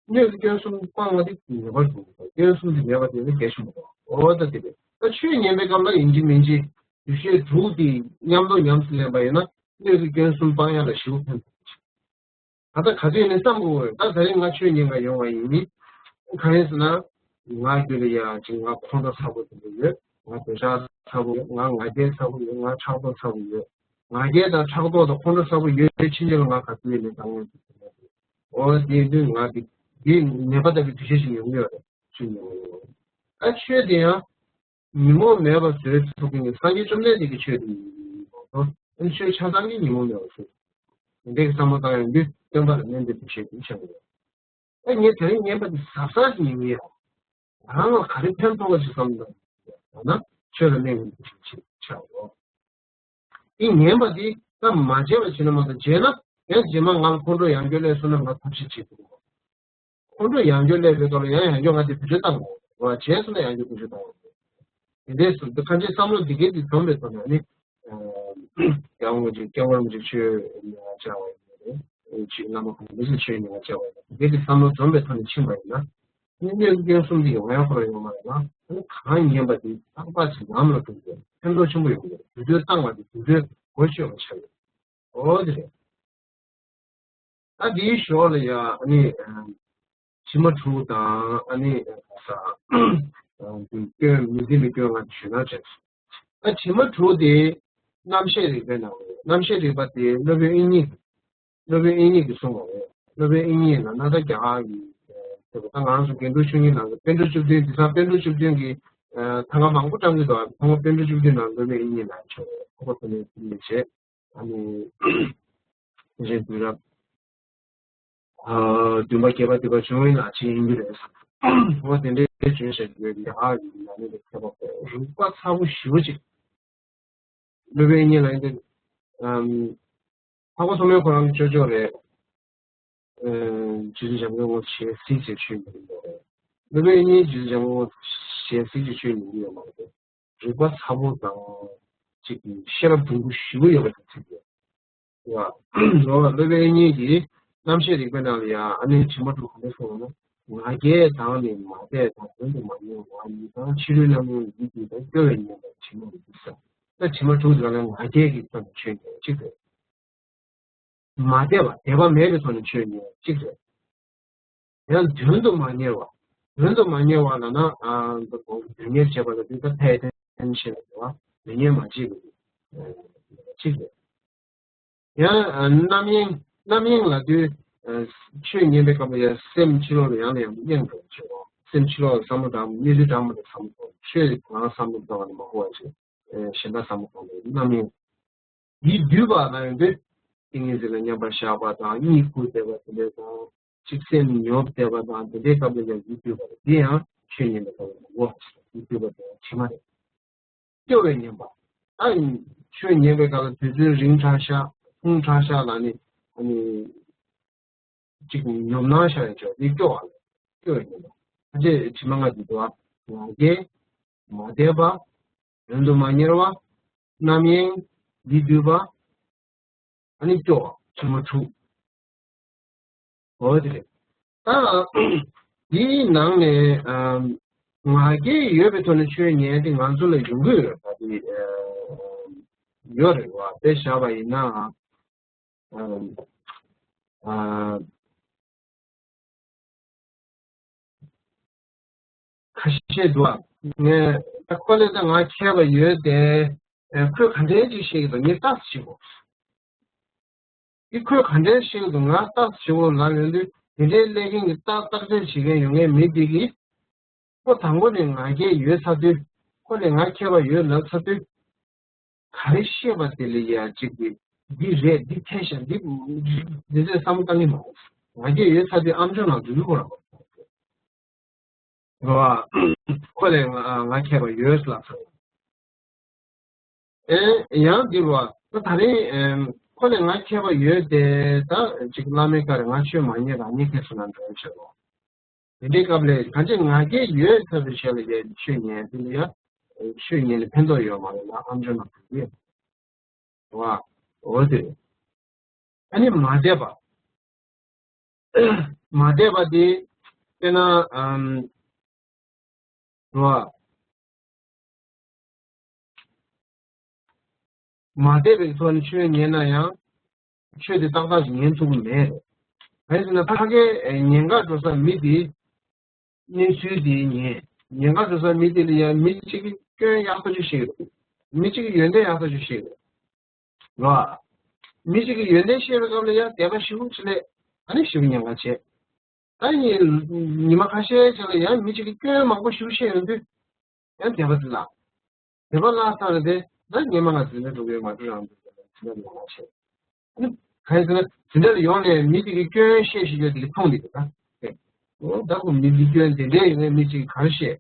སྣོད་ཀྱི་སྐྱོན་གསུམ་སྤངས་པ་དེ་ངེས་པར་དགོས་ཀྱི་འདུག་སྐྱོན་གསུམ་དེ་མེད་པ་དེ་ནི་གལ་ཆེན་པོ་འདུག་འོ་ད་དེ་རེད། ད་ཆོས་ཉན་པའི་སྐབས་ལ་ཡིན་གཅིག་མིན་གཅིག་འདུ་ཤེས་དྲུག་དེ་མཉམ་དུ་ཉམས་སུ་ལེན་པ་ཡིན་ན། སྣོད་ཀྱི་སྐྱོན་གསུམ་སྤང་ཡག་ལ་ཞེ་པོ་ཕན་ཐོགས། ད་ལྟ་ག་དུས་ནས་བསམ་དགོས་པ་རེད། ད་ད་རིང་ང་ཆོས་ཉན་ག་ཡོང་བ་ཡིན། གང་ཡིན་ཟེར་ན། ང་རྒྱུད་ལ་ཡ་ཅིག་ང་ཁོང་ཁྲོ་ཚ་པོ་དེ་འདྲ་ཡོད། ང་འདོད་ཆགས་ཚ་པོ་ཡོད། ང་ང་རྒྱལ་ཚ་པོ་ཡོད། ང་ཕྲག་དོག་ཚ་པོ་ཡོད། ང་རྒྱལ་དང་ཕྲག་དོག་དང་ཁོང་ཁྲོ་ཚ་པོ་ཡོད་ཕྱིན་ཆད་ལ་ང་ག་དུས་ནས་ད་ངོས་འཛིན་བྱེད་ཀྱི་མེད། འོ་དེ་དུས་ང་འདི་འདི་ནད་པ་ལྟ་བུའི་འདུ་ཤེས་ཤིག་ཡོང་གི་ཡོད་རེད། ཆོས་ཉན་ག་ཡོང་བ་ཡིན། ཨ་ཆོས་དེ་ཡང་ཉོན་མོངས་མེད་པ་བཟོས་ཐུབ་མཁན་གྱི་སངས་རྒྱས་བཅོམ་ལྡན་འདས་ཀྱི་ཆོས་དེ་ཡིན་ནོ། ཨ་ཆོས་ཆ་ཚང་གི་ཉོན་མོངས་མེད་པ་བཟོས། དེ་འདྲའི་བསམ་བློ་བཏང་ཡོང་དུས་སྟོན་པ་ལ་གནོད་འདོད་འདུ་ཤེས་ཀྱིས་ཆགས་ཡོད། ཨ་ངས་དེ་རིང་ཉན་པ་འདི་གཟབ་གཟབ་ཅིག་ཉན་གྱི་ཡོད། ང་རང་ལ་ག་རེ་ཕན་ཐོགས་པ་ཞིག་བསམ་འདུག་ལབ་ན། ཆོས་ལ་གནོད་པའི་འདུ་ཤེས་ཅིག་ཆགས་ཡོད། འདི་ཉན་པ་འདི་ད་མ་བརྗེད་པ་བྱས་ན་མ་གཏོགས། བརྗེད་ན་ཡང་རྗེས་མ་ང་ལ་ཁོང་ཁྲོ་ཡང་བསྐྱར་སླེབས་སོང་ན་ང་ཐབས་ཤེས་བྱེད་ཐུབ་ཀྱི་མ་རེད། ཁོང་ཁྲོ་ཡང་བསྐྱར་སླེབས་པའི་སྐབས་ལ་ཡང་ཡང་བསྐྱར་ང་དེ་བེད་སྤྱོད་བཏང་དགོས་རེད། བརྗེད་སོང་ན་ཡང་བསྐྱར་བེད་སྤྱོད་བཏང་དགོས་རེད། དེ་འདྲས་སུ་འདི་ཁ་ཆེའི་བསམ་བློ་འདི་གས་འདི་འཛོམས་པའི་ཐོག་ནས་ནི། ཡང་ངོ་ཅིག་སྐྱབས་མགོན་རིན་པོ་ཆེ་ཆོས་ཉན་ཡག་བཅར་བ་ཡིན་ནའི་རེད། ཅིག་བླ་མ་གོང་མ་ཅིག་ཆོས་ཉན་ཡག་བཅར་བ་ཡིན་ནའི་རེད། འདི་གས་འདི་བསམ་བློ་འཛོམས་པའི་ཐོག་ནས་ཕྱིན་པ་ཡིན་ན། ནི་སྣོད་ཀྱི་སྐྱོན་གསུམ་འདི་ཡོང་ཡག་ཁོ་རང་ཡོང་མ་རེད་ལ། ཨ་ནི་གང་ཉན་པ་འདི་ཏག་ཏག་ཅིག་ལམ་ལ་འགྲོ་དགོས། ཕན་ཐོགས་ཆེན་པོ་ཡོང་གི་རེད། དུས་ཚོད་བཏང་བ་འདི་དུས་ཚོད་གོ་ཆོད་པ་ཆགས་ཡོད། འོ་དེ་རེད། ཨ་དེའི་ཞོར་ལ་ཡ་ཨ་ནི་ཨ་བྱེ་མ་དྲུག་དང་། ཨ་ནི་ཨ་ས་ཨ་དེ་སྐྱོན་མི་འཛིན་པའི་སྐྱོན་ལྔ་དེ་ཞུས་ན་བྱས། ཨ་བྱེ་མ་དྲུག་དེ་རྣམ་ཤེས་རིག་པའི་ནང་ལ་ཡོད། རྣམ་ཤེས་རིག་པ་དེ་སློབ་དཔོན་དབྱིག་གཉེན། སློབ་དཔོན་དབྱིག་གཉེན་གྱིས་གསུངས་པ་རེད། སློབ་དཔོན་དབྱིག་གཉེན་ལ་ན་ད་རྒྱ་གར་གྱི་ད་ང་རང་ཚོ་དགེ་འདུན་ཆོས་གཉིས་ནང་གི་པཎ་གྲུབ་བཅུ་བདུན། དེང་སང་པཎ་གྲུབ་བཅུ་བདུན་གྱི་ཐང་ག་མང་པོ་བཀྲམ་གྱི་འདུག་ཐང་ག་པཎ་གྲུབ་བཅུ་བདུན་ནང་སློབ་དཔོན་དབྱིག་གཉེན་ལ་ཆོག་ཁོ་པ་ཚོ་ནས་དེ་ནས་བྱས། ཨ་ནི་རྗེ་དུས་རབས་བདུན་པ་བརྒྱད་པ་དེ་ག་བྱུང་བའི་ནང་ཆེན་ཡིན་གྱི་རེད་བསམ། འོ་དེ་འདྲའི་བྱུང་བཞག་ཡོད། ཡ་ཧ་ཡིན་ན་ནི་ཁྱད་པར་རིག་པ་ཚ་པོ་ཞེ་པོ་ཅིག་སློབ་དཔོན་དབྱིག་གཉེན་ལ་ཡིན་ཏེ། ཨམ། འཕགས་པ་མཚོ་སྨན་ཁོ་རང་ནི་ཅོ་ཅོ་རེད། ཨ། རྗེ་བཙུན་འཇམ་མགོན་དབང་ཞལ་གཟིགས་བྱས་ཆོས་ཉན་གྱི་ཡོད་རེད། སློབ་དཔོན་དབྱིག་གཉེན་རྗེ་བཙུན་འཇམ་མགོན་དབང་ཞལ་གཟིགས་བྱས་ཆོས་ཉན་གྱི་ཡོད་མ་རེད། རིག་པ་ཚ་པོ་དང་ཅིག་ཤེས་རབ་གྲུང་པོ་ཞེ་པོ་ཡོད་པ་དེ་ཚིག་རེད། ལོ་སློབ་དཔོན་དབྱིག་གཉེན་གྱིས་རྣམ་བཤད་རིག་པའི་ནང་ལ་ཡང་ཨ་ནེ་དྲི་མ་དྲུག་ག་འདྲ་གསུངས་ལ་ན། ང་རྒྱལ་དང་ནི་མ་དད་དང་དོན་དུ་མ་ཉེ་བ། ཡིད་དང་ཕྱི་རོལ་རྣམ་གཡེང་ཡིད་བསྡུས་དང་། སྐྱོ་བས་ཉེན་དང་དྲི་མ་མི་འདོད་ས། ད་དྲི་མ་དྲུག་དེ་ག་ལ་ང་རྒྱལ་གྱི་ཐོག་ནས་ཆོས་ཉན་གཅིག་རེད། མ་དད་པ་དད་པ་མེད་པའི་ཐོག་ནས་ཆོས་ཉན་གཅིག་རེད། ཡང་དོན་དུ་མ་གཉེར་བ། དོན་དུ་མ་གཉེར་བ་ལ་ན་ཨ་དོན་གཉེར་བྱེད་པ་ལ་དུས་ད་ཕལ་ཆེར་ཆེ་བ་དོན་གཉེར་མ་བྱེད་པའི་གཅིག་རེད། ཡང་རྣམ་གཡེང་། རྣམ་གཡེང་ལ་དུས་ཆོས་ཉན་པའི་སྐབས་ལ་ཡང་སེམས་ཕྱི་ལོགས་ལ་ཡང་ལ་ཡང་གཡེང་འགྲོ་ཆེ་བ། སེམས་ཕྱི་ལོགས་ལ་བསམ་བློ་བཏང་། གནས་ཚུལ་དྲང་མོ་ལ་བསམ་བློ་གཏོང་། ཆོས་ལ་བསམ་བློ་བཏང་བ་ནི་མ་གོ་བ་ཞིག་གཞན་དག་བསམ་བློ་གཏོང་བའི་རྣམ་གཡེང་། ཡིད་བསྡུས་པ་ལ་ཡོང་དུས་ཏིང་ངེ་འཛིན་ལ་མཉམ་པར་བཞག་པ་དང་། གཉིད་ཁུག་བསྡད་པ་དེ་འདྲ་དང་། ཅིག་སེམས་ཉོབ་བསྡད་པ་དང་། དེ་འདྲའི་སྐབས་ལ་ཡང་ཡིད་བསྡུས་པ་རེད། འདི་ཡང་ཆོས་ཉན་པའི་སྐབས་ལ་ངོ་། ཡིད་བསྡུས་པ་དེ་ཡང་དྲི་མ་རེད། སྐྱོ་བས་ཉེན་པ། ད་ཆོས་ཉན་པའི་སྐབས་ལ་དུས་ཚོད་རིང་དྲགས་ཤག་ཐུང་དྲགས་ཤག་ལ་ནི་ཨ་ནི་ཅིག་ཉོབ་སྣང་ཤར་ཡོང་ཆོག་འདི་སྐྱོ་བ་རེད། སྐྱོ་བས་ཉེན་པ། ཕལ་ཆེར་དྲི་མ་ལྔ་འདི་འདུག་ང་རྒྱལ། མ་དད་པ། དོན་དུ་མ་གཉེར་བ། རྣམ་གཡེང་། ཡིད་བསྡུས་པ། ཨ་ནི་སྐྱོ་བ། དྲི་མ་དྲུག་འོ་དེ་རེད། ད་འདིའི་ནང་ནས་ང་རྒྱལ་ཡོད་པའི་ཐོག་ནས་ཆོས་ཉན་དེ་ང་ཚོ་ལ་ཡོང་གི་ཡོད་པ་དེ་ཡོད་རེད་བ། དཔེ་བཞག་པ་ཡིན་ན། ཁ་ཤས་འདུག་ཨ། ངས་ད་ཁོ་ལས་ད་ང་མཁས་པ་ཡོད་དེ། ཁོས་ག་འདྲའི་ཅིག་བཤད་ཀྱི་འདུག་ངས་ལྟ་ཞིག་གོ། འདི་ཁོས་ག་འདྲའི་བཤད་ཀྱི་འདུག་ང་ལྟ་ཞིག་གོ་ལབ་ཡོང་དུས། དེ་འདྲའི་ཀླད་ཀན་གྱི་ལྟ་བརྟག་དཔྱད་བྱེད་མཁན་ཡོད་མཁན་མི་དེ་གིས། ཁོ་དང་པོ་ནས་ང་རྒྱལ་ཡོད་ཚར་དུས། ཁོ་ལས་ང་མཁས་པ་ཡོད་ལབ་ཚར་དུས། ག་རེ་བཤད་པ་དེ་ལ་ཡ་གཅིག་གིས་འདི་རེད། འདི་འཐད་ཤག་འདི་འདི་ཚོས་བསམ་བློ་བཏང་གི་མ་རེད། ང་རྒྱལ་ཡོད་ཚར་དུས་ཨམ་ཅོག་ནང་འཛུལ་གྱི་ཁོ་རང་རེད་བ། ཁོ་ལས་ང་ང་མཁས་པ་ཡོད་ལབ་ཚར། ཨེ་ཡང་འདི་རེད་བ། ད་ད་རིང་ཨེམ་ཁོ་ལས་ང་མཁས་པ་ཡོད་དེ། ད་ཅིག་བླ་མའི་བཀའ་རེད། ང་ཆོས་མ་ཉན་རང་ཉིད་མཁས་སོང་ན་འགྲོ་ཡ་ཆེ་རོ། དེ་འདྲའི་སྐབས་ལ་གང་ཅི་ང་རྒྱལ་ཡོད་ཚོད་དུ་བྱས་ལ་ཡ་ཆོས་ཉན་དེ་ལ་ཡ། ཆོས་ཉན་ལ་ཕན་ཐོགས་ཡོད་མ་རེད་ལ་ཨམ་ཅོག་ནང་དུ་ཡོད་བ། འོ་དེ་རེད། ཨ་ནི་མ་དད་པ། མ་དད་པ་དེ་དཔེར་ན་ཨམ། བ། མ་དད་པའི་ཐོག་ནས་ཆོས་ཉན་ན་ཡང་། ཆོས་དེ་ཏག་ཏག་ཅིག་ཉན་ཐུབ་ཀྱི་མེད། གང་ཡིན་ཟེར་ན་ཕ་གིའི་ཉེན་ཁ་འགྲོ་ས་མི་དེ། གནས་ཚུལ་དེ་ཉན། ཉེན་ཁ་འགྲོ་ས་མི་དེ་ལ་ཡང་མི་གཅིག་གིས་སྐྱོན་ཡག་པོ་ཅིག་བཤད་ཀྱི་འདུག་མི་གཅིག་གིས་ཡོན་ཏན་ཡག་པོ་ཅིག་བཤད་ཀྱི་འདུག་རོ། མི་གཅིག་གིས་ཡོན་ཏན་བཤད་པའི་སྐབས་ལ་ཡང་དད་པ་ཞེ་པོ་ཅིག་སླེབས། ཨ་ནི་ཞེ་པོ་ཉེན་ཁ་ཆེ། ད་ཡིན། ཉི་མ་ཁ་ཤས་ཤིག་ལ་ཡང་མི་གཅིག་གིས་སྐྱོན་མང་པོ་ཞེ་པོ་བཤད་ཡོང་དུས། ཡང་དད་པ་དེ་བརླག་དད་པ་བརླག་ཚར་རེད་དེ། ད་སྔོན་མ་ང་འཛིན་གྲྭ་འགྲོ་གི་ཡོད་མ་འགྲོ་རང་འཛིན་གྲྭ་ལ་མ་བྱེད། ཨ་ནི་གང་ཡིན་ཟེར་ན་འཛིན་གྲྭ་ལ་ཡོང་ནས་མི་གཅིག་གིས་སྐྱོན་བཤད་བཞིན་ཡོད་དེ་གི་མཐོང་དེ་གི་ད། ཨོ་ད་ཁོ་མི་འདི་སྐྱོན་དེ་འདྲས་ཡོད་ནས་མི་གཅིག་གིས་ག་རེ་བཤད།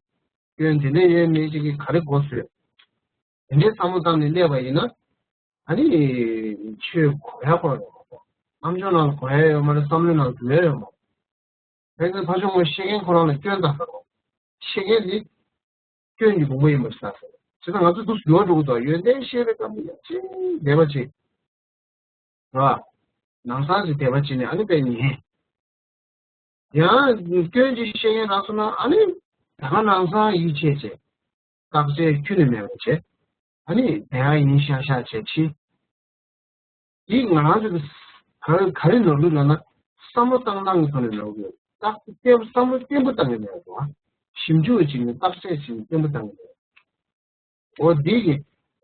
སྐྱོན་དེ་འདྲས་ཡོད་མི་གཅིག་གིས་ག་རེ་མགོ་ཟུས། དེ་འདྲའི་བསམ་བློ་བཏང་ནས་སླེབས་པ་ཡིན་ན། ཨ་ནི་ཆོས་གོ་ཡ་གོ་ཡ་ཡོད་མ་རེད། ཨམ་ཅོག་ནང་ལ་གོ་ཡ་ཡོད་མ་རེད། བསམ་བློའི་ནང་ལ་འཛུལ་ཡ་ཡོད་མ་རེད། དེ་ཚོ་ཕ་ཆུང་ངོ་ཤེས་མཁན་ཁོ་རང་ལ་སྐྱོན་བཏགས་ཟེར་རོ། ཤེས་མཁན་དེ་སྐྱོན་གྱི་བུ་མོ་ཡིན་པར་བསམ་ཟེར། བྱས་ཙང་ང་ཚོ་འདུག་འགྱུར་བ་འགྲོ་གི་འདུག་ཡོན་ཏན་ཤེས་པའི་སྐབས་ལ་ཡ་ཅིག་དད་པ་ཅིག་ར། ནང་སང་ཅིག་དད་པ་ཅིག་ནས་ཨ་ནི་དཔེ་ཉན། ཡང་སྐྱོན་ཅིག་བཤད་མཁན་རག་སོང་ན་ཨ་ནི་ད་ག་ནང་སང་ཡིད་ཆེས་བྱས། བརྟག་དཔྱད་ཁྱོན་ནས་མེད་པ་བྱས། ཨ་ནི་དེ་ཡང་ཡིན་ཤག་ཤག་བྱས་ཕྱིན། འདི་ང་རང་ཚོ་གི་ག་རེ་ག་རེ་ནོར་འདུག་ལབ་ན། བསམ་བློ་བཏང་སྟངས་ཀྱི་ཐོག་ནས་ནོར་གི་ཡོད། བརྟག་དཔྱད་བསམ་བློ་བརྟན་པོ་བཏང་གི་མེད་པ། ཞིབ་འཇུག་བྱས་ནས་བརྟག་དཔྱད་བྱས་ནས་བརྟན་པོ་བཏང་གི་མེད། འོ་འདི་གི་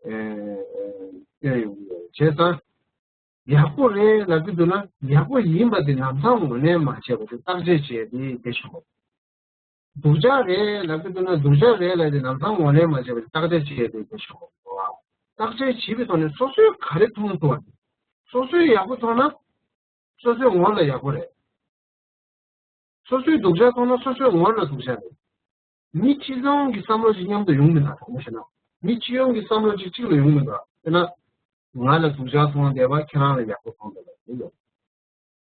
ཨེ་ཨེ་སྐྱོན་ཡོང་གི་ཡོད། བྱས་ཙང་། ཡག་པོ་རེད་ལབ་ཀྱི་འདུག་ན་ཡག་པོ་ཡིན་པ་དེ་ལམ་སང་ངོས་ལེན་མ་བྱས་པ་དེ་བརྟག་དཔྱད་བྱས་ཏེ་དེ་བྱུང་བ། སྡུག་ཅག་རེད་ལབ་ཀྱི་འདུག་ན་སྡུག་ཅག་རེད་ལབ་དེ་ལམ་སང་ངོས་ལེན་མ་བྱས་པ་དེ་བརྟག་དཔྱད་བྱས་ཏེ་དེ་བྱུང་བ། བརྟག་དཔྱད་བྱས་པའི་ཐོག་ནས་སོ་སོས་ག་རེ་མཐོང་ཐུབ་པ། སོ་སོས་ཡག་པོ་མཐོང་ན་སོ་སོའི་ངོ་ལ་ཡག་པོ་རེད། སོ་སོའི་སྡུག་ཅག་མཐོང་ན་སོ་སོའི་ངོ་ལ་སྡུག་ཅག་རེད། མི་སྤྱི་ཡོངས་ཀྱི་བསམ་བློ་ཞིག་མཉམ་དུ་ཡོང་མི་འདུག་དྲང་པོ་བཤད་ན། མི་སྤྱི་ཡོངས་ཀྱི་བསམ་བློ་ཅིག་གཅིག་ལ་ཡོང་མི་འདུག་དཔེར་ན། ང་ལ་སྡུག་ཅག་མཐོང་བསྡད་པ་ཁྱེད་རང་ལ་ཡག་པོ་མཐོང་བསྡད་པ་དེ་ཡོད།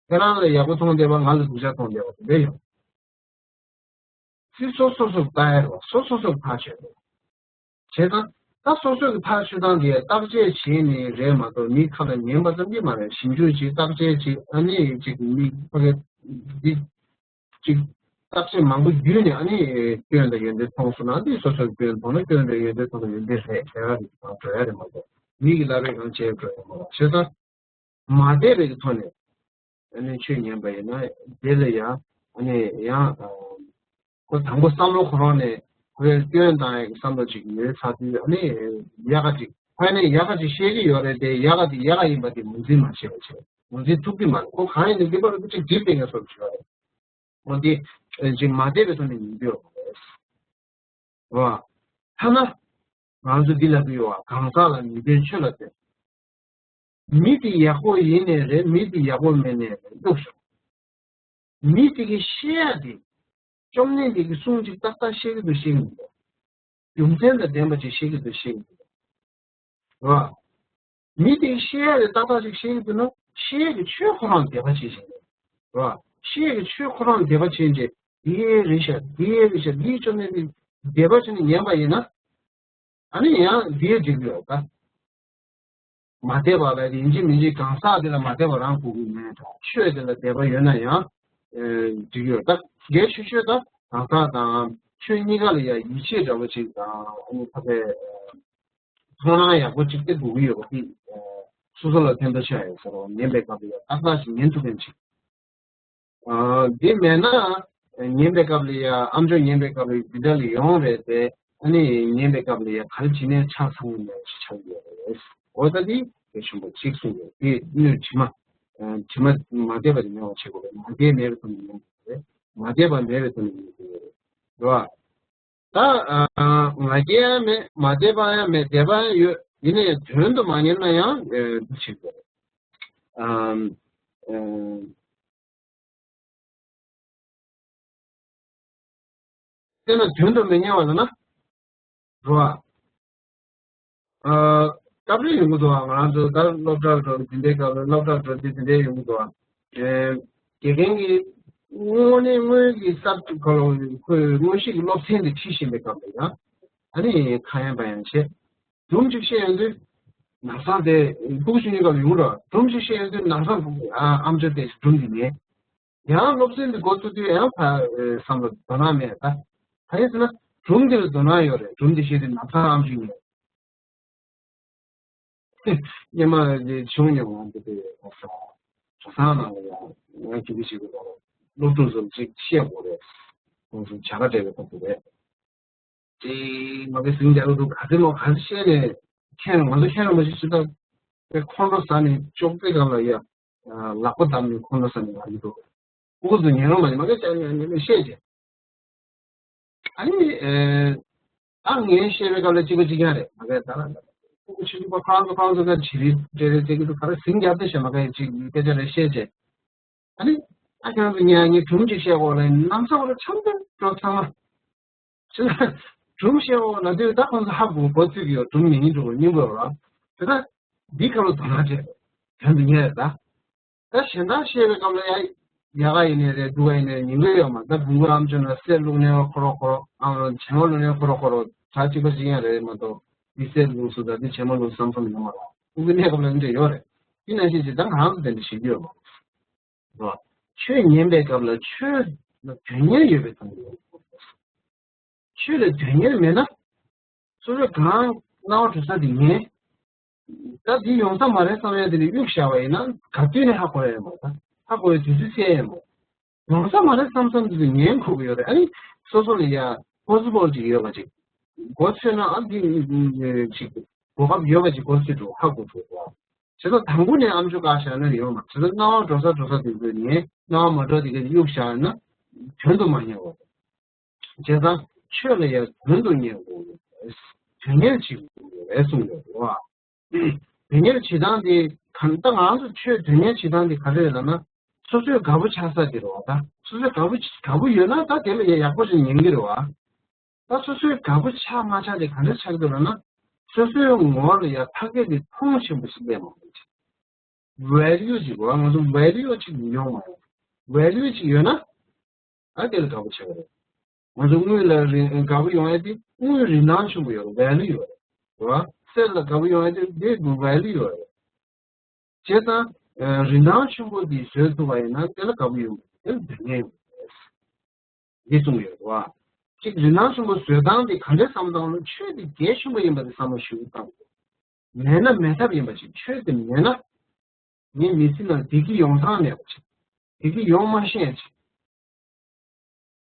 ཁྱེད་རང་ལ་ཡག་པོ་མཐོང་བསྡད་པ་ང་ལ་སྡུག་ཅག་མཐོང་བསྡད་པ་དེ་འདྲ་ཡོད། སོ་སོ་སོ་སོ་ལྟ་ཡ་རེད་བ། སོ་སོ་སོ་ཐག་ཆོད་རེད། བྱས་ཙང་ད་སོ་སོ་གི་ཐག་ཆོད་སྟངས་དེ་བརྟག་དཔྱད་བྱས་ནས་རེད་མ་གཏོགས་མིའི་ཁ་ལ་ཉན་པ་ཙམ་གྱིས་མ་རེད། ཞིབ་འཇུག་ཅིག་བརྟག་དཔྱད་ཅིག་ཨ་ནི་ཅིག་མི་ཕ་གི་འདི་ཅིག་བརྟག་དཔྱད་མང་པོ་བརྒྱུད་ནས་ཨ་ནི་སྐྱོན་དང་ཡོན་ཏན་མཐོང་སོང་ན་འདི་སོ་སོའི་སྐྱོན་མཐོང་ན་སྐྱོན་དང་ཡོན་ཏན་མཐོང་ན་ཡོན་ཏན་རེད་ཟེར་ཡ་རེད་འགྲོ་ཡ་རེད་མ་གཏོགས་མི་གི་ལབ་པའི་སྒང་བྱས་འགྲོ་ཡ་མ་རེད། བྱས་ཙང་མ་དད་པའི་གི་ཐོག་ནས་ཨ་ནི་ཆོས་ཉན་པ་ཡིན་ན་དེ་ལ་ཡང་ཨ་ནི་ཡང་ཁོ་དང་པོ་བསམ་བློ་ཁོ་རང་ནས་ཁོའི་སྐྱོན་བཏང་ཡག་གི་བསམ་བློ་ཅིག་ཡོད་ཚར་དུས་ཨ་ནི་ཡག་ག་ཅིག་ཁོ་ནས་ཡག་ག་ཅིག་བཤད་ཀྱི་ཡོད་རེད་དེ་ཡག་ག་དེ་ཡག་ག་ཡིན་པ་དེ་ངོས་འཛིན་མ་བྱེད་པ་བྱས་ངོས་འཛིན་ཐུབ་ཀྱི་མ་རེད། ཁོ་གང་ཡིན་ནའི་འདི་པར་ཅིག་འགྲིག་པའི་ངེས་སོ་ཅིག་ཡོད་རེད། འོ་འདི་ཅིག་མ་དད་པའི་ཐོག་ནས་ཡིན་རྒྱུ་ཡོད་མ་རེད། རེད་བ། ཐ་ན་ང་ཚོ་འདི་ལ་བུད་བ་གང་ཟག་ལ་ནུས་ལྡན་ཆོས་ལ་བརྟེན། མི་དེ་ཡག་པོ་ཡིན་ནའི་རེད་མི་དེ་ཡག་པོ་མིན་ནའི་རེད་གཡུག་ཞོག་མི་དེ་གི་བཤད་ཡ་དེ་བཅོམ་ལྡན་འདས་ཀྱི་གསུང་ཅིག་ཏག་ཏག་བཤད་ཀྱི་འདུག་བཤད་ཀྱི་མི་འདུག་རྒྱུ་མཚན་དང་ལྡན་པ་ཅིག་བཤད་ཀྱི་འདུག་བཤད་ཀྱི་མི་འདུག་རེད་བ། མི་དེ་བཤད་ཡ་དེ་ཏག་ཏག་ཅིག་བཤད་ཀྱི་འདུག་ན་བཤད་ཡ་གི་ཆོས་ཁོ་རང་དད་པ་བྱེད་བཞིན་རེད་བ། བཤད་ཡ་གི་ཆོས་ཁོ་རང་དད་པ་བྱེད་བྱེད་འདི་རེད་ཤག་འདི་རེད་ཤག་འདི་བཅོམ་ལྡན་འདས་དད་པ་བྱས་ནས་ཉན་པ་ཡིན་ན། ཨ་ནི་ཡང་འདི་འགྲིག་གི་ཡོད་ད། མ་དད་པ་ལ་ཡིན་གཅིག་མིན་གཅིག་གང་ཟག་དེ་ལ་མ་དད་པ་རང་དགོས་ཀྱི་མེད་ད། ཆོས་དེ་ལ་དད་པ་ཡོད་ན་ཡང་འགྲིག་གི་ཡོད་ད། གལ་ཆེ་ཤོས་ད་གང་ཟག་དང་ཆོས་གཉིས་ཀ་ལ་ཡང་ཡིད་ཆེས་འདྲ་བོ་ཅིག་དང་ཨ་ནི་ཕ་གའི་མཐོང་སྣང་ཡག་པོ་ཅིག་དེ་དགོས་ཀྱི་ཡོད་པ་དེ་སོ་སོ་ལ་ཕན་ཐོགས་ཆེ་བ་ཡོད་ས་རེད། ཉན་པའི་སྐབས་ལ་ཡང་ཏག་ཏག་ཅིག་ཉན་ཐུབ་མཁན་ཅིག་འདི་མེད་ན། ཉན་པའི་སྐབས་ལ་ཡ་ཨ་མཆོག་ཉན་པའི་སྐབས་ལ་འདི་འདྲ་ལ་ཡོང་རེད་དེ། ཨ་ནི་ཉན་པའི་སྐབས་ལ་ཡ་ག་རེ་བྱས་ནས་ཆགས་སོང་ནས་ཆགས་ཡོད་རེད། འོ་ད་འདི་གལ་ཆེན་པོ་གཅིག་གསུངས་ཡོད་དེ་སྣོད་དྲི་མ། དྲི་མ་མ་དད་པ་དེ་མེད་པ་བྱེད་དགོས་རེད། ང་རྒྱལ་མེད་པའི་ཐོག་ནས་ཉན་དགོས་རེད། མ་དད་པ་མེད་པའི་ཐོག་ནས་ཉན་དགོས་རེད། རེད་བ། ད་ང་རྒྱལ་ཡང་མེད་མ་དད་པ་ཡང་མེད་དད་པ་ཡང་ཡོད་ཡིན་ན་ཡང་དོན་དུ་མ་ཉན་ན་ཡང་འདི་བྱེད་དགོས་རེད། དེ་ན་དོན་དུ་མི་གཉེར་བ་ལ་ན། རོ། སྐབས་རེ་ཡོང་གི་འདུག་ང་རང་ཚོ་ད་སློབ་གྲྭར་འགྲོ་དེ་འདྲའི་སྐབས་ལ་སློབ་གྲྭར་འགྲོ་དེ་དེ་འདྲའི་ཡོང་གི་འདུག་དགེ་རྒན་གྱིས་དངོས་གནས་དངོས་ཀྱི་གསར་དུ་ཁོ་ལ་ཁོས་དངོས་གཞི་གི་སློབ་ཚན་དེ་ཁྲིད་བཞིན་པའི་སྐབས་ལ་ཡང་ཨ་ནི་ཁ་ཡན་པ་ཡན་བྱས། སྒྲུང་གཅིག་བཤད་ཡོང་དུས་ནག་ཚང་དེ་ཕྲུ་གུ་ཆུང་ཆུང་སྐབས་ལ་ཡོང་རོགས། སྒྲུང་གཅིག་བཤད་ཡོང་དུས་ནག་ཚང་ཨ་ཨམ་ཅོག་དེ་སྒྲུང་གི་ཉན། ཡང་སློབ་ཚན་དེ་འགོ་ཚུགས་དུས་ཡང་ཕ་བསམ་བློ་དོ་སྣང་མེད་ད། ག་རེ་ཟེར་ན་སྒྲུང་དེ་ལ་དོ་སྣང་ཡོད་རེད། སྒྲུང་དེ་བཤད་དུས་ནག་ཚང་ཨམ་ཅོག་ཉན། སྙེ་མ་དེ་བྱུང་མྱོང་ང་འདི་དེ་ཡོད་ས། གྲྭ་ཚང་ནང་ལ་ཡང་ང་ཅི་གི་ཞིག་གི་སློབ་ཕྲུག་ཚོར་ཅིག་བཤད་དགོས་རེད། ཁོང་ཚོ་བྱ་དགའ་སྤྲད་པའི་ཐོག་ཏུ་རེད། དེ་མ་གི་ཟིང་རྒྱག་གི་འདུག་ག་ཚོད་མོ་ག་ཚོད་བཤད་ནས་མཁྱེན་ང་ཚོ་མཁྱེན་ར་མ་ཤེས་ཅི་ལྟར་དེ་ཁོང་ཁྲོ་ཟ་ནས་ཅོག་ཙེ་སྒང་ལ་ཡ་ལག་པ་བརྡབས་ནས་ཁོང་ཁྲོ་ཟ་ནས་ང་གི་འདུག་ཁོ་ཚོ་ཉན་རོགས་མ་ཉན་མ་གི་ཅག་ཉན་ཉན་ནས་བཤད་བྱས། ཨ་ནི་ཨ་ངས་བཤད་པའི་སྐབས་ལ་གཅིག་པ་གཅིག་རྐྱང་རེད་མ་གི་ད་ལ་ཁོ་ཆུ་ཆུ་པ་ཁང་ཚོ་ཁང་ཚོ་ད་བྱི་རིལ་སྤྲད་རེད་ཅེས་ཀྱི་འདུག་ག་རེ་ཟིང་རྒྱག་དེ་བཤད་མ་གི་ཅིག་སྐད་ཆ་རེ་བཤད་བྱས། ཨ་ནི་ཨ་ཁྱང་ཚོ་ཉན་ངས་སྒྲུང་ཅིག་བཤད་དགོས་ལ་ནམ་ས་བར་འཆམ་དུ་འགྲོ་ཚང་མ། ཅི་ལ་སྒྲུང་བཤད་འོག་ལ་དུས་ད་ཁོང་ཚོ་ཧ་གོ་གོ་ཚུལ་གྱི་ཡོད་སྒྲུང་མི་ཡིན་འགྲོ་གི་སྙིང་པོ་ཡོད་ར། དེ་ད་འདི་ཁ་ལོ་དོ་སྣང་བྱས་དོན་དུ་གཉེར་རེད་ད། ད་གཞན་དག་བཤད་པའི་སྐབས་ལ་ཡ་ཡག་ག་ཡིན་ནའི་རེད་སྡུག་ག་ཡིན་ནའི་ཉིན་དགོས་ཡོད་མ་ད་བུང་གུ་ཨམ་ཅོག་ན་གསེར་བླུགས་ནའི་ཁོ་རོ་ཁོ་རོ་ཨང་བྱེ་མ་བླུགས་ནའི་ཁོ་རོ་ཁོ་རོ་ད་གཅིག་པ་གཅིག་ཡང་རེད་མ་གཏོགས་འདི་གསེར་བླུགས་སུ་ད་འདི་བྱེ་མ་བླུགས་བསམ་བསམ་ཡོད་མ་ར་སྤུ་གུ་གནས་སྐབས་ལ་འདི་འདྲ་ཡོད་རེད། དེ་ནང་བཞིན་གྱི་ད་ང་རང་ཚོ་དེ་འདྲ་བྱེད་ཀྱི་ཡོད་མ་རེད། རོ། ཆོས་ཉན་པའི་སྐབས་ལ་ཆོས་ལ་དོན་གཉེར་ཡོད་པའི་ཐོག་ནས་ཡོད། ཆོས་ལ་དོན་གཉེར་མེད་ན། སོ་སོས་གང་སྣང་བ་འགྲོ་ས་དེ་ཉན། ད་འདི་ཡོང་ས་མ་རེད་བསམ་ཡ་དེ་ལ་གཡུག་བཞག་པ་ཡིན་ན་ག་དུས་ནས་ཧ་གོ་ཡ་ཡིན་པ་ད་ཧ་གོ་ཡ་དུས་ཚོད་གསལ་ཡ་ཡིན་པ། ཡོང་ས་མ་རེད་བསམ་བསམ་དུས་ཚོད་ཉན་དགོས་ཀྱི་ཡོད་རེད། ཨ་ནི་སོ་སོ་ལ་ཡ་པོ་སི་བལ་ཅིག་ཡོད་པ་ཅིག་མགོ་ཚོས་ན་ཨ་འདི་ཅིག་གོ་སྐབས་ཡོད་པ་ཅིག་མགོ་ཚོས་འགྲོ་ཧ་གོ་འགྲོ་བ། བྱས་ཙང་དང་པོ་ནས་ཨམ་ཅོག་བཀག་བཞག་ན་ཡོང་མ་རེད། བྱས་ཙང་སྣང་བ་འགྲོ་ས་འགྲོ་ས་དེ་ཚོ་ནས་སྣང་བ་མ་འགྲོ་དེ་ག་གཡུག་བཞག་ན་དོན་དུ་མ་གཉེར་བ་རེད། བྱས་ཙང་ཆོས་ལ་ཡང་དོན་དུ་གཉེར་དགོས་ཡོད་རེད། དོན་གཉེར་བྱེད་དགོས་ཡོད་རེད་གསུངས་ཡོད་རེད་བ། དོན་གཉེར་བྱེད་སྟངས་དེ་གང་ལྟར་ང་ཚོ་ཆོས་དོན་གཉེར་བྱེད་སྟངས་དེ་ག་རེ་རེད་ལབ་ན། སོ་སོའི་དགའ་པོ་ཆགས་ས་དེ་རེད་བ། ད་སོ་སོའི་དགའ་པོ་དགའ་པོ་ཡོད་ན་ད་དེ་ལ་ཡང་ཡག་པོ་ཞིག་ཉན་གི་རེད་བ། ད་སོ་སོའི་དགའ་པོ་ཆགས་མ་ཆགས་དེ་ག་འདྲ་ཆགས་ཀྱི་རེད་ན། སོ་སོའི་ངོ་བོ་ལ་ཡང་ཐག་གིས་དེ་མཐོང་ཆེན་པོ་ཞིག་སླེབས་མ་ཐུབ་ཅིག་ཝེ་ལིའུ་ཅིག་བ། ང་ཚོ་ཝེ་ལིའུ་ཅིག་ཡོང་མ་ཡོང་། ཝེ་ལིའུ་ཅིག་ཡོད་ན། ཨ་དེ་ལ་དགའ་པོ་ཆགས་ཀྱི་རེད། ང་ཚོ་དངུལ་ལ་རིན་དགའ་པོ་ཡོང་ཡ་དེ་དངུལ་རིན་ཐང་ཆེན་པོ་ཡོད་རེད། ཝེ་ལིའུ་ཡོད་རེད། རེད་བ། གསེར་ལ་དགའ་པོ་ཡོང་ཡ་དེ་དེ་ཝེ་ལིའུ་ཡོད་རེད། བྱས་ཙང་། ཨ། རིན་ཐང་ཆེན་པོ་འདི་བཟོས་ཐུབ་པ་ཡིན་ན་དེ་ལ་དགའ་པོ་ཡོང་གི་རེད། དེ་ལ་དོན་གཉེར་ཡོང་གི་རེད། འདི་གསུངས་ཡོད་རེད་བ། གཅིག་རིན་ཐང་ཆེན་པོ་བཟོས་སྟངས་དེ་ག་འདྲའི་བསམ་བློ་བཏང་ན། ཆོས་དེ་གལ་ཆེན་པོ་ཡིན་པ་དེ་བསམ་བློ་ཞིག་བཏང་དགོས། མེད་ན་མེད་ཐབས་ཡིན་པ་ཞིག་ཆོས་དེ་མེད་ན། ངའི་མི་ཚེ་ནང་བདེ་སྐྱིད་ཡོང་ཐང་མེད་པ་ཞིག་བདེ་སྐྱིད་ཡོང་མ་ཤེས་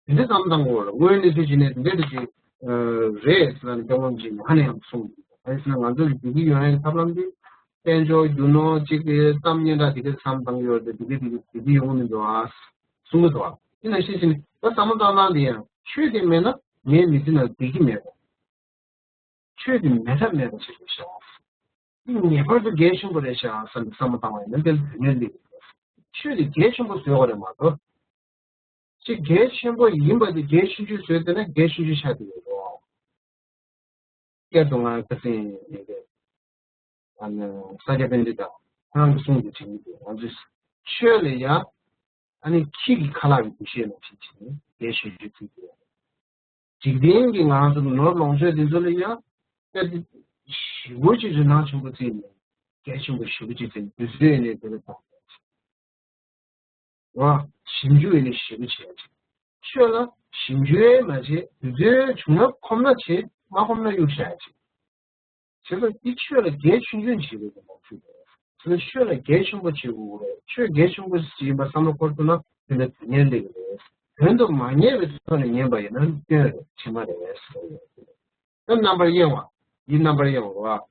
ཅིག་དེ་འདྲ་བསམ་བཏང་དགོས་ལ། དངོས་གནས་ཚུལ་བྱས་ནས་དེ་འདྲ་དེ་ཅིག་རེད་ཟེར་ནས་སྐྱབས་མགོན་ཆེན་ནས་ཧ་ནས་ཡང་གསུངས། གང་ཡིན་ཟེར་ན་ང་ཚོ་གི་བདེ་སྐྱིད་ཡོང་ཡའི་ཐབས་ལམ་དེ་དཔལ་འབྱོར་རྒྱུ་ནོར་གཅིག་གི་གཏམ་སྙན་གྲགས་དེ་ག་བསམ་བཏང་གི་ཡོད་རེད། དེ་ག་དེ་ག་བདེ་སྐྱིད་ཡོང་གི་མི་འདུག་ཨ་གསུང་གི་འདུག་ཨ། དེ་ནང་བཞིན་བྱས་ནས་ད་བསམ་བློ་བཏང་སྟངས་དེ་ཡང་ཆོས་དེ་མེད་ན་ངའི་མི་ཚེ་ནང་བདེ་སྐྱིད་མེད་པ། ཆོས་དེ་མེད་ཐབས་མེད་པ་ཞིག་རེད་ཤག་འདི་ངེས་པར་དུ་གལ་ཆེན་པོ་རེད་ཤག་བསམ་པའི་བསམ་བློ་བཏང་བ་ཡིན་ན་དེ་ལ་དོན་གཉེར་སླེབས་ཡོད་རེད། ཆོས་དེ་གལ་ཆེན་པོ་བཟོས་པ་རེད་མ་གཏོགས། ཅིག་གལ་ཆེན་པོ་ཡིན་པ་དེ་གལ་ཆུང་ཆུང་བཟོས་བསྡད་ན་གལ་ཆུང་ཆུང་ཆགས་བསྡད་ཡོད་རེད། སྐྱར་དུ་ང་ཁ་སང་ཡིན་པས། ཨ་ནི་ས་སྐྱ་པཎྜི་ཏ་ཁོ་རང་གི་གསུང་དེ་དྲན་གྱི་འདུག་ང་ཚོས་ཆོས་ལ་ཡ། ཨ་ནི་ཁྱི་གི་ཁ་ལག་གི་འདུ་ཤེས་ལ་བྱེད་ཀྱི་ནས་གལ་ཆེ་ཤོས་བརྩི་གི་ཡོད། འཇིག་རྟེན་གྱི་ང་ཚོ་ནོར་ལོངས་སྤྱོད་འདི་ཚོ་ལ་ཡང་དཔེ་དེ་ཞེ་པོ་ཅིག་རིན་ཐང་ཆེན་པོ་བརྩིས་ནས་གལ་ཆེན་པོ་ཞེ་པོ་ཅིག་བརྩིས་ནས་དུས་ཚོད་ཡིན་ནས་དེ་ལ་བཏང་བ། ཞིབ་འཇུག་ཡིན་ནས་ཞེ་པོ་བྱས་ཅིག་ཆོས་ལ་ཞིབ་འཇུག་མ་བྱས་དུས་ཚོད་བྱུང་ན་ཁོམ་ན་བྱེད། མ་ཁོམ་ན་གཡུག་བཞག་ཅིག་བྱས་ཙང་འདི་ཆོས་ལ་གལ་ཆུང་ཆུང་བྱེད་དགོས་ཀྱི་མ་ཚུད་པས། དེ་ནི་ཆོས་ལ་གལ་ཆེན་པོ་བྱེད་དགོས་ཀྱི་རེད། ཆོས་གལ་ཆེན་པོ་ཞིག་ཡིན་པ་བསམ་བློ་འཁོར་ཐུབ་ན་དེ་ནི་དོན་གཉེར་སླེབས་ཀྱི་རེད། དོན་དུ་མ་གཉེར་བའི་ཐོག་ནས་ཉན་པ་ཡིན་ན་སྐྱོན་རེད། བྱེད་མ་རེད་ཟེར་ཡོད། ད་རྣམ་པར་གཡེང་བ། འདི་རྣམ་པར་གཡེང་བ་རེད་བ།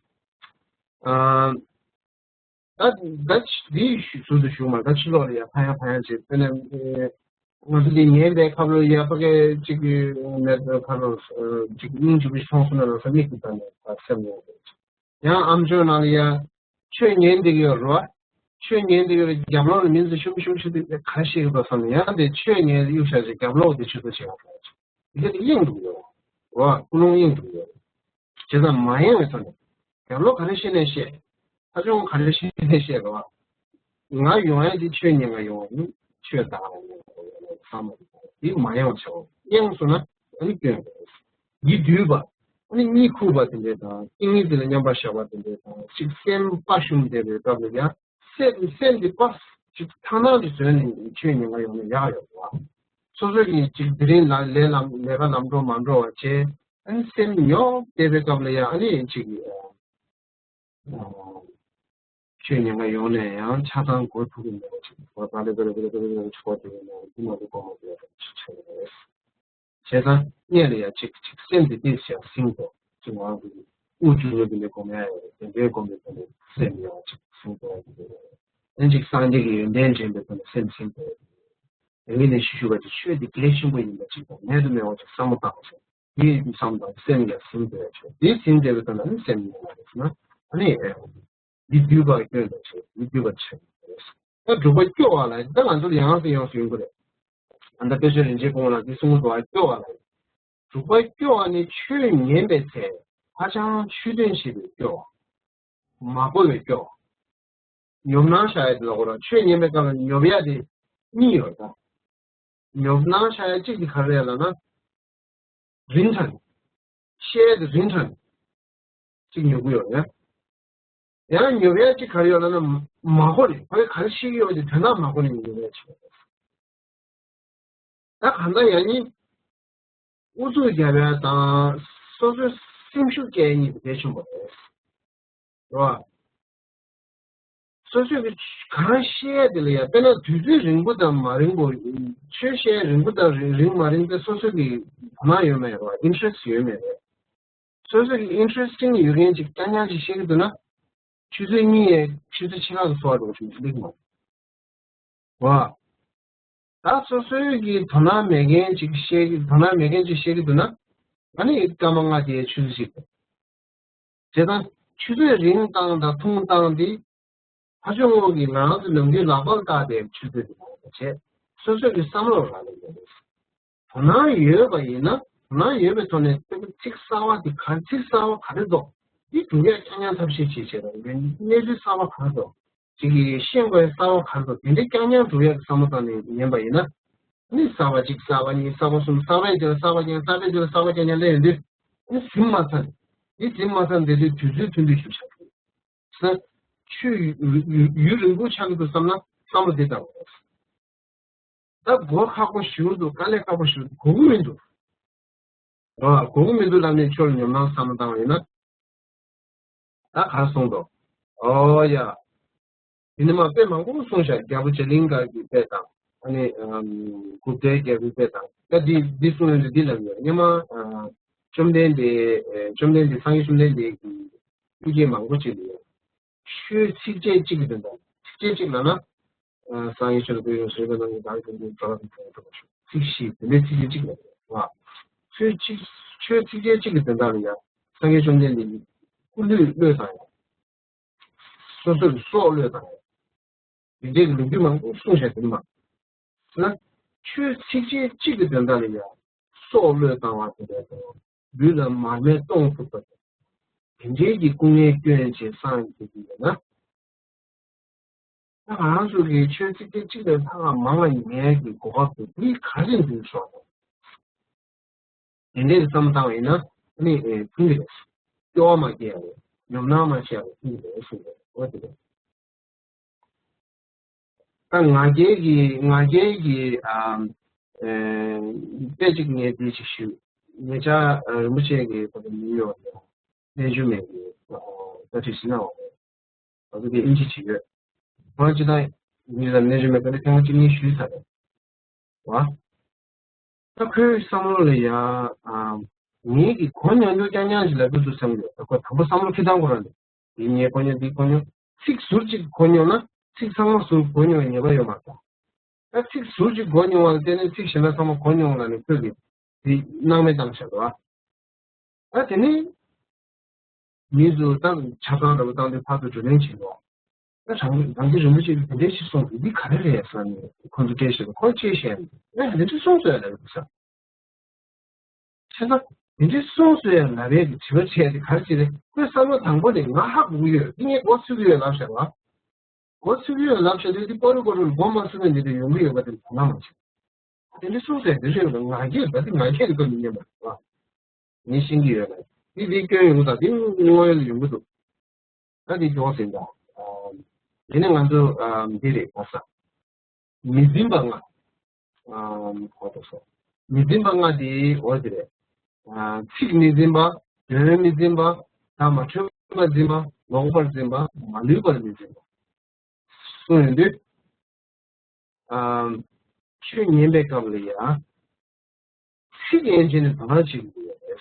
ཨ། ད་ད་འདིའི་ཟུར་དུ་བཞུགས་མ། ད་ཕྱི་ལོགས་ལ་ཡ་ཕ་ཡ་ཕ་ཡ་བྱེད། དེ་ནས་ང་ཚོ་འདི་ཉན་པའི་ཁ་ལོ་ཡ་ཕ་གི་གཅིག་གི་མེད་པའི་ཁ་ལོ་གཅིག་སྙིང་རྗེ་པོ་ཞིག་མཐོང་སོང་ན་ལབ་ས་མིག་གིས་ལྟ་ནས་ད་སེམས་ཡོང་གི། ཡང་ཨམ་ཅོག་ནང་ལ་ཡ་ཆོས་ཉན་བསྡད་ཀྱི་ཡོད་རེད་བ། ཆོས་ཉན་བསྡད་ཀྱི་ཡོད་རེད། རྒྱབ་ལོགས་ལ་མི་ཚོ་ཤུམ་ཤུམ་ཤུམ་དེ་ག་རེ་བཤད་ཀྱི་འདུག་བསམ་ནས་ཡང་དེ་ཆོས་ཉན་གཡུག་བཞག་ཅིག་རྒྱབ་ལོགས་དེ་ཆུ་ཚོད་བྱེད་ཡོང་། དེ་ག་དེ་གཡེང་འགྲོ་གི་ཡོད་རེད་བ། ཀུན་སློང་གཡེང་འགྲོ་གི་ཡོད་རེད། བྱས་ཙང་མ་གཡེང་བའི་ཐོག་ནས། རྒྱབ་ལོགས་ག་རེ་བཤད་ནས་བཤད། ཕ་ཆུང་ག་རེ་བཤད་ནས་བཤད་རོགས། ང་ཡོང་ཡ་འདི་ཆོས་ཉན་ག་ཡོང་བ་ཡིན། ཆོས་བདག་ལ་ཡོང་བ་ཡིན་བསམ་པ་འདི་མ་ཡོང་བྱའོ། གཡེང་སོང་ན་ཨ་ནི་སྐྱོན་རེད། ཡིད་དུད་པ། ཨ་ནི་གཉིད་ཁུག་པ་དེ་འདྲས་དང་ཏིང་ངེ་འཛིན་ལ་མཉམ་པར་བཞག་པ་དེ་འདྲས་དང་ཅིག་སེམས་དཔའ་ཞུམ་བསྡད་པའི་སྐབས་ལ་ཡང་སེམས་སེམས་འདི་དཔའ་ཅིག་ཐང་ཐང་ཅིག་བཟོས་ནས་ཆོས་ཉན་ག་ཡོང་ན་ཡག་ཡོད་པ། སོ་སོ་གིས་ཅིག་དེ་རིང་ལ་ལས་ལམ་ལས་ཀ་ལམ་འགྲོ་མ་འགྲོ་བ་བྱས། ཨ་ནི་སེམས་ཉོབ་བསྡད་པའི་སྐབས་ལ་ཡང་ཨ་ནི་ཅིག་ཆོས་ཉན་ག་ཡོང་ནས་ཡང་ཆ་ཚང་གོ་ཐུབ་ཀྱི་མེད་པ་ཅིག་གོ་ད་ལེ་ད་ལེ་ད་ལེ་ད་ལེ་ད་ལེ་ཆོག་དེ་ནས་འདི་མ་འདི་གོ་མ་དེ་ཆོག་ཆོག་རེད། བྱས་ཙང་སྔོན་ལ་ཡང་ཅིག་ཅིག་སེམས་འདི་ཏིག་ཞིག་ཟིན་ཏོ། ཅིག་ང་གི་དབུགས་རྒྱུ་ནོར་འདི་ནས་གོ་མ་ཡ་ཡོད་རེད། དེ་འདྲའི་གོ་མེད་པ་ནས་སེམས་ཡང་ཅིག་ཟིན་ཏོ་ཡ་གི་རེད། ཨ་ནི་ཅིག་སངས་རྒྱས་ཀྱི་ཡོན་ཏན་དྲན་པའི་ཐོག་ནས་སེམས་ཟིན་ཏོ་ཡ་གི་རེད། ཡང་ངས་ནས་ཞུ་ཞུ་བ་ཅིག་ཆོས་འདི་གལ་ཆེན་པོ་ཡིན་པ་ཅིག་དང་མེད་དུ་མེད་པ་ཅིག་བསམ་བློ་བཏང་སོང་། དེའི་བསམ་དང་སེམས་ཀྱང་ཟིན་བསྡད་ཆོག་དེ་ཟིན་བསྡད་པའི་ཐོག་ནས་ནི་སེམས་ཉོབ་པ་རེད་ཟེར་ན། ཨ་ནི་ཨེ། འདི་འདུས་པ་སྐྱོན་དང་བྲལ། འདི་འདུས་པ་ཆགས་ཡོད་རེད། ད་འབྲུག་པ་སྐྱོ་བ་ལ་ད་ང་ཚོར་ཡང་སེ་ཡོངས་སུ་ཡོང་གི་རེད། ད་ལྟ་དཔེ་ཆ་རིན་ཆེན་སྤུངས་ལ་འདི་གསུངས་འདུག་བ། སྐྱོ་བ་ལ། འབྲུག་པ་སྐྱོ་བ་ནི་ཆོས་ཉན་པའི་ཚེ་ཧ་ཅང་ཆོས་སྟོན་བྱེད་པའི་སྐྱོ་བ། མ་གོ་བའི་སྐྱོ་བ། ཉོབ་སྣང་ཤར་ཡ་དེ་ལ་གོ་ར། ཆོས་ཉན་པའི་སྐབས་ལ་ཉོབ་ཡ་དེ་གཉིས་ཡོད་ད། ཉོབ་སྣང་ཤར་ཡ་གཅིག་དེ་ག་རེ་རེད་ལབ་ན། རིན་ཐང་། བཤད་ཡ་དེ་རིན་ཐང་། གཅིག་ཉོབ་གི་ཡོད་རེད། ཡང་ཉོབ་ཡ་གཅིག་ག་རེ་ཡོད་ལབ་ན། མ་གོ་ནས་ཕ་གི་ག་རེ་བཤད་ཀྱི་ཡོད་དེ་དོན་དག་མ་གོ་ནས་ཉོབ་ཡ་ཆེ་བ་རེད། ད་གང་ལྟར་ཡང་ནི་ཨུ་ཚུགས་རྒྱབ་ཡ་དང་སོ་སོའི་སེམས་ཤུགས་སྐྱེ་ཡ་གཉིས་དེ་གལ་ཆེན་པོ་རེད། རེད་བ། སོ་སོས་གང་བཤད་ཡ་དེ་ལ་ཡ་དཔེར་ན་དུས་ཚོད་རིང་པོ་དང་མ་རིང་པོ། ཆོས་བཤད་ཡ་རིང་པོ་དང་རིང་རིང་མ་རིང་དེ་སོ་སོ་གི་དོ་སྣང་ཡོད་མེད་རེད་བ། ཨིན་ཊི་རེ་སི་ཊི་ཡོད་མེད་རེད། སོ་སོ་གི་ཨིན་ཊི་རེ་སི་ཊིང་ཡོད་མཁན་ཅིག་རྐྱང་རྐྱང་ཅིག་བཤད་ཀྱི་འདུག་ན། ཆུ་ཚོད་གཉིས་ཡས་ཆུ་ཚོད་ཕྱེད་ཀ་གི་འཚོ་བ་འགྲོ་བཞིན་སླེབས་མ། བ། ད་སོ་སོའི་གི་དོ་སྣང་མེད་མཁན་ཅིག་བཤད་ཀྱི་དོ་སྣང་མེད་མཁན་ཅིག་བཤད་ཀྱི་འདུག་ན། ཨ་ནི་སྐར་མ་ལྔ་དེ་ཆུ་ཚོད་གཅིག་རེད། བྱས་ཙང་ཆུ་ཚོད་རིང་བཏང་དང་ཐུང་བཏང་དེ། ཕ་ཆུང་ངོ་གིས་ང་རང་ཚོ་ནམ་རྒྱུན་ལག་པར་བལྟས་པའི་ཆུ་ཚོད་དེ་མ་བྱས། སོ་སོ་གི་བསམ་བློ་རག་ལས་ཡོད་རེད། དོ་སྣང་ཡོད་པ་ཡིན་ན་དོ་སྣང་ཡོད་པའི་ཐོག་ནས་ཚིག་གསར་བ་དེ་ག་ཚིག་གསར་བ་ག་རེ་འདུག་འདི་སྒྲུག་ཡག་རྐྱང་རྐྱང་ཐབས་ཤེས་བྱེད་བྱེད་རོགས། གནས་ཚུལ་གསར་བ་ག་རེ་འདུག་ཅིག་གིས་ཤེས་དགོས་གསར་བ་ག་རེ་འདུག་དེ་འདྲའི་རྐྱང་རྐྱང་སྒྲུག་ཡག་གི་བསམ་བློ་བཏང་ནས་ཉན་པ་ཡིན་ན། ནི་གསར་བ་གཅིག་གསར་བ་གཉིས་གསར་བ་གསུམ་གསར་བའི་དེ་ལ་གསར་བ་རྐྱང་གསར་བའི་དེ་ལ་གསར་བ་རྐྱང་རྐྱང་སླེབས་ཡོང་དུས། ནི་ཟིན་མ་ཚར། ནི་ཟིན་མ་ཚར་འདི་དུས་དུས་ཚོད་མཐུན་པའི་ཞུ་བྱ་དགོས། ས། ཆུ་ཡུ་ཡུ་ཡུན་རིང་པོ་ཆགས་ཀྱི་འདུག་བསམ་ན་བསམ་བློ་དེ་བཏང་དགོས། ད་སྒོ་ཁག་པོ་ཞུ་འདུག་དཀའ་ལས་ཁག་པོ་ཞུ་འདུག་གོ་གི་མི་འདུག་ཨ་གོ་གི་མི་འདུག་ལབ་ནས་ཁྱོད་ཉོབ་སྣང་བསམ་བློ་བཏང་བ་ཡིན་ན། ད་ག་རེ་གསུངས་འདུག་ཨོ་ཡ། དེ་ནི་མ་དཔེ་མང་པོ་གསུངས་ཤག་རྒྱལ་པོ་ཇ་ལིང་ག་གི་དཔེ་དང་། ཨ་ནི་ཨམ་གུཔྟའི་རྒྱལ་པོའི་དཔེ་དང་། ད་འདི་འདི་གསུངས་ཡོང་དུས་འདི་ལབ་ཡོད། སྔོན་མ་ཨ་བཅོམ་ལྡན་འདས་ཨ་བཅོམ་ལྡན་འདས་སངས་རྒྱས་བཅོམ་ལྡན་འདས་ཀྱི་ཡི་གེ་མང་པོ་ཅིག་ལ་ཡོད། ཆོས་ཚིགས་བཅད་གཅིག་གི་དོན་དག་ཚིགས་བཅད་གཅིག་ལབ་ན། ཨ་སངས་རྒྱས་ཆོས་ལ་བཀོད་ཡོད་ཟེར་བའི་ནང་གི་བདག་གི་འདུན་གྲོགས་ལ་དེ་ཐོག་ཐུག་པ་ཞུ། ཚིག་བཞི་དེ་འདྲའི་ཚིགས་བཅད་གཅིག་ལ་ཡོད་བ། ཆོས་ཚིག་ཆོས་ཚིགས་བཅད་གཅིག་གི་དོན་དག་ལ་ཡང་སངས་རྒྱས་བཅོམ་ལྡན་འདས་ཀྱི་སྐུ་ལུས་བློས་བཏང་ཡང་། སོ་སོར་སྲོག་བློས་བཏང་ཡང་། དེ་འདྲའི་ལོ་རྒྱུས་མང་པོ་གསུངས་བཞག་དེ་མ། ཟེར་ན། ཆོས་ཚིགས་བཅད་གཅིག་གི་དོན་དག་ལ་ཡང་སྲོག་བློས་བཏང་བ་དེ་འདྲ་དང་། ལུས་ལ་མར་མེ་གཏོང་ཐུབ་པ་དང་། དེ་འདྲའི་གི་སྐུ་ངལ་སྐྱོན་བྱས་སངས་རྒྱས་ཀྱི་ཡོད་ན། ད་ང་རང་ཚོ་གི་ཆོས་ཚིགས་བཅད་གཅིག་ལས་ལྷག་མང་བ་ཉན་གྱི་གོ་སྐབས་དེ་འདི་ག་རེ་འདུག་སོགས་དང་། དེ་འདྲའི་བསམ་བཏང་བ་ཡིན་ན་ཨ་ནི་ཨེ་ཕན་གྱི་རེད། སྐྱོ་བ་མ་སྐྱེ་ཡ་རེད། ཉོབ་སྣང་མ་སྐྱེ་ཡ་རེད། ཕན་གྱི་རེད་གསུངས་རེད། འོ་དེ་རེད། ད་ང་རྒྱལ་གྱི་ང་རྒྱལ་གྱི་ཨ་ཨེ་དཔེ་གཅིག་ངས་འདི་ཅིག་ཞུ། ཉེ་ཆར་ཨ་རིན་པོ་ཆེ་གི་ད་ལྟ་ནིའུ་ཡོག་ནས་གནས་ཆུང་མེད་ཀྱི་ཨ་ད་ཅིག་ཞུ་ན་འོ། ང་ཚོ་དེ་དབྱིན་ཇི་བྱེད་ཡོད། ཁོ་རང་སྤྱི་བཏང་ཡིན་ཙང་གནས་ཆུང་མེད་པ་ནི་ཐེངས་མ་གཅིག་གཉིས་ཞུས་ཚར་རེད་བ། ད་ཁོའི་བསམ་བློ་ལ་ཡ། ཨ་ངེད་ཀྱིས་གོ་མྱོང་རྒྱུ་རྐྱང་རྐྱང་ཞིག་ལབ་ཀྱི་འདུག་བསམ་གྱི་ཡོད། ད་ཁོ་དང་པོ་བསམ་བློ་ཁྱེར་སྟངས་ཁོ་རང་རེད། འདི་ངས་གོ་མྱོང་འདི་གོ་མྱོང་། ཚིག་ཟུར་གཅིག་གོ་མྱོང་ན་ཚིག་ཚང་མ་ཟུར་གོ་མྱོང་བའི་ངེས་པ་ཡོད་མ་རེད། ད་ཚིག་ཟུར་གཅིག་གོ་མྱོང་བ་ལ་བརྟེན་ནས་ཚིག་གཞན་པ་ཚང་མ་གོ་མྱོང་ལབ་ནས་ཁོས་ཀྱིས་འདི་སྣང་མེད་བཏང་བཞག་འདུག་ཨ། ད་དེ་ནི། མི་ཚོ་ད་ཆ་ཚང་འདྲ་པོ་བཏང་དུས་ཕར་ཚུར་བརྗོད་ལེན་བྱེད་འདུག་ད་རང་རང་རྒྱལ་རིན་པོ་ཆེ་གིས་དེ་འདྲའི་ཞིག་གསུངས་འདུག་འདི་ག་རེ་རེད་ཟེར་ནས་ཁོ་ཚོ་སྐད་ཆ་དེ་ཁོ་ཅེས་བཤད་ནས་ཨེ་དེ་འདྲ་གསུངས་སོང་ཡ་ལབ་ཡོད་ས། བྱས་ཙང་དེ་འདྲ་གསུངས་སོང་ཡ་ལབ་ཡས་ཀྱི་དྲི་བ་བྱས་ཏེ་ག་རེ་བྱས་ཏེ་ཁོས་བསམ་བློ་དང་པོ་ནས་ང་ཧ་གོ་གི་ཡོད། འདི་ངས་མགོ་ཚོས་ཀྱི་ཡོད་ལབ་བཞག་ལ། མགོ་ཚོས་ཀྱི་ཡོད་ལབ་བཞག་དུས་འདི་པོ་རུ་པོ་རུ་མགོ་མ་ཚོས་ན་འདི་འདྲ་ཡོང་གི་ཡོད་པ་དེ་དོ་སྣང་མ་བྱེད། དེ་འདྲ་གསུངས་ཟེར་དེ་རེད་ལ་ང་རྒྱལ་ད་དེ་ང་རྒྱལ་གྱི་སྐབས་མི་ཉན་པ་རེད་བ། ངས་ཤེས་ཀྱི་ཡོད་ལ། དེ་དེ་སྐྱོན་ཡོང་ད་དེ་དངོས་ཡོད་ལ་ཡོང་གི་འདུག་ད་དེ་མགྱོགས་ཟིན་ད། དེ་ནས་ང་ཚོ་འདི་རེད་ག་ས། མི་འཛིན་པ་ལྔ། གོ་ཐུབ་སོང་། མི་འཛིན་པ་ལྔ་དེ་འོ་དེ་རེད། ཚིག་མི་འཛིན་པ། དོན་མི་འཛིན་པ། ཐ་མ་འཁྲུལ་པ་འཛིན་པ། ལོག་པར་འཛིན་པ། མ་ལུས་པར་མི་འཛིན་པ། གསུངས་ཡོང་དུས། ཨམ། ཆོས་ཉན་པའི་སྐབས་ལ་ཡང་། ཚིག་ཡན་ཆད་ནས་དོ་སྣང་བྱེད་དགོས་ཀྱི་ཡོད་རེད།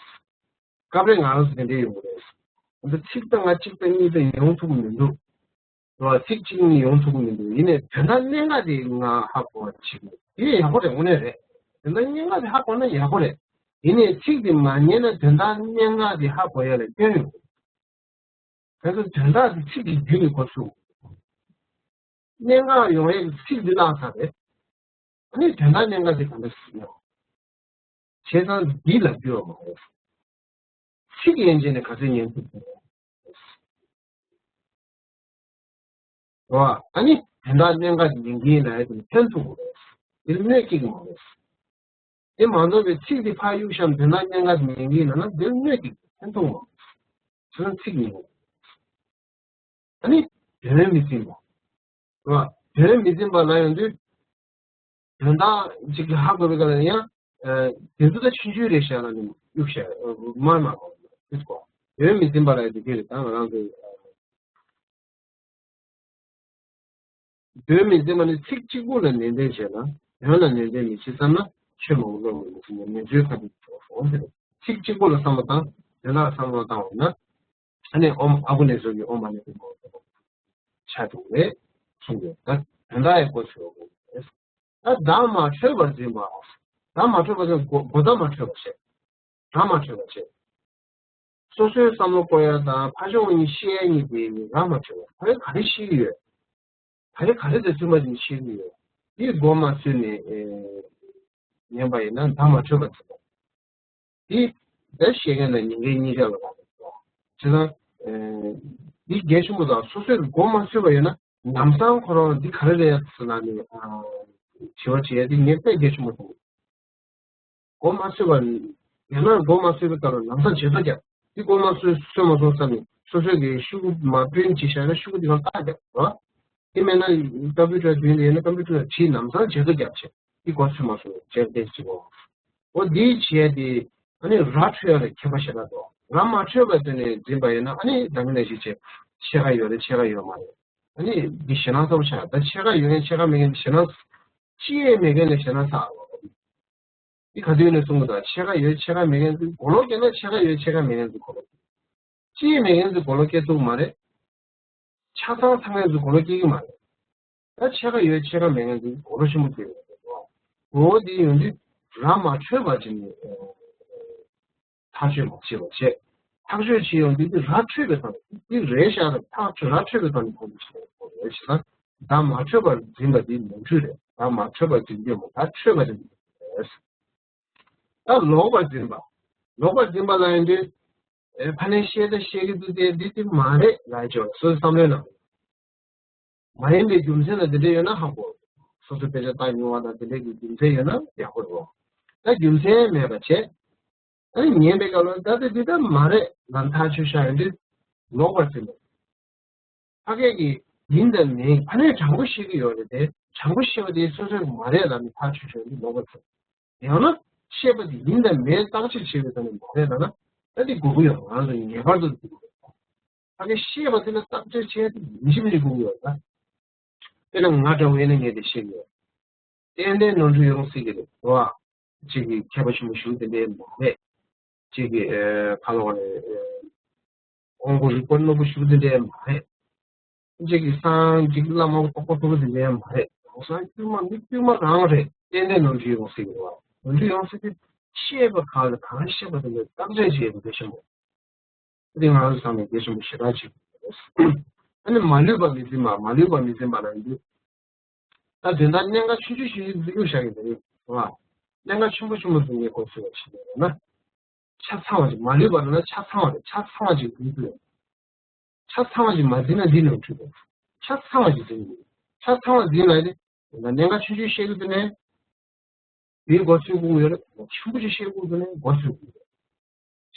སྐབས་རེ་ང་རང་ཚོ་དེ་འདྲ་ཡོང་གི་རེད། འདི་ཚིག་ད་ང་གཅིག་དང་གཉིས་དང་ཡོང་ཐུབ་ཀྱི་མི་འདུག་རེད་བ། ཚིག་གཅིག་གཉིས་ཡོང་ཐུབ་ཀྱི་མི་འདུག་ཡིན་ནའི་དོན་དག་གནད་འགག་དེ་ང་ཧ་གོ་བ་བྱེད་དགོས། དེ་ཡག་པོ་རེད། དངོས་གནས་རེད། དོན་དག་གནད་འགག་དེ་ཧ་གོ་ན་ཡག་པོ་རེད། ཡིན་ནའི་ཚིག་དེ་མ་ཉན་ན་དོན་དག་གནད་འགག་དེ་ཧ་གོ་ཡ་ལ་སྐྱོན་ཡོད། གལ་སྲིད་དོན་དག་དེ་ཚིག་གི་བརྒྱུད་ནས་གོ་ཐུབ། གནད་འགག་ཡོང་ཡས་ཀྱི་ཚིག་འདི་བརླག་ཚར་རེད། ཨ་ནི་དོན་དག་གནད་འགག་དེ་གང་འདྲ་ཞིག་ཡོང་། བྱས་ཙང་འདི་ལབ་རྒྱུ་ཡོད་མ་རེད། ཚིག་ཡན་ཆད་ནས་ག་ཚོད་ཉན་ཐུབ་ཀྱི་རེད། རེད་བ། ཨ་ནི་དོན་དག་གནད་འགག་དེ་ཉན་གྱི་ཡིན་ལབ་ཡས་དེ་ཕན་ཐོགས་ཀྱི་རེད། འདིར་གནོད་སྐྱེལ་གྱི་མ་རེད། དེ་མ་འདོད་པའི་ཚིག་དེ་ཕར་གཡུག་བཞག་དོན་དག་གནད་འགག་དེ་ཉན་གྱི་ཡིན་ལབ་ན་འདིར་གནོད་སྐྱེལ་གྱི་ཕན་ཐོགས་མ་རེད། བྱས་ཙང་ཚིག་ཉན་དགོས། ཨ་ནི་དོན་མི་འཛིན་པ། རེད་བ། དོན་མི་འཛིན་པ་ལ་ཡོང་དུས། དོན་དག་ཅིག་ཧ་གོ་བའི་སྐབས་ལ་ཡང་། དེ་ཚོ་ད་ཆུང་ཆུང་རེད་ཤག་ལ་ནི་གཡུག་བཤད་མར་མ་གོ་དུས་གོ། དོན་མི་འཛིན་པ་ལ་ཡོང་དུས་དེ་རེད་ད་ང་རང་ཚོའི། དོན་མི་འཛིན་པ་ནི་ཚིག་གཅིག་པོ་ལ་ནན་ཏན་བྱས་ན་དོན་ལ་ནན་ཏན་མི་བྱེད་བསམ་ན་ཆོས་མང་པོ་ཀློག་དགོས་མི་ཚེ་ནས་ནན་ཚོའི་ཁ་ཐུག་ཏུ་འོང་ཟེར། ཚིག་གཅིག་པོ་ལ་བསམ་བློ་བཏང་དོན་དག་ལ་བསམ་བློ་བཏང་བ་ན་ཨ་ནི་ཨོཾ་ཨ་ཁུ་ནས་བཟོ་གི་ཨོཾ་མ་ཎི་པདྨེ་ཧཱུྃ། ཆགས་འགྲོ་གི་རེད་གསུངས་ཡོད། ད་དོན་དག་ཡང་གོ་ཆོད་པ་རེད། ད་བདག་མ་འཕྲོད་པར་འཛིན་པ། བདག་མ་འཕྲོད་པར་འཛིན་གོ་གོ་བདག་མ་འཕྲོད་པ་བྱེད། བདག་མ་འཕྲོད་པར་བྱེད། སོ་སོའི་བསམ་བློ་བཀོད་ཡ་དང་ཕར་ཕྱོགས་གཉིས་ཤེས་ཡ་གཉིས་དེ་རང་མ་འཕྲོད་པར་ཕ་རེ་ག་རེ་ཤེས་ཀྱི་ཡོད། ད་རེས་ག་རེ་དེ་ཚུལ་མ་ཅིག་ཤེས་ཀྱི་ཡོད། འདི་མགོ་མ་ཚོས་ནས་ཉན་པ་ཡིན་ན་བདག་མ་འཕྲོད་པ་ཚོ། འདི་ད་ཤེས་མཁན་དང་ཉན་མཁན་གཉིས་ཀ་ལ་རག་ལས་སོ། བྱས་ཙང་འདི་གལ་ཆེན་པོ་དང་སོ་སོས་མགོ་མ་ཚོས་པ་ཡོད་ན་ལམ་སང་ཁོ་རང་འདི་ག་རེ་རེད་ཟེར་ན་ནི་དྲི་བ་དྲི་ཡ་འདི་ངས་དཔེ་གལ་ཆེན་པོ་མཐོང་། མགོ་མ་ཚོས་པ་ཡོད་ན་མགོ་མ་ཚོས་པའི་སྐབས་ལ་ལམ་སང་བརྗེད་ཐོ་རྒྱབ། འདི་མགོ་མ་ཚོས་ཚོས་མ་སོང་བསམ་ནས་སོ་སོས་ཀྱི་ཤོག་གུ་མ་པྲིན་བྱས་བཞག་ན་ཤོག་གུ་འདི་གང་བཏགས་རྒྱབ་རོ། དེ་མེད་ན་ཀམ་པུ་ཊར་བྱུང་ཡོད་ན་ཀམ་པུ་ཊར་ལ་བྲིས་ལམ་སང་བརྗེད་ཐོ་རྒྱབ་བྱས་འདི་མགོ་ཚོས་མ་སོང་བརྗེད་ཐོ་རྒྱབ་བྱས་གོ། འོ་འདི་བྱས་ཏེ་ཨ་ནི་ར་འཕྲོད་ཡ་ལ་མཁས་པ་ཞེ་དྲག་འདུག་ར་མ་འཕྲོད་པ་དེ་ནས་འཛིན་པ་ཡིན་ན་ཨ་ནི་ད་གིན་ནས་ཞིག་བྱས་ཕྱེད་ཀ་ཡོད་རེད་ཕྱེད་ཀ་ཡོད་མ་རེད། ཨ་ནི་འདི་ཞེད་སྣང་ཚ་པོ་ཆགས་ད་ཕྱེད་ཀ་ཡོད་མཁན་ཕྱེད་ཀ་མེད་མཁན་འདི་ཞེད་སྣང་ཅི་ཡང་མེད་མཁན་ལས་ཞེད་སྣང་ཚ། འདི་ག་དུས་ནས་གསུང་གི་འདུག་ཕྱེད་ཀ་ཡོད་ཕྱེད་ཀ་མེད་མཁན་ཚོས་མགོ་ལོག་སྐྱེས་ན་ཕྱེད་ཀ་ཡོད་ཕྱེད་ཀ་མེད་མཁན་ཚོས་མགོ་ལོག་སྐྱེས། ཅི་ཡང་མེད་མཁན་ཚོས་མགོ་ལོག་སྐྱེ་ཐུབ་མ་རེད། ཆ་ཚང་ཚང་མཁན་ཚོས་མགོ་ལོག་སྐྱེ་གི་མ་རེད། ད་ཕྱེད་ཀ་ཡོད་ཕྱེད་ཀ་མེད་མཁན་ཚོས་མགོ་ལོག་ཆེན་པོ་སྐྱེ་གི་རེད། འོ་འདི་ཡོང་དུས་ར་མ་འཕྲོད་པ་ཅིག་ནས་ཐག་གཅོད་མ་བྱས་པ་བྱས། ཐག་གཅོད་བྱེད་ཡོང་དུས་འདི་ར་འཕྲོད་པའི་ཐོག་ནས་འདི་རེད་ཤག་རེད་ཐག་གཅོད་ར་འཕྲོད་པའི་ཐོག་ནས་གོ་རྒྱུ་ཞིག་རེད་ཤག་བདག་མ་འཕྲོད་པར་འཛིན་པ་འདི་ནོར་འཁྲུལ་རེད། བདག་མ་འཕྲོད་པར་འཛིན་རྒྱུ་མ་ད་འཕྲོད་པ་རེད། ད་ལོག་པར་འཛིན་པ། ལོག་པར་འཛིན་པ་ལ་ཡིན་དུས། ཨེ་ཕ་ནས་བཤད་ད་བཤད་ཀྱི་འདུག་སྟེ་འདི་དེ་མ་རེད་ལབ་ཆོག་སོ་སོའི་བསམ་བློའི་ནང་། མ་ཡིན་པའི་རྒྱུ་མཚན་ལ་འདི་འདྲ་ཡོད་ན་ཧ་གོ། སོ་སོའི་དཔེ་ཆ་ལྟ་མྱོང་བ་དང་དེ་འདྲའི་གི་རྒྱུ་མཚན་ཡོད་ན་ཡག་པོ་རེད། ད་རྒྱུ་མཚན་མེད་པ་བྱས། ཨ་ནི་ཉན་པའི་སྐབས་ལ་ད་ལྟ་འདི་ལྟར་མ་རེད་ལབ་ཐག་ཆོད་བཞག་ཡོང་དུས་ལོག་པར་འཛིན་པ། ཕ་སྐད་ཀྱི་ཡིན་དང་མིན་ཕ་ནས་དྲང་པོ་ཤེས་ཀྱི་ཡོད་རེད་དེ་དྲང་པོ་ཤེས་པ་དེ་སོ་སོས་མ་རེད་ལབ་ནས་ཐག་ཆོད་ཆོད་འདི་ལོག་པར་འཛིན། ཡང་ན་ཤེས་པ་དེ་ཡིན་དང་མིན་བརྟག་དཔྱད་བྱེད་པའི་ཐོག་ནས་མ་རེད་ལབ་ན་ད་འདི་དགོས་ཀྱི་ཡོད་ང་ཚོ་ངེས་པར་དུ་འདི་དགོས་ཡོད། ཕ་སྐད་ཤེས་པ་དེ་ལ་བརྟག་དཔྱད་བྱས་ཏེ་ཡིན་གཅིག་མིན་གཅིག་དགོས་ཀྱི་ཡོད་ད། དཔེར་ན་ང་འདྲ་བོ་ཡིན་ན་ངས་དེ་ཤེས་ཀྱི་ཡོད། ཏན་ཏན་ནོར་འཁྲུལ་ཡོང་སྲིད་ཀྱི་རེད་བ། གཅིག་གིས་མཁས་པ་ཆེན་པོ་ཞུ་དེ་འདྲའི་མ་རེད། གཅིག་གིས་ཨེ་ཁ་ལོ་རེད། དབང་པོ་རིག་པ་རྣོན་པོ་ཞུ་དེ་འདྲའི་མ་རེད། གཅིག་གིས་སངས་གཅིག་བླ་མ་རྟོགས་པ་རྟོགས་པ་དེ་འདྲའི་མ་རེད། གང་ཟག་དཀྱུས་མ་མི་དཀྱུས་མ་རང་རེད། ཏན་ཏན་ནོར་འཁྲུལ་ཡོང་སྲིད་ཀྱི་རེད་བ། ནོར་འཁྲུལ་ཡོང་སྲིད་དེ་ཤེས་པ་གང་ལ་གང་ཤེས་པ་དེ་འདྲ་བརྟག་དཔྱད་བྱེད་དགོས་གལ་ཆེན་པོ། དེ་ང་རང་ཚོ་ཚང་མས་གལ་ཆེན་པོ་ཞེ་དྲག་ཅིག་རེད། ཨ་ནི་མ་ལུས་པ་མི་འཛིན་པ་མ་ལུས་པ་མི་འཛིན་པ་ལ་ཡིན་དུས། ད་དོན་དག་གནད་འགག་ཆུང་ཆུང་ཞིག་འཛིན་རྒྱུ་བཞག་གི་འདུག་རེད་བ། གནད་འགག་ཆེན་པོ་ཆེན་པོ་འཛིན་ངེས་སྐོར་ཟེར་བ་ཞིག་ཡོད་ན། ཆ་ཚང་བ་ཞིག་མ་ལུས་པ་ལ་ན་ཆ་ཚང་བ་རེད་ཆ་ཚང་བ་ཞིག་འཛིན་རྒྱུ་ཡོད། ཆ་ཚང་བ་ཞིག་མ་འཛིན་ན་འདི་ནོར་འཁྲུལ་རེད། ཆ་ཚང་བ་ཞིག་འཛིན་དགོས། ཆ་ཚང་བ་འཛིན་ལ་ནི། དོན་དག་གནད་འགག་ཆུང་ཆུང་བཤད་རྒྱུ་དེ་ནས། དེའི་མགོ་ཚོས་དགོས་ཀྱི་ཡོད་རེད། ཆེན་པོ་ཅིག་བཤད་དགོས་ཀྱི་ནས་མགོ་ཚོས་དགོས་ཀྱི་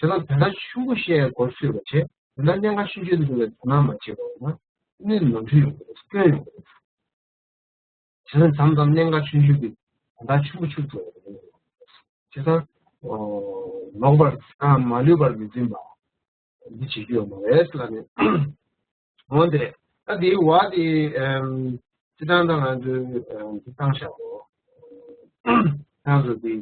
ཡོད། བྱས་ཙང་དོན་དག་ཆེན་པོ་བཤད་མགོ་ཚོས་པ་བྱས་དོན་དག་གནད་འགག་ཆུང་ཆུང་དེ་ཚོ་ལ་དོ་སྣང་མ་བྱས་པ་ཡིན་ན་ནི་ནོར་འཁྲུལ་ཡོང་གི་རེད་སྐྱོན་ཡོང་གི་རེད། བྱས་ཙང་མཚམས་མཚམས་གནད་འགག་ཆུང་ཆུང་གི་དོན་དག་ཆེན་པོ་ཆུང་ཆུང་ཡོང་གི་རེད། བྱས་ཙང་ལོག་པར་མ་ལུས་པར་མི་འཛིན་པ། འདི་བྱེད་རྒྱུ་ཡོད་མ་རེད་ལབ་ནས། འོན་ཏེ། ད་འདིའི་བ་དེ། སྤྱི་བཏང་ད་ང་ཚོས་འདི་བཏང་བཞག་གོ། ང་ཚོ་འདི་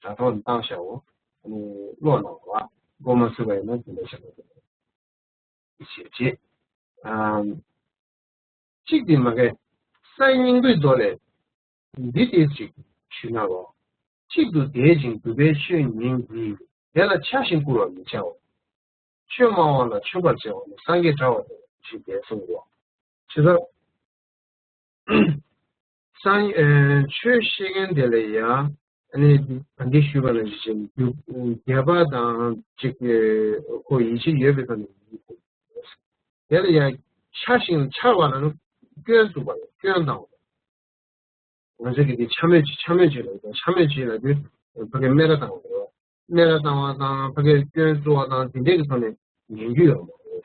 དྲ་ཐོག་ནས་བཏང་བཞག་གོ། ཨ་ནི་ཀློག་གནང་བ། མགོ་མ་ཚོས་པ་ཡིན་ན་འདི་འདྲ་བྱེད་དགོས་རེད། ཞེས་བྱེད། གཅིག་དེ་མ་གས། སའི་སྙིང་པོའི་མདོ་ལས། འདི་སྟེ་གཅིག་ཞུས་ན་ལོ། གཅིག་ཏུ་དད་ཅིང་གུས་པས་ཆོས་ཉན་གྱི། དེ་ལ་ཆགས་ཤིང་བཀུར་བར་མི་བྱའོ། ཆོས་སྨྲ་བ་ལ་མཆོད་པར་བྱ་བ་ནི་སངས་རྒྱས་འདྲ་བ་དང་ཞེས་དེ་གསུངས་པ། ཇི་ལྟར། སངས་ཨེ་ཆོས་བཤད་མཁན་དེ་ལ་ཡང་ཨ་ནི་ད་གིན་ཞུས་པ་ནང་བཞིན་རྒྱུ་རྒྱས་པ་དང་གཅིག་ཁོ་ཡིད་ཆེས་ཡོད་པའི་ཐོག་ནས་དེ་ལ་ཡང་ཆགས་ཤིང་འཆར་བ་ལ་ནི་སྐྱོན་བཙུགས་པ་ཡང་སྐྱོན་དང་། ང་ཚོ་གི་དེ་འཕྱ་སྨོད་ཅིག་འཕྱ་སྨོད་ཅིག་ལ་འཕྱ་སྨོད་ཅིག་ལ་དུས་ཕ་གི་སྨད་ར་བཏང་བ་རེད། སྨད་ར་བཏང་བ་དང་ཕ་གི་སྐྱོན་བཙུགས་པ་དང་དེ་འདྲས་ཀྱི་ཐོག་ནས་ཉན་རྒྱུ་ཡོད་མ་རེད།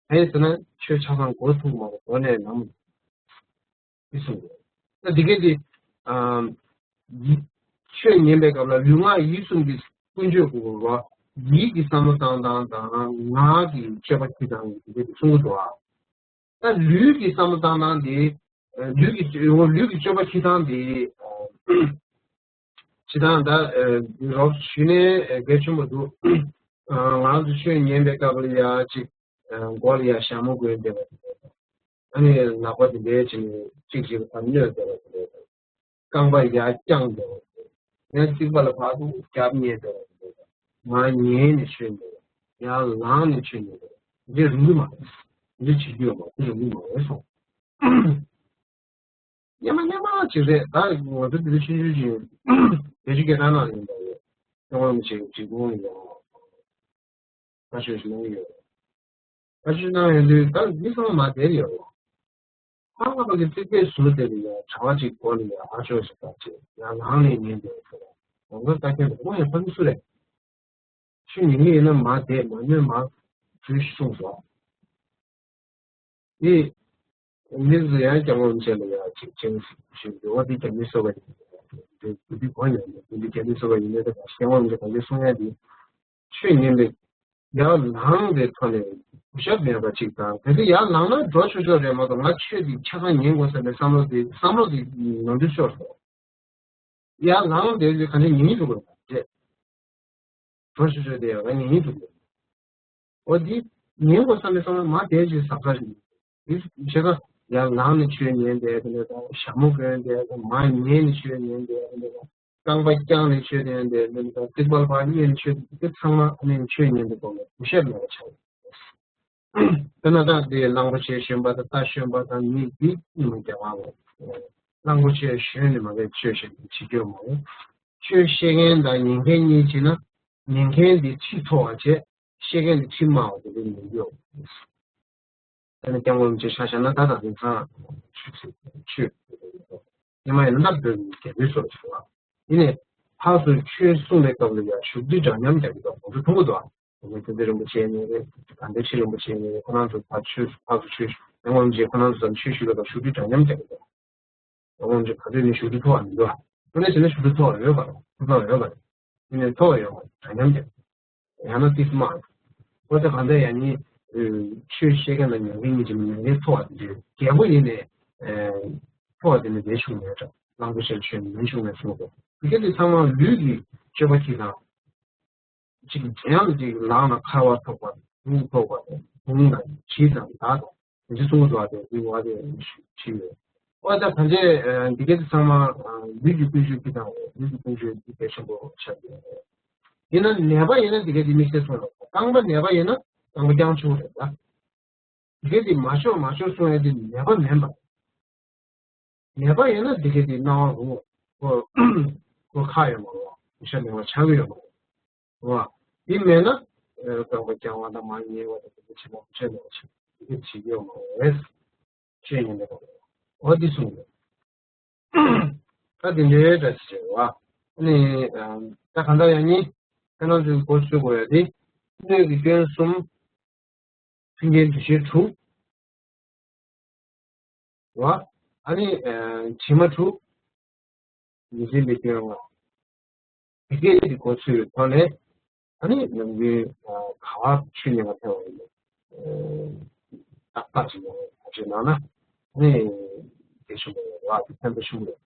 གང་ཡིན་ཟེར་ན་ཆོས་ཆ་ཚང་གོ་ཐུབ་མ་རེད་མདོ་ནས་ནམ་ཡིན་གསུངས་རེད། ད་འདི་གས་དེ་ཡིད་ཆོས་ཉན་པའི་སྐབས་ལ་ལུས་ངག་ཡིད་གསུམ་གྱི་ཀུན་སྤྱོད་དགོས་པ་ཡིད་ཀྱི་བསམ་བློ་བཏང་སྟངས་དང་ངག་གི་སྤྱོད་པ་འཁྱེར་སྟངས་འདི་གས་དེ་གསུང་གི་འདུག་ཨ། ད་ལུས་ཀྱི་བསམ་བློ་བཏང་སྟངས་དེ། ལུས་ཀྱི་ལུས་ཀྱི་སྤྱོད་པ་འཁྱེར་སྟངས་དེ། ཇི་ལྟར་ད་རོབ་ཞུས་ནས་གལ་ཆེན་པོ་འདུག་ང་རང་ཚོ་ཆོས་ཉན་པའི་སྐབས་ལ་ཡ་ཅིག་མགོ་ལ་ཡ་ཞྭ་མོ་གོན་བསྡད་པ། ཨ་ནི་ལག་པ་དེ་འདྲའི་བྱས་ནས་གཅིག་གཅིག་ལ་ཕར་གནོན་བསྡད་པ་དེ་འདྲ། རྐང་པ་ཡར་བརྐྱངས་བསྡད་པ་དེ་འདྲ། ཡང་རྩིག་པ་ལ་ཕར་ཚུར་རྒྱབ་བསྙེས་བསྡད་པ་དེ་འདྲ། ང་ཉལ་ནས་མཆོད་ཉན་པ། ཡར་ལངས་ནས་མཆོད་ཉན་པ། འདི་རིང་པོ་མ་རེད། འདི་བྱེད་རྒྱུ་ཡོད་མ་རེད། འདི་རིང་པོ་མ་རེད་སོང་། སྙན་མ་སྙན་མ་ཅིག་རེད། ད་ང་ཚོ་འདི་འདྲ་ཆུང་ཆུང་ཅིག་བོད་ཀྱི་སྐད་གྲགས་ནང་ཡིན་པ་རེད། སྐྱོང་བ་མི་བྱེད་ཀྱི་གྲི་གུང་ཡོད། ད་ཆོས་ཤིག་གནང་གི་ཡོད། ད་ཆོས་གནང་ཡོང་དུས་ད་མི་ཚང་མ་དེར་ཡོད་རེད། ཨ་ང་པ་གི་རྩིག་པའི་ཟུར་དེ་ལ་ཡང་གྲྭ་པ་ཅིག་སྒོ་ནས་ཡང་ཨ་ཅོ་ཞིག་ད་ཅེས་ཡང་ལངས་ནས་ཉན་དེ་ཟེར། ལོང་ག་ལྟ་མཁན་དེ་ཁོ་ཡང་ཕ་གི་སུ་རེད། ཆོས་ཉན་གི་ཡིན་ན་མ་བསྡད། མ་ཉན་མ་འཛུལ་ཞིག་གསུངས་སོ། དེ་མི་ཚོ་ཡང་སྐྱབས་མགོན་རིན་པོ་ཆེ་ལ་ཡང་ཅིག་སྤྱན་ཞུས་འདུག་བ། དེ་རྒྱ་མི་སོ་པ་ཡིན། དེ་དེ་དེ་གོ་ཡང་དེ་དེ་རྒྱ་མི་སོ་པ་ཡིན་ནའི་ད་སྐྱབས་མགོན་རིན་པོ་ཆེ་ག་འདྲ་གསུང་ཡ་དེ། ཆོས་ཉན་པའི་ཡར་ལངས་པའི་ཐོག་ནས་གུས་ཞབས་མེད་པ་ཅིག་དང་། གལ་སྲིད་ཡར་ལངས་ན་འགྲོ་ཆོག་ཆོག་རེད་མ་གཏོགས། ང་ཆོས་འདི་ཆ་ཚང་ཉན་དགོས་བསམ་པའི་བསམ་བློ་དེ་བསམ་བློ་དེ་ནོར་འཁྲུལ་ཤོར་སོང་། ཡར་ལངས་བསྡད་དུས་ག་འདྲ་ཉན་གྱི་འདུག་ག་རེད། འགྲོ་ཆོག་ཆོག་དེ་ཡང་ང་ཉན་གྱི་འདུག་ག། འོ་འདི་ཉན་དགོས་བསམ་པའི་བསམ་བློ་མ་བསྡད་ཅིག་ཟབ་ས་རེད། འདི་བྱས་ཙང་ཡར་ལངས་ནས་ཆོས་ཉན་བསྡད་དེ་འདྲ་དང་། ཞྭ་མོ་གོན་བསྡད་དེ། མར་ཉལ་ནས་ཆོས་ཉན་བསྡད་དེ་འདྲ་དང་། རྐང་པ་བརྐྱངས་ནས་ཆོས་ཉན་བསྡད་དེ་འདྲ་དང་། རྩིག་པ་ལ་ཕར་བསྙེས་ནས་ཆོས། འདི་ཚང་མ་ཨ་ནི་ཆོས་ཉན་པའི་ཐོག་ནས་གུས་ཞབས་མེད་པ་ཆགས་ཡོད། དཔེར་ན་ད་འདི་གླང་པོ་ཆེ་ཞོན་པ་དང་རྟ་ཞོན་པ་དང་མི་འདི་གཉིས་མ་རྒྱ་མ་ལ། གླང་པོ་ཆེ་ཞོན་ནས་མ་རེད། ཆོས་བཤད་བྱེད་རྒྱུ་མ་རེད། ཆོས་བཤད་མཁན་དང་ཉན་མཁན་གཉིས་བྱས་ན་ཉན་མཁན་འདི་ཁྲིད་མཐོ་བ་བྱས། བཤད་མཁན་འདི་ཁྲིད་དམའ་བ་དེ་འདྲ་ཉན་རྒྱུ་ཡོད་མ་རེད། ད་ནི་སྐྱབས་མགོན་རིན་པོ་ཆེ་ཆ་བཞག་ན་ད་ད་དེང་སང་ཆོས་ཆོས་ཉི་མ་ཡིན་ན་ད་བོད་ཀྱི་རྒྱལ་པོའི་སོར་ཞུ་བ། ཡིན་ནའི་ཕར་ཚུར་ཆོས་གསུང་བའི་སྐབས་ལ་ཡང་བཞུགས་ཁྲི་འདྲ་མཉམ་རྒྱག་གི་འདུག་ང་ཚོ་མཐོང་གི་འདུག་ཨ། ང་ཚོ་བསྟན་འཛིན་རིན་པོ་ཆེ་ཡིན་ནའི་རེད། དགའ་ལྡན་ཁྲི་རིན་པོ་ཆེ་ཡིན་ནའི་རེད། ཁོ་རང་ཚོ་ཕར་ཆོས་ཕར་ཚུར་ཆོས་ཞུ། སྐྱབས་མགོན་རིན་པོ་ཆེ་ཁོ་རང་ཚོ་ཕར་ཚུར་ཆོས་ཞུ་བའི་སྐབས་བཞུགས་ཁྲི་འདྲ་མཉམ་རྒྱག་གི་འདུག་ཨ། སྐྱབས་མགོན་རིན་པོ་ཆེ་ག་དུས་ནས་བཞུགས་ཁྲི་མཐོ་བ་མི་འདུག་ཨ། དངོས་གནས་བྱས་ན་བཞུགས་ཁྲི་མཐོ་བ་ཡོད་པ་རེད། ཐོབ་ཐང་ཡོད་པ་རེད། ཡིན་ནའི་མཐོ་བ་ཡོད་པ་རེད། འདྲ་མཉམ་རྒྱག་གི་འདུག་ཡང་ན་ཏིས་མ། ཁོ་ཚོ་གང་ལྟར་ཡང་ནི། ཨ། ཆོས་བཤད་མཁན་དང་ཉན་མཁན་གཉིས་ཀྱི་ཉན་མཁན་མཐོ་བ་དེ་འདྲ། རྒྱལ་པོ་ཡིན་ནའི། ཨ། མཐོ་བ་དེ་ནི་ལས་བྱུང་མེད་འདྲ། གླང་པོ་ཆེར་ཆོས་ནི་ལས་བྱུང་མེད་གསུངས་པ། དེ་ག་དེ་ཚང་མ་ལུས་ཀྱི་སྤྱོད་པ་གཅིག་དང་། གཅིག་གཞན་ལ་གཅིག་ལག་ན་འཁར་བ་ཐོགས་པ། དུང་ཐོགས་པ་དང་། དུང་དང་གྲི་དང་མདའ་དང་། དེ་ཚོ་གསུང་གི་འདུག་ཨ། དེ་དེ་བ་དེ་ཞུ་ཡོད། ཨོ་ད་ད་ལྟའི་འདི་ག་དེ་ཚང་མ་ལུས་ཀྱི་ཀུན་སྤྱོད་ཀྱི་དང་ལུས་ཀྱི་ཀུན་སྤྱོད་ཀྱི་གལ་ཆེན་པོ་ཆགས་ཡོད། ཡིན་ན་ནད་པ་ཡིན་ན་འདི་ག་དེ་དམིགས་བསལ་གསུངས་ཡོད། རྐང་པ་ནད་པ་ཡིན་ན་རྐང་པ་བརྐྱང་ཆོག་རེད་ད། འདི་ག་དེ་མ་ཆོག་མ་ཆོག་གསུང་ཡ་དེ་ནད་པ་མིན་པ། ནད་པ་ཡིན་ན་འདི་ག་དེ་སྣང་བ་རུང་ཁོ་ཁོ་ཁག་ཡོད་མ་རེད། གུས་ཞབས་མེད་པ་ཆགས་ཀྱི་ཡོད་མ་རེད། རེད་བ། དེ་མེད་ན། ཨ། རྐང་པ་བརྐྱང་བ་དང་མར་ཉལ་བ་དང་དེ་འདྲ་བྱེད་མ་བྱེད་མ་བྱེད་དེ་བྱེད་ཀྱི་ཡོད་མ་རེད། ཆོས་ཉན་པའི་སྐབས་ལ། འོ་འདི་གསུངས་ཡོད། ད་དེ་འདྲའི་འདྲ་ཞིག་རེད་བ། ཨ་ནི། ཨ། ད་གང་ལྟར་ཡང་ནི། ཁྱེད་རང་ཚོས་མགོ་ཚོས་དགོས་ཡ་དེ། སྣོད་ཀྱི་སྐྱོན་གསུམ། མཐུན་རྐྱེན་འདུ་ཤེས་དྲུག། རེད་བ། ཨ་ནི། ཨ། དྲི་མ་དྲུག། ཉེས་ཅན་པའི་སྐྱོན་ལྔ། དེ་སྐད་དེ་གོ་ཚུལ་ཐོག་ནས། ཨ་ནི་ནམ་རྒྱུན། ཨ། ག་བ་ཆོས་ཉན་པར་ཕེབས་པ་ཡིན་ན། ཨ། ཏག་ཏག་ཅིག་ཡོང་བ་ཅིག་གནང་ན། ཨ་ནི་དེ་ཞུ་གི་ཡོད་རེད་བ། དེ་ཕན་ཐོགས་ཞུ་གི་ཡོད།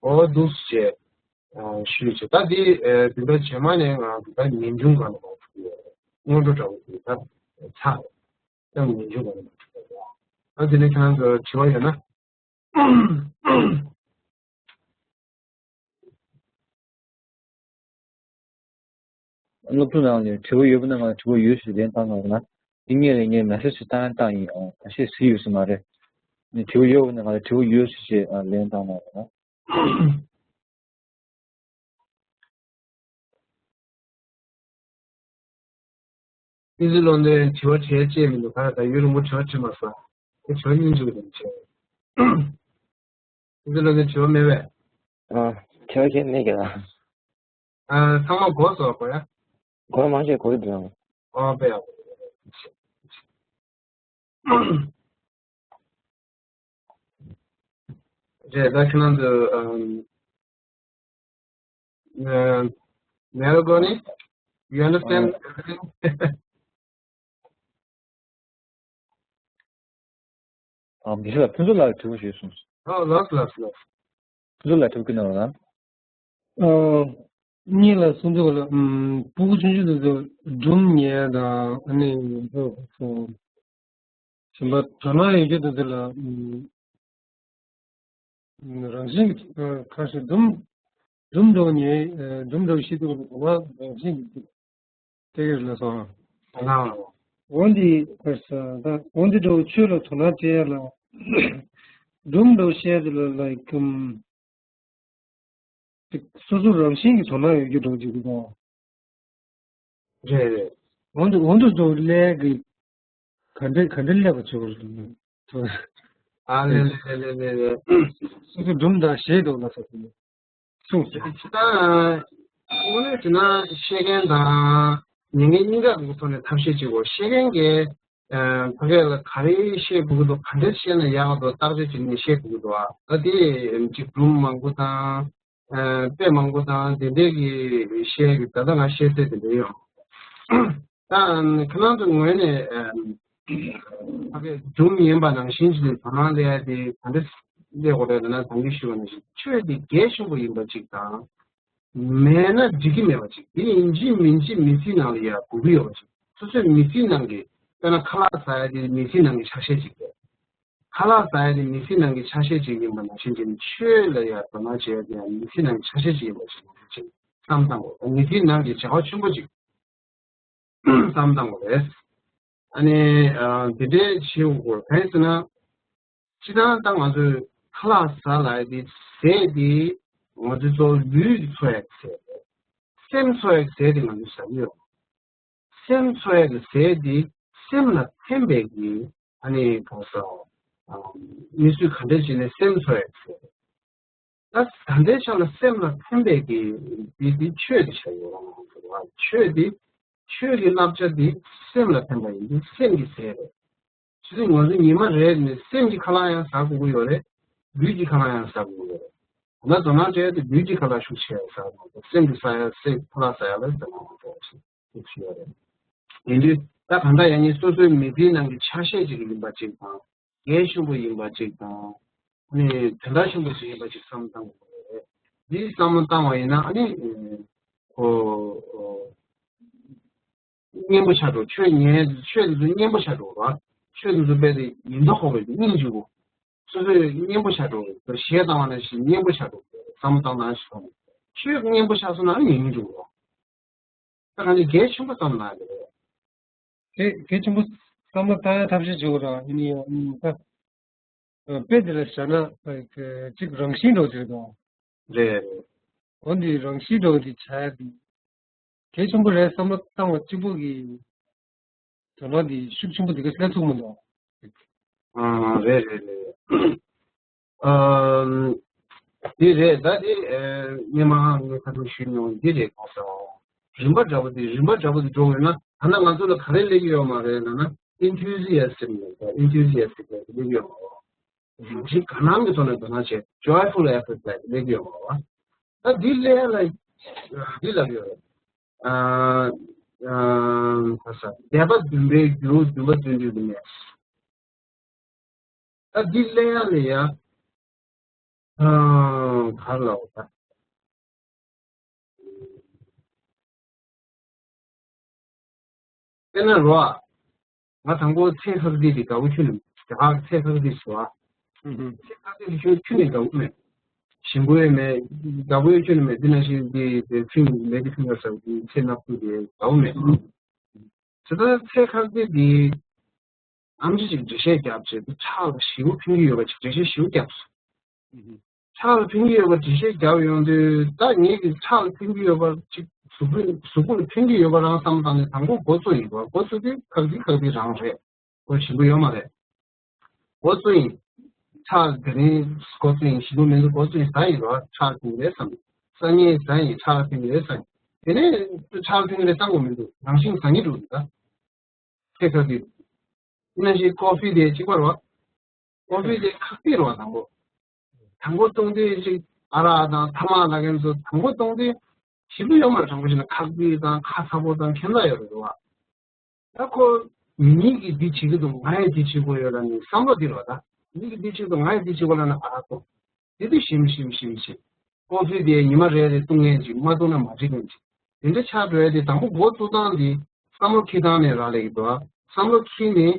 འོ་འདུག་སེ་བྱས། ཨ། ཞུས་བྱས། ད་འདི། ཨ། འདི་འདྲ་བྱས་མ་ནས་ང་འདི་ལྟར་ངེས་འབྱུང་སྒང་ལ་མར་ཐུག་གི་ཡོད་རེད། སྔོན་འགྲོ་འདྲ་བོ་དེ་ད་ཚར་རེད། ད་ངེས་འབྱུང་སྒང་ལ་མར་ཐུག་གི་ཡོད་རེད། ད་འདི་ནས་ཁྱེད་རང་ཚོ་དྲི་བ་ཡོད་ན། སློབ་ཕྲུག་ནང་ནས་དྲི་བ་ཡོད་པ་ན་ང་ལ་དྲི་བ་ཡོད་ཞེས་ལན་བཏང་གནང་རོགས་གནང་། འདི་ངས་ལས་ངས་མེ་སེ་ཇི་བཏང་བཏང་ཡིན། ཨང་། ད་ཤེས་གཟིགས་ཡོད་ས་མ་རེད། ནས་དྲི་བ་ཡོད་པ་ན་ང་ལ་དྲི་བ་ཡོད་ཞེས་ལན་བཏང་གནང་རོགས་གནང་། ཨི་ཟི་ལོ་འདི་དྲི་བ་དྲི་ཡ་ཅི་ཡང་མི་འདུག་ག་རེ་ད་ཡུན་རིང་པོ་དྲི་བ་དྲིས་མ་སོང་། དེ་དྲི་བ་སྙིང་རྗེ་པོ་དང་བྱས། ཨི་ཟི་ལོ་འདི་དྲི་བ་མེད་པས། ཨ། དྲི་བ་གང་ཡང་མེད་ཀྱི་ལ། ཨ། ཚང་མ་གོ་སོང་གོ་ཡ། གོ་མ་ཤེས་གོ་གི་འདུག་ཨ། དཔེ་ཡག་པོ། རེད། ད་ཁྱེད་རང་ཚོ། ཨམ། ཨ། Melbourne, you understand everything? ཨ། མི་ཤེས་ལ་ཕུན་ཚོགས་ལགས་དྲི་བ་ཞིག་གསུངས་སོང་། ཨ། ལགས་ལགས་ལགས། ཕུན་ཚོགས་ལགས་དྲི་བ་གནང་རོགས་གནང་། ཨ། གཉིས་ལ་སོང་ཙང་ལ། ཨམ། སྤུ་གུ་ཆུང་ཆུང་དེ་ཚོ་སྒྲུང་ཉན་དང་། ཨ་ནི་སོ་སོ། གཞན་པ་དོ་སྣང་ཡོད་རྒྱུ་དེ་ཚོ་ལ་ཨུམ། རང་བཞིན་གྱི་ཁ་ཤས་འདུམ་འདུམ་འགྲོ་ཉེ་འདུམ་འགྲོ་ཤེས་དུས་ལ་དོ་སྣང་རང་བཞིན་གྱི་དེ་ག་ལ་སོང་། ལ། འོན་ཏེ་ཁར་ས་ད་འོན་ཏེ་འགྲོ་ཆོས་ལ་དོ་སྣང་བྱེད་ཡ་ལ་འདུམ་འགྲོ་ཤེས་དེ་ལ་ལ་ཀུམ། སོ་སོ་རང་བཞིན་གྱི་དོ་སྣང་ཡོད་རྒྱུ་འགྲོ་རྒྱུ་གི་དང་། རེད་རེད། འོན་ཏེ་འོན་ཏེ་འགྲོ་ལས་ཀྱི་ག་འདྲ་ག་འདྲ་སླེབས་པ་བྱུང་རེད། ཨ་ལེ་ལེ་ལེ་ལེ་ལེ། སོ་སོ་སྒྲུང་དང་གཞས་དང་ལ་སོགས་པའི་གསུངས་སོ། ཅི་ད་དངོས་གནས་བྱས་ན་བཤད་མཁན་དང་ཉན་མཁན་གཉིས་ཀ་གི་ཐོག་ནས་ཐབས་ཤེས་བྱེད་དགོས། བཤད་མཁན་གྱིས་ཕ་གི་ལ་ག་རེ་བཤད་དགོས་ཀྱི་འདུག་ག་འདྲ་བཤད་ན་ཡག་གི་འདུག་བརྟག་དཔྱད་བྱེད་ནས་བཤད་དགོས་ཀྱི་འདུག་ཨ་ད་དེ་ཅིག་སྒྲུང་མང་པོ་དང་དཔེ་མང་པོ་དང་དེ་འདྲས་ཀྱི་བཤད་ཀྱི་ད་ལྟ་ང་བཤད་ཚད་དེ་འདྲ་ཡོད། ད་ཁྱེད་རང་ཚོ་ངོས་ནས་ཕ་གི་སྒྲུང་ཉན་པ་ནང་བཞིན་ཅིག་ལ་དོ་སྣང་སླེབས་ཡ་དེ་ག་འདྲ་སླེབས་དགོས་རེད་ལབ་ན་ད་གིན་ཞུས་པ་ནང་བཞིན་ཆོས་དེ་གལ་ཆེན་པོ་ཡིན་པ་ཅིག་དང་། མེད་ན་འགྲིག་གི་མེད་པ་ཅིག་དེ་ཡིན་གཅིག་མིན་གཅིག་མི་ཚེའི་ནང་ལ་ཡ་དགོས་ཀྱི་ཡོད་པ་ཅིག་སོ་སོའི་མི་ཚེའི་ནང་གི་དཔེར་ན་ཁ་ལག་ཟ་ཡ་དེ་མི་ཚེའི་ནང་གི་ཆ་ཤས་ཅིག་རེད། ཁ་ལག་ཟ་ཡ་དེ་མི་ཚེའི་ནང་གི་ཆ་ཤས་ཅིག་ཡིན་པ་ནང་བཞིན་གྱི་ཆོས་ལ་ཡ་དོ་སྣང་བྱེད་ཡ་དེ་ཡང་མི་ཚེའི་ནང་གི་ཆ་ཤས་ཅིག་ཡིན་པ་ཞིག་ཅིག་བསམ་བཏང་དགོས། མི་ཚེའི་ནང་གི་བྱ་བ་ཆེན་པོ་ཅིག་བསམ་བཏང་དགོས་རེད། ཨ་ནི་ཨ་འདི་འདྲའི་བྱེད་དགོས། གང་ཡིན་ཟེར་ན། སྤྱིར་བཏང་ད་ང་ཚོས་ཁ་ལག་ཟ་ལབ་ཡ་དེ་ཟས་དེ་ང་ཚོའི་གཙོ་བོ་ལུས་ཀྱི་འཚོ་ཡ་གི་ཟས་རེད། སེམས་འཚོ་ཡ་གི་ཟས་དེ་ང་ཚོས་ཟ་གི་ཡོད། སེམས་འཚོ་ཡ་གི་ཟས་དེ་སེམས་ལ་ཕན་པའི་གི་ཨ་ནི་གང་ཟག་ཨ་མི་སུས་ག་འདྲ་བྱས་ནས་སེམས་འཚོ་ཡ་གི་ཟས་རེད། ད་ད་ལྟའི་ཆ་ལ་སེམས་ལ་ཕན་པའི་གི་འདི་འདི་ཆོས་དེ་ཆགས་ཡོད་རང་རང་ཟེར་བ་ཆོས་དེ་ཆོས་ཀྱི་བསླབ་བྱ་དེ་སེམས་ལ་ཕན་པ་ཡིན་དུས་སེམས་ཀྱི་ཟས་རེད། ཆུ་ཚོད་ང་ཚོ་ཉི་མ་རེ་རེ་ནས་སེམས་ཀྱི་ཁ་ལག་ཡང་ཟ་དགོས་ཀྱི་ཡོད་རེད། ལུས་ཀྱི་ཁ་ལག་ཡང་ཟ་དགོས་ཀྱི་ཡོད་རེད། ད་དོ་སྣང་སྤྲད་དེ་ལུས་ཀྱི་ཁ་ལག་ཤུགས་ཆེ་ཟ་དགོས་སེམས་ཀྱི་ཟ་ཡ་སེམས་ཁ་ལག་ཟ་ཡ་ལ་དོ་སྣང་མ་སྤྲད་པ་ཞིག་ཤུགས་ཆེ་ཡོད་རེད། ཡིན་དུས་ད་གང་ལྟར་ཡང་ཉིད་སོ་སོའི་མི་ཚེའི་ནང་གི་ཆ་ཤས་ཅིག་ཡིན་པ་ཅིག་དང་། གལ་ཆེན་པོ་ཡིན་པ་ཅིག་དང་། ནི་དོན་དག་ཆེན་པོ་ཞིག་ཡིན་པ་ཅིག་བསམ་བློ་བཏང་དགོས་རེད། འདི་བསམ་བློ་བཏང་བ་ཡིན་ན་ཨ་ནི་ཨོ་ཨོ་སྙན་པོ་ཆགས་འགྲོ། ཆོས་ཉན་ཆོས་འདི་ཚོ་སྙན་པོ་ཆགས་འགྲོ་ར། ཆོས་འདི་ཚོ་རྦད་དེ་ཡིན་མདོག་ཁ་པོ་སྙིང་རྗེ་པོ། སོ་སོས་སྙན་པོ་ཆགས་འགྲོ་རེད། གཞས་བཏང་བ་ནང་བཞིན་སྙན་པོ་ཆགས་འགྲོ་རེད། བསམ་བློ་བཏང་སྟངས་ཤིག་མཐོང་། ཆོས་སྙན་པོ་ཆགས་སོང་ན་ཨ་ནི་ཡིན་འགྲོ་ར། ད་གང་ཅི་གལ་ཆེན་པོ་བསམ་ན་རེད། དེ་གལ་ཆེན་པོ་བསམ་བློ་བཏང་ཡ་ཐབས་ཤེས་བྱེད་དགོས་ར་ཡིན་ཡང་ད། དཔེ་དེ་ལ་བཞག་ན་ཅིག་རང་བཞིན་འགྲོ་ཟེར་དང་། རེད་རེད། འོ་འདི་རང་བཞིན་འགྲོ་འདི་བྱ་ཡ་འདི་གལ་ཆེན་པོ་རེད་བསམ་བློ་བཏང་བ་གཅིག་པུ་གི་དོ་སྣང་འདི་ཤུགས་ཆེན་པོ་འདི་ག་སླེབས་ཐུབ་མི་འདུག་ཨ་རེད་རེད་རེད། ཨམ། འདི་རེད་ད་དེ་ཨ་སྔོན་མ་ངས་ཁ་ཐུག་ཞུས་མྱོང་འདི་རེད་གོ་སོང་། རིམ་པ་འདྲ་པོ་འདི་རིམ་པ་འདྲ་པོ་འདི་འགྲོ་དགོས་ན་ད་ལྟ་ང་ཚོ་ལ་ག་རེ་སླེབས་ཀྱི་ཡོད་མ་རེད་ལབ་ན་enthusiasm་ལབ་ད་enthusiasm་ལབ་སླེབས་ཀྱི་ཡོད་མ་རེད། རང་བཞིན་དགའ་སྣང་གི་ཐོག་ནས་དོ་སྣང་བྱེད་joyful effort་ལབ་སླེབས་ཀྱི་ཡོད་མ་རེད། ད་འདི་སླེབས་ཡ་ལ་འདི་ལབ་ཡོད་རེད། ཨ་ཨ་ཁ་ས་འདས་པ་བདུན་པའི་རྒྱུ་རུ་བདུན་པ་བརྩོན་འགྲུས་ཀྱི་གནས། ད་འདི་གླེང་ཡ་ལ་ཡ། ཨ་ག་རེ་ལབ་དགོས་ད། དཔེར་ན་རོ། ང་དང་པོ་ཚེ་ཁག་ཅིག་གི་དགའ་པོ་ཁྱོན་ནས་རྒྱ་གར་ཚེ་ཁག་ཅིག་ཟེར་བ། ཚེ་ཁག་ཅིག་ཁྱོན་ཁྱོན་ནས་དགའ་པོ་མེད། ཞིམ་པོ་ཡང་མེད། དགའ་པོ་ཡང་ཁྱོན་ནས་མེད། འདི་ནང་བཞིན་འདི་དེ་ཕིང་མེད་དེ་ཕིང་ག་ཟེར་བ་འདི་ཚེ་ནག་པོ་དེ་དགའ་པོ་མེད། དེ་ལྟར་ཚེ་ཁག་ཅིག་འདི། ཨམ་ཆི་ཅིག་འགྲེལ་བཤད་རྒྱབ་བྱས་ཏེ་ཁྲག་ལ་ཞེ་པོ་ཕན་གྱི་ཡོད་པ་ཅིག་འགྲེལ་བཤད་ཞེ་པོ་རྒྱབ་སོང་། ཁྲག་ལ་ཕན་གྱི་ཡོད་པ་འགྲེལ་བཤད་རྒྱབ་ཡོང་དུས་ད་ངེད་ཀྱི་ཁྲག་ལ་ཕན་གྱི་ཡོད་པ་ཅིག་གཟུགས་པོ་གཟུགས་པོ་ལ་ཕན་གྱི་ཡོད་པ་རང་བསམ་བཏང་ནས་དང་པོ་མགོ་ཚོས་ཡིན་པ། མགོ་ཚོས་དུས་ཁག་ཅིག་ཁག་ཅིག་རང་རེད། ཁོ་ཞིམ་པོ་ཡོད་མ་རེད། མགོ་ཚོས་ཡིན། ཁྲག་དེ་རིང་མགོ་ཚོས་ཡིན། ཞིམ་པོ་མི་འདུག་མགོ་ཚོས་ཡིན། ཟ་ཡིན་རོ། ཁྲག་ཕན་གྱི་རེད་བསམ། ཟ་ངེས་ཟ་ཡིན། ཁྲག་ཕན་གྱི་རེད་བསམ། དེ་ནས་ཁྲག་ཕན་གྱི་རེད་བསམ་དགོས་མི་འདུག་རང་བཞིན་ཟ་ངེས་འགྲོ་འདུག་ད། ཚེ་ཁག་གི། ཨིན་ན་ཞིག་ཀོ་ཧྥི་དེ་གཅིག་པ་རེད་བ། ཀོ་ཧྥི་དེ་ཁག་པོ་རེད་བ་དང་པོ། དང་པོ་བཏུང་དུས་ཅིག་ཨ་རག་དང་ཐ་མག་ལབ་མཁན་ཚོ་དང་པོ་བཏུང་དུས་ཞིམ་པོ་ཡོད་མ་རེད། དྲང་པོ་བཤད་ན་ཁག་པོ་དང་ཁ་ཚ་པོ་དང་ཁྱད་མཚར་ཡོད་རེད་བ། ད་ཁོ་མི་གཉིས་ཀྱིས་འདི་བྱེད་ཀྱི་འདུག་ང་ཡང་འདི་བྱེད་དགོས་ཡོད་ལབ་ནས་བསམ་བློ་འདི་རེད་བ། ད་མི་གཉིས་ཀྱིས་འདི་བྱེད་ཀྱི་འདུག་ང་ཡང་འདི་བྱེད་དགོས་ལབ་ན་ཨ་རག་བཏུང་། དེ་དུས་ཞིམ་ཞིམ་ཞིམ་ཞིམ། ཀོ་ཧྥི་དེ་ཉི་མ་རེ་རེ་བཏུང་མཁན་ཅིག་མ་བཏུང་ན་མ་འགྲིག་མཁན་ཅིག་དེ་འདྲ་ཆགས་འགྲོ་ཡ་དེ་དང་པོ་འགོ་བཙུགས་སྟངས་དེ་བསམ་བློ་འཁྱེར་སྟངས་ནས་རག་ལས་ཀྱི་འདུག་བསམ་བློ་འཁྱེར་ནས་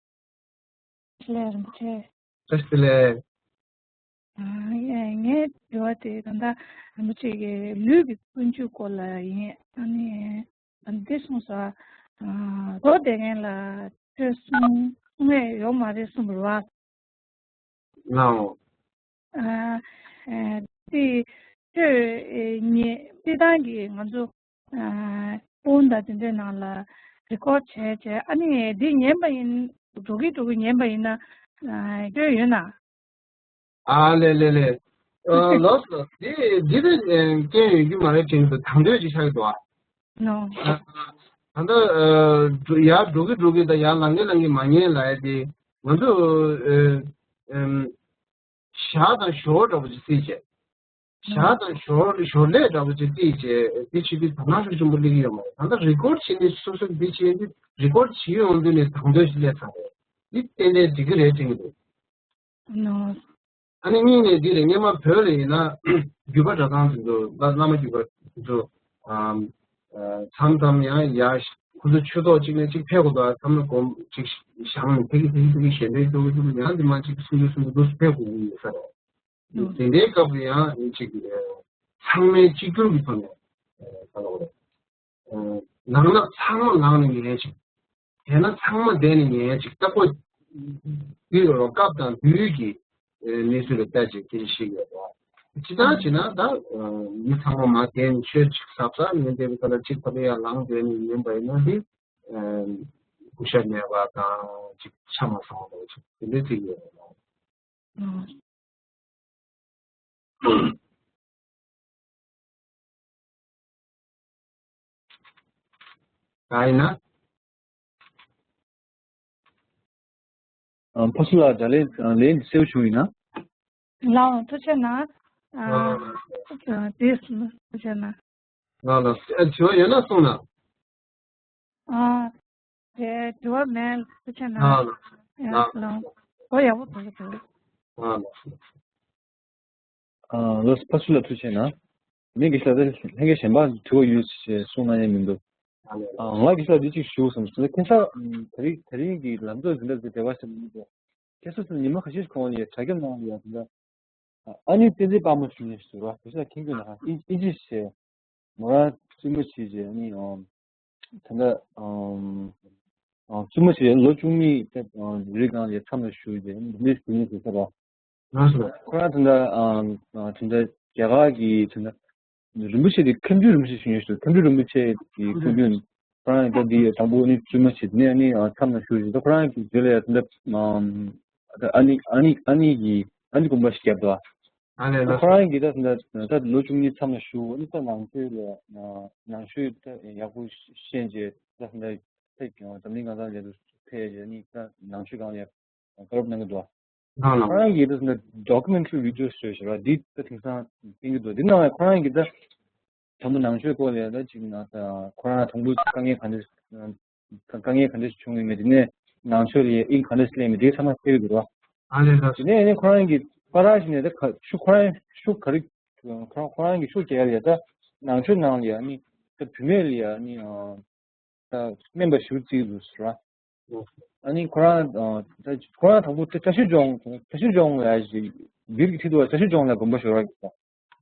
ལགས་རིན་པོ་ཆེ། བཀྲ་ཤིས་བདེ་ལེགས། ཨ་ངའི་དྲི་བ་དེ་ད་ལྟ་རིན་པོ་ཆེ་གི་ལུས་ཀྱི་ཀུན་སྤྱོད་སྐོར་ལ་ཡིན། ཨ་ནི་ཨ་འདི་གསུངས་སོང་། ཨ་རོ་བསྡད་མཁན་ལ་ཆོས་གསུང་གསུང་ཡས་ཡོད་མ་རེད་གསུངས་པ་རེད་བ། ལའོ། ཨ་ཨ་དེ་ཆོས་ཨེ་ཉན་སྤྱིར་བཏང་གི་ང་ཚོ་ཨ་ཕོན་དང་དེ་འདྲའི་ནང་ལ་རི་ཀོཌ་བྱས་བྱས། ཨ་ནི་འདི་ཉན་པ་ཡིན། འགྲོ་གི་འགྲོ་གི་ཉན་པ་ཡིན་ན་ཨ་སྐྱོན་ཡོད་ན། ཨ་ལེ་ལེ་ལེ། ཨ་ལགས་སོ། འདི་འདི་ལ་ཨ་སྐྱོན་ཡོད་རྒྱུ་མ་རེད་དྲན་འདུག། དང་དོད་ཅིག་ཆགས་ཀྱི་འདུག་ཨ། ནོ། ཨ་ད་ལྟ་ཨ་ཡར་འགྲོ་གི་འགྲོ་གི་དང་ཡར་ལངས་གི་ལངས་གི་མ་ཉན་ལབ་ཡ་དེ་ང་ཚོ་ཨ་ཨམ། ཞར་དང་ཞོར་འདྲ་པོ་ཅིག་རྩིས་བྱས། ཞར་དང་ཞོར་ཞོར་ལས་འདྲ་པོ་ཅིག་རྩིས་བྱས། འདི་བྱེད་དུས་དོ་སྣང་ཤུགས་ཆེན་པོ་སླེབས་ཀྱི་ཡོད་མ་རེད། ད་ལྟ་རི་ཀོཌ་བྱེད་ནས་སོ་སོ་འདི་བྱེད་དུས་རི་ཀོཌ་བྱེད་ཡོང་དུས་ནས་དང་དོད་ཅིག་སླེབས་ཚར་རེད། འདི་ཏན་ཏན་འགྲིག་གི་རེད་དྲན་གྱི་འདུག། ནོ། ཨ་ནི་གཉིས་ནས་འདི་རེད། སྔོན་མ་བོད་ལ་ཡིན་ན་རྒྱུད་པ་གྲྭ་ཚང་དེ་ཚོ་བླ་བླ་མ་རྒྱུད་པ་དེ་ཚོ་ཨམ། མཚམས་མཚམས་ཡང་ཡར་ཁོ་ཚོ་ཆོས་ཐོག་གཅིག་ནས་གཅིག་ཕེབས་དགོས་པ། མཚམས་ལ་སྒོམ་གཅིག་བཞེངས་ནས་ཕ་གི་ཕ་གི་ཕ་གི་ཞལ་འདོན་ཞུ་གི་ཞུ་གི་ཡང་དེ་མ་གཅིག་སུམ་ཅུ་སུམ་ཅུ་འདུག་སེ་ཕེབས་དགོས་ཀྱི་ཡོད་ས་རེད། དེ་འདྲའི་སྐབས་སུ་ཡང་གཅིག་ཚང་མས་གཅིག་གྱུར་གྱི་ཐོག་ནས་ག་ལ་བ་རེད། ལངས་ན་ཚང་མ་ལངས་ནས་ཉན་ཅིག། བསྡད་ན་ཚང་མ་བསྡད་ནས་ཉན་ཅིག། ལྟ་ཁོ་དུས་རོ་སྐབས་དང་དུས་ཀྱི་གནས་ཚུལ་ལ་ལྟ་ཅིག་དེ་ཞིག་ཡོད་པ། སྤྱིར་བཏང་བྱས་ན་ད་མི་ཚང་མ་མ་བསྡད་ནས་ཆོས་ཅིག་ཟབ་ཟབ་ཉན་བསྡད་པའི་སྐབས་ལ་ཅིག་ཁ་པའི་ཡར་ལངས་བསྡད་ནས་ཉན་པ་ཡིན་ན་དེ་སྐུ་ཤ་མེད་པ་དང་ཅིག་ཆ་མ་ཚང་བ་ཅིག་དེ་འདྲའི་ཚིག་ཡོད་རེད། གང་ཡིན་ན། ཨ་ཕ་སུ་ལ་ཇ་ལེན་ལེན་གསལ་བོ་བྱུང་ཡིན་ན། ལའོ་ཐུགས་རྗེ་གནང་། ཨ་ཨ་དེས་ཐུགས་རྗེ་གནང་། ལ་ལ་ཨ་དྲི་བ་ཡོད་ན་གསུངས་ན། ཨ་དེ་དྲི་བ་མེད། ཐུགས་རྗེ་གནང་། ལ་ལ་ཡ་ལ་ལ་ལ་ཨོ་ཡག་པོ་འདུག་འདུག། ལ་ལ། ཨ་ལོ་ཕ་སུ་ལ་ཐུགས་རྗེ་གནང་། མི་དགེ་བཤེས་ལགས་ལྷན་རྒྱས་གཞན་པ་དྲི་བ་ཡོད་ཅེས་གསུངས་གནང་ཡས་མི་འདུག། ཨ་ང་དགེ་བཤེས་ལགས་འདི་གཅིག་ཞུ་བསམ་སོང་། ཁ་སང་ད་རིང་ད་རིང་གི་ལམ་སྟོན་འཛིན་གྲྭ་དེ་བདེ་བ་ཞིག་མི་འདུག། ཁ་སང་ཉི་མ་ཁ་ཤས་ཤིག་གོང་ལ་ཡ་དྲ་རྒྱ་ནང་ལ་ཡ་དེ་འདྲ་ཨ་ནི་བསྟན་འཛིན་དཔལ་མོ་ཞུ་ནས་ཞུ་བ་དེ་ཚོ་མཁྱེན་གྱི་ན་ཨིན་ཨིན་ཇི་བྱས་མོ་རང་བཙུན་མ་བྱས་རྗེས་ཨ་ནི་ད་ལྟ་བཙུན་མ་བྱས་ལོ་བཅུ་གཉིས་རི་སྒང་ལ་མཚམས་ལ་བཞུགས་རྗེས་འདི་འདྲའི་ཞུ་ནས་ཞུ་ས་ར། ལགས་སོ། ཁོ་རང་ད་ལྟ་ཨམ་ཨ་ད་ལྟ་རྒྱ་གར་གྱི་ད་ལྟ་རིན་པོ་ཆེ་དེ་ཁམས་ཆུ་རིན་པོ་ཆེ་ཞུ་ཉན་ཞུ། ཁམས་ཆུ་རིན་པོ་ཆེ་གི་སྐུ་མདུན་ཁོ་རང་ད་འདི་དང་པོ་ནི་བཙུན་མ་བྱེད་དེ་ནས་ཨ་ནི་ཨ་མཚམས་ལ་བཞུགས་ཞིང་། ད་ཁོ་རང་གི་རྗེས་ལ་ཡང་ད་ལྟ་ཨམ་ད་ཨ་ནི་ཨ་ནི་ཨ་ནི་གི་ཨ་ནི་དགོན་པ་ཞིག་བརྒྱབ་འདུག་ཨ་ལས། ད་ལགས་ཁོ་སོ། རང་གི་ད་ད་ད་ལོ་བཅུ་གཉིས་མཚམས་ལ་བཞུགས། ཨ་ནི་ད་ནང་ཆོས་ལ་ནང་ཆོས་ད་ཡག་པོ་ཤེས་བྱས་ད་ད་ད་འཛམ་གླིང་གང་ས་ལ་ཕེབས་བྱས། ཨ་ནི་ད་ནང་ཆོས་སྒང་ལ་བཀའ་སློབ་གནང་གི་འདུག་ལགས་ལགས། ཁོ་རང་གིས་ད་ད་documentary videos ཞེས་པ་འདི་ད་དེང་སང་བསྟན་གྱི་འདུག་འདི་ནང་ལ་ཁོ་རང་གིས་ད་དང་པོ་ནང་ཆོས་སྐོར་ལ་ད་ཅིག་ན་ད་ཁོ་རང་དང་པོ་དཀའ་ངལ་ག་འདྲ་དཀའ་ངལ་ག་འདྲ་བྱུང་ཡོད་མེད། དེ་ནས་ནང་ཆོས་ལ་དབྱིངས་ག་འདྲ་སླེབས་མེད། དེ་ཚང་མ་བཤད་ཀྱི་འདུག་ར། ཨ་ལས་ལགས། དེ་ནས་ཨ་ནི་ཁོ་རང་གིས་ཕར་ཞིག་ནས་ད་ག་ཤུགས་ཁོ་རང་ཤུགས་ག་རེ་ཁོ་རང་ཁོ་རང་གིས་ཤུགས་རྒྱག་ཡ་ལ་ད་ནང་ཆོས་ནང་ལ་ཡ་ཨ་ནི་ད་བུད་མེད་ལ་ཡ་ཨ་ནི་ད་སྨན་པ་ཞིག་བརྩི་གི་འདུག་ཟེར་བ། ཨ་ནི་ཁོ་རང་ཨ་ད་ཁོ་རང་དང་པོ་ད་བཀྲ་ཤིས་ལྗོངས་བཀྲ་ཤིས་ལྗོངས་ལ་ཞིག་འདིར་གི་ཁྲིད་དུ་བ་བཀྲ་ཤིས་ལྗོངས་ལ་དགོན་པ་ཞིག་རག་གི་འདུག་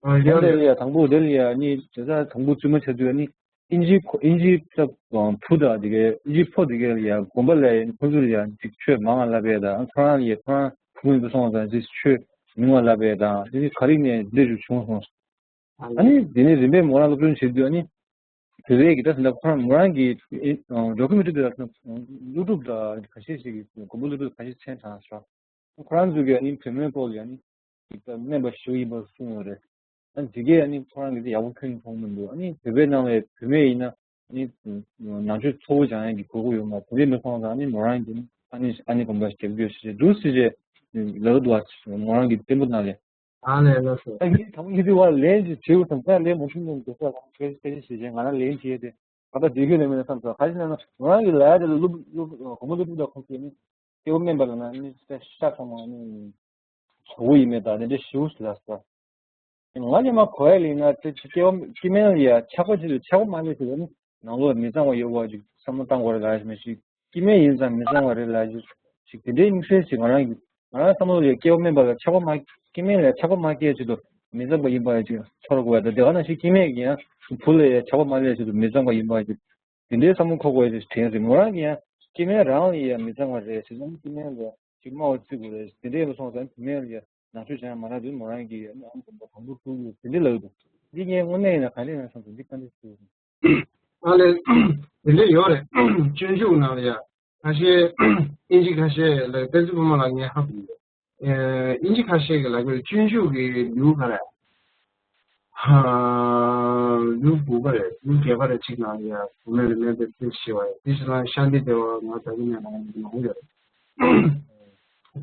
ཨ་ཡ་ཨ་དེ་ལ་ཡ་དང་པོ་དེ་ལ་ཡ་ཨ་ནི་དེ་ཚ་དང་པོ་བཙུན་མ་ཆགས་དུས་ཨ་ནི་ཨིན་ཇི་ཁོ་ཨིན་ཇི་ད་བུ་དང་དེ་གའི་ཨིན་ཇི་ཕོ་དེ་གའི་ལ་ཡ་དགོན་པ་ལ་ཡ་ཁོ་ཚོ་ལ་ཡ་ཅིག་ཆོས་མང་བ་བསླབ་པ་དང་། ཁོ་རང་ལ་ཡ་ཁོ་རང་བུ་མོ་ཡིན་པ་སོང་ཙང་ཅིག་ཆོས་མང་བ་བསླབ་པ་དང་། དེ་ནི་ག་རེ་ནས་འདི་འདྲ་ཞིག་བྱུང་སོང་། ཨ་ནི་དེ་ནས་རིམ་པས་མོ་རང་སློབ་སྦྱོང་བྱེད་དུས་ཨ་ནི་བོད་པའི་གི་ད་ད་ལྟ་ཁོ་རང་མོ་རང་གི་ཨེ་ཌོ་ཀུ་མེན་ཊི་རི་དེ་ལ་ཀླུ་སྒྲུབ་དང་ཁ་ཤས་ཤིག་གིས་མགོན་པོ་ཀླུ་སྒྲུབ་ཁ་ཤས་མཚན་དྲངས་སོང་། ཁོ་རང་ཚོས་ཀྱི་ཨ་ནི་བུད་མེད་སྐོར་ལ་ཨ་ནི་ཅིག་ད་སྨན་པ་ཞིག་ཡིན་པ་གསུངས་ཡོད་རེད། ཨ་ནི་དེ་གས་ཨ་ནི་ཁོ་རང་གིས་དེ་ཡག་པོ་ཁྱོན་མཐོང་མི་འདུག་ཨ་ནི་བོད་པའི་ནང་ལ་བུད་མེད་ཡིན་ན་ཨ་ནི་ནང་ཆོས་ཚོ་བོ་སྦྱང་ཡ་གི་དགོས་མཁོ་ཡོད་མ་རེད། དེ་འདྲ་མེད་སོང་ཙང་ཨ་ནི་མོ་རང་གིས་ཨ་ནི་ཨ་ནི་དགོན་པ་ཞིག་རྒྱབ་སྐྱོར་བྱེད་འདུག་ཟེར་བྱས་ལབ་འདུག་ཨ། མོ་རང་གི་ཕྲན་བུ་ནང་ལ། ཨ་ལས་ལགས་སོ། ད་ངས་དང་པོ་ངས་དེ་བ་ལན་ཅིག་བྱེད་དགོས་བསམ། ད་ལན་མ་བྱུང་ན་འགྲོ་ས་གང་ཁེལ་ཁེལ་ཞིག་བྱས་ང་རང་ལན་བྱེད་དེ་ད་ལྟ་བསྡད་རྒྱུ་ལས་མེད་ན་བསམ་སོང་། ག་ཅི་ན་ང་རང་གི་ལ་ཡ་དེ་ལ་སློབ་སློབ་གོང་མ་སློབ་ཕྲུག་དང་ཁོང་ཚོས་ནི་སྐྱེ་བོ་སྨན་པ་ལ་ན་ནི་ཤ་ཤ་ཚང་མ་ནི་བཟོ་བོ་ཡིན་མེད་ད་དེ་འདྲ་ཞིག་ལབ་སོང་། ང་ཉི་མ་གོ་ཡ་ལིན་ན་དེ་སྐྱེ་བ་སྐྱེ་དམན་ལ་ཡ་ཆགས་པ་ཆེ་དུས་ཆགས་པ་མ་ལས་ཟེར་ནི་ནང་ལོགས་མི་གཙང་བ་ཡོད་པ་ཅིག་བསམ་བློ་བཏང་དགོས་རེད་ལ་ཞེས་མི་ཞིག་སྐྱེ་དམན་ཡིན་ཙང་མི་གཙང་བ་རེད་ལ་ཞེས་ཞིག་དེ་འདྲའི་དམིགས་བསལ་ཞིག་ང་རང་གི་ང་རང་བསམ་བློ་ལ་ཡ་སྐྱེ་བ་དམན་པ་ལ་ཆགས་པ་མ་སྐྱེ་དམན་ལ་ཡ་ཆགས་པ་མ་སྐྱེ་ཆེད་དུ་མི་གཙང་བ་ཡིན་པ་ཅིག་ཚོར་དགོས་ཡ། ད་དེ་ག་ནང་བཞིན་སྐྱེ་དམན་གྱི་ཡང་བུ་ལ་ཡ་ཆགས་པ་མ་ལས་ཆེད་དུ་མི་གཙང་བ་ཡིན་པ་ཅིག་དེ་འདྲའི་བསམ་བློ་འཁོར་དགོས་ཡ་ཞིག་དྲན་སོང་། མོ་རང་གི་ཡང་སྐྱེ་དམན་རང་ལ་ཡ་མི་གཙང་བ་རེད་ཟེར་ཙང་སྐྱེ་དམན་ལ་ཅིག་སྨྲ་བ་བརྩི་དགོས་རེད། དེ་འདྲ་ཡིན་པ་སོང་ཙང་བུད་མེད་ལ་ཡ་ནང་ཆོས་སྦྱང་ཡ་མ་རག་དུས་མོ་རང་གིས་ཨ་ནི་ཨམ་དང་པོ་དང་པོ་བཙུགས་ཡོད་དེ་འདྲ་ལབ་འདུག་འདི་ངས་དངོས་གནས་ཡིན་ན་ག་འདྲ་ཡིན་ན་བསམ་སོང་། འདི་ག་འདྲ་ཞུ། ཨ་ལས། དེ་འདྲ་ཡོད་རེད། སྤྱོད་འཇུག་ནང་ལ་ཡ་ཁ་ཤས་ཨིན་ཇི་ཁ་ཤས་ལ་བསྟན་འཛིན་ཕུར་མ་ལགས་ངས་ཧ་གོ་ཡོད། ཨིན་ཇི་ཁ་ཤས་ཀྱི་ལ་གོ་སྤྱོད་འཇུག་གི་ལེའུ་ག་རེ། ཧ། ལེའུ་དགུ་པ་རེད། ལེའུ་བརྒྱད་པ་རེད། གཅིག་ནང་ལ་ཡ་བུད་མེད་ལ་སྨན་པའི་ཚུལ་ཞེས་པ་ཡ་དེ་ཕྱི་ལ་ཤཱནྟི་དེ་བ་ང་ད་གིན་ནས་ནང་ལ་ཡོང་ཡོད་རེད།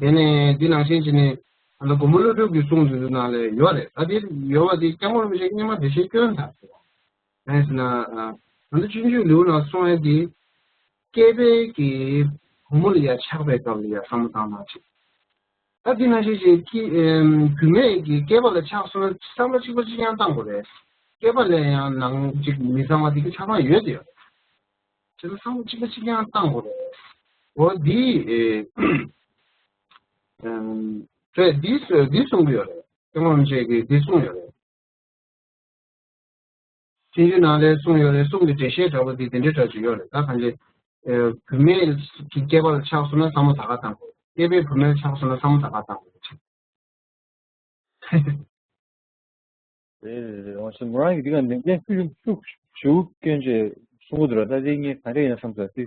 དེ་ནས་འདི་ནང་བཞིན་བྱས་ནས་ཨ་ད་མགོན་པོ་ཀླུ་སྒྲུབ་ཀྱི་གསུང་དེ་ཚོ་ནང་ལ་ཡོད་རེད། ད་དེ་ཡོད་པ་དེ་སྐྱབས་མགོན་རིན་པོ་ཆེ་སྔོན་མ་བེད་སྤྱོད་བསྐྱོན་དང་ཟེར་བ། གང་ཡིན་ཟེར་ན་ཨ་ད་སྤྱོད་འཇུག་ལེའུ་ནང་གསུང་ཡ་དེ་སྐྱེས་པའི་གི་བུ་མོ་ལ་ཡ་ཆགས་པའི་སྐབས་ལ་ཡ་བསམ་བློ་བཏང་ན་ཅིག་ད་དེ་ནང་བཞིན་ཅིག་སྐྱེ་ཨེམ་བུད་མེད་ཀྱི་སྐྱེས་པ་ལ་ཆགས་སོང་ན་བསམ་བློ་གཅིག་པ་གཅིག་རྐྱང་བཏང་དགོས་རེད། སྐྱེས་པ་ལ་ཡང་ནང་གཅིག་མི་གཙང་བ་དེ་གི་ཆགས་སྡང་ཡོད་དེ་ཡོད་རེད། བྱས་ན་བསམ་བློ་གཅིག་པ་གཅིག་རྐྱང་བཏང་དགོས་རེད། འོ་འདི་ཨེ་ཨེམ་དེ་འདི་གསུང་གི་ཡོད་རེད། སྐྱབས་མགོན་རིན་པོ་ཆེ་གིས་འདི་གསུངས་ཡོད་རེད། སྤྱོད་འཇུག་ནང་ལ་གསུངས་ཡོད་རེད། གསུང་གི་འགྲེལ་བཤད་འདྲ་པོ་དེ་དེ་འདྲའི་འདྲ་ཅིག་ཡོད་རེད། ད་གང་ཅི་ཨེ་བུད་མེད་ཀྱི་སྐྱེས་པ་ལ་ཆགས་སོང་ན་བསམ་བློ་ད་ག་བཏང་དགོས། སྐྱེས་པའི་བུད་མེད་ལ་ཆགས་སོང་ན་བསམ་བློ་ད་ག་བཏང་དགོས། རེད་རེད་རེད། འོ་ཞེས་མོ་རང་གིས་འདི་ག་ནས་ཀྱང་ཤུགས་ཤུགས་ཤུགས་སྐྱོན་ཅིག་གསུང་གི་འདུག་ར། ད་དེ་ངས་ག་རེ་ཡིན་བསམ་ས་དེ་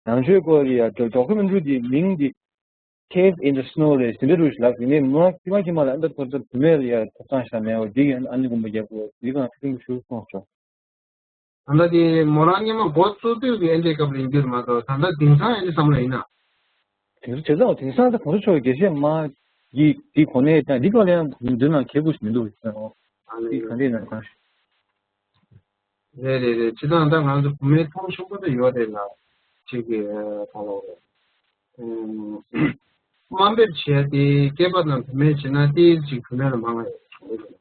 ནང་ཆོས་སྐོར་གྱི་ཡ་ཌོ་ཀུ་མེན་ཊ་རི་དེ་མིང་འདི་Cave in the Snow རེད་ཟེར་འདྲ་རུ་ཞིག་ལབ། དེ་ནས་མོ་རང་ཁྱིམ་མ་ཁྱིམ་མ་ལ་ཨ་འདྲ་ཐོར་ཐོར་བུད་མེད་ལ་ཡ་ཐོབ་ཐང་ཞིག་མེད་པ་འདི་གི་ཨ་ནི་དགོན་པ་རྒྱབ་དགོས་འདི་གང་ཐུགས་ཤུགས་སོང་ཆོག་ད་ལྟ་དེ་མོ་རང་སྔོན་མ་འགོ་བཙུགས་དུས་ཀྱི་ཨེ་འདྲའི་སྐབས་ལ་ཡིན་རྒྱུ་རེད་མ་གཏོགས་ད་ལྟ་དེང་སང་ཨེ་འདྲའི་བསམ་བློ་ཡིན་ན། དེང་སང་དེང་སང་ད་གོང་ས་མཆོག་དགེ་བཤེས་མ་ཡིག་འདི་གོ་གནས་དང་འདི་ག་ལ་ཡང་འདི་ནང་ཁེ་པོ་ཞིག་མི་འདུག་ཟེར་ཨ་འདི་ལས་ག་འདྲས་ན་གང་། རེད་རེད་རེད། སྤྱིར་བཏང་ད་ང་ཚོ་བུད་མེད་མཐོང་ཆུང་པོ་ད་ཡོད་རེད་ལ། གཅིག་གི་གང་ལོག་རེད། དམའ་འབེབས་བྱས་ཏེ་སྐྱེས་པ་དང་བུད་མེད་བྱས་ན་ཏིལ་གཅིག་བུད་མེད་ལ་མང་བ་ཡོད་རེད།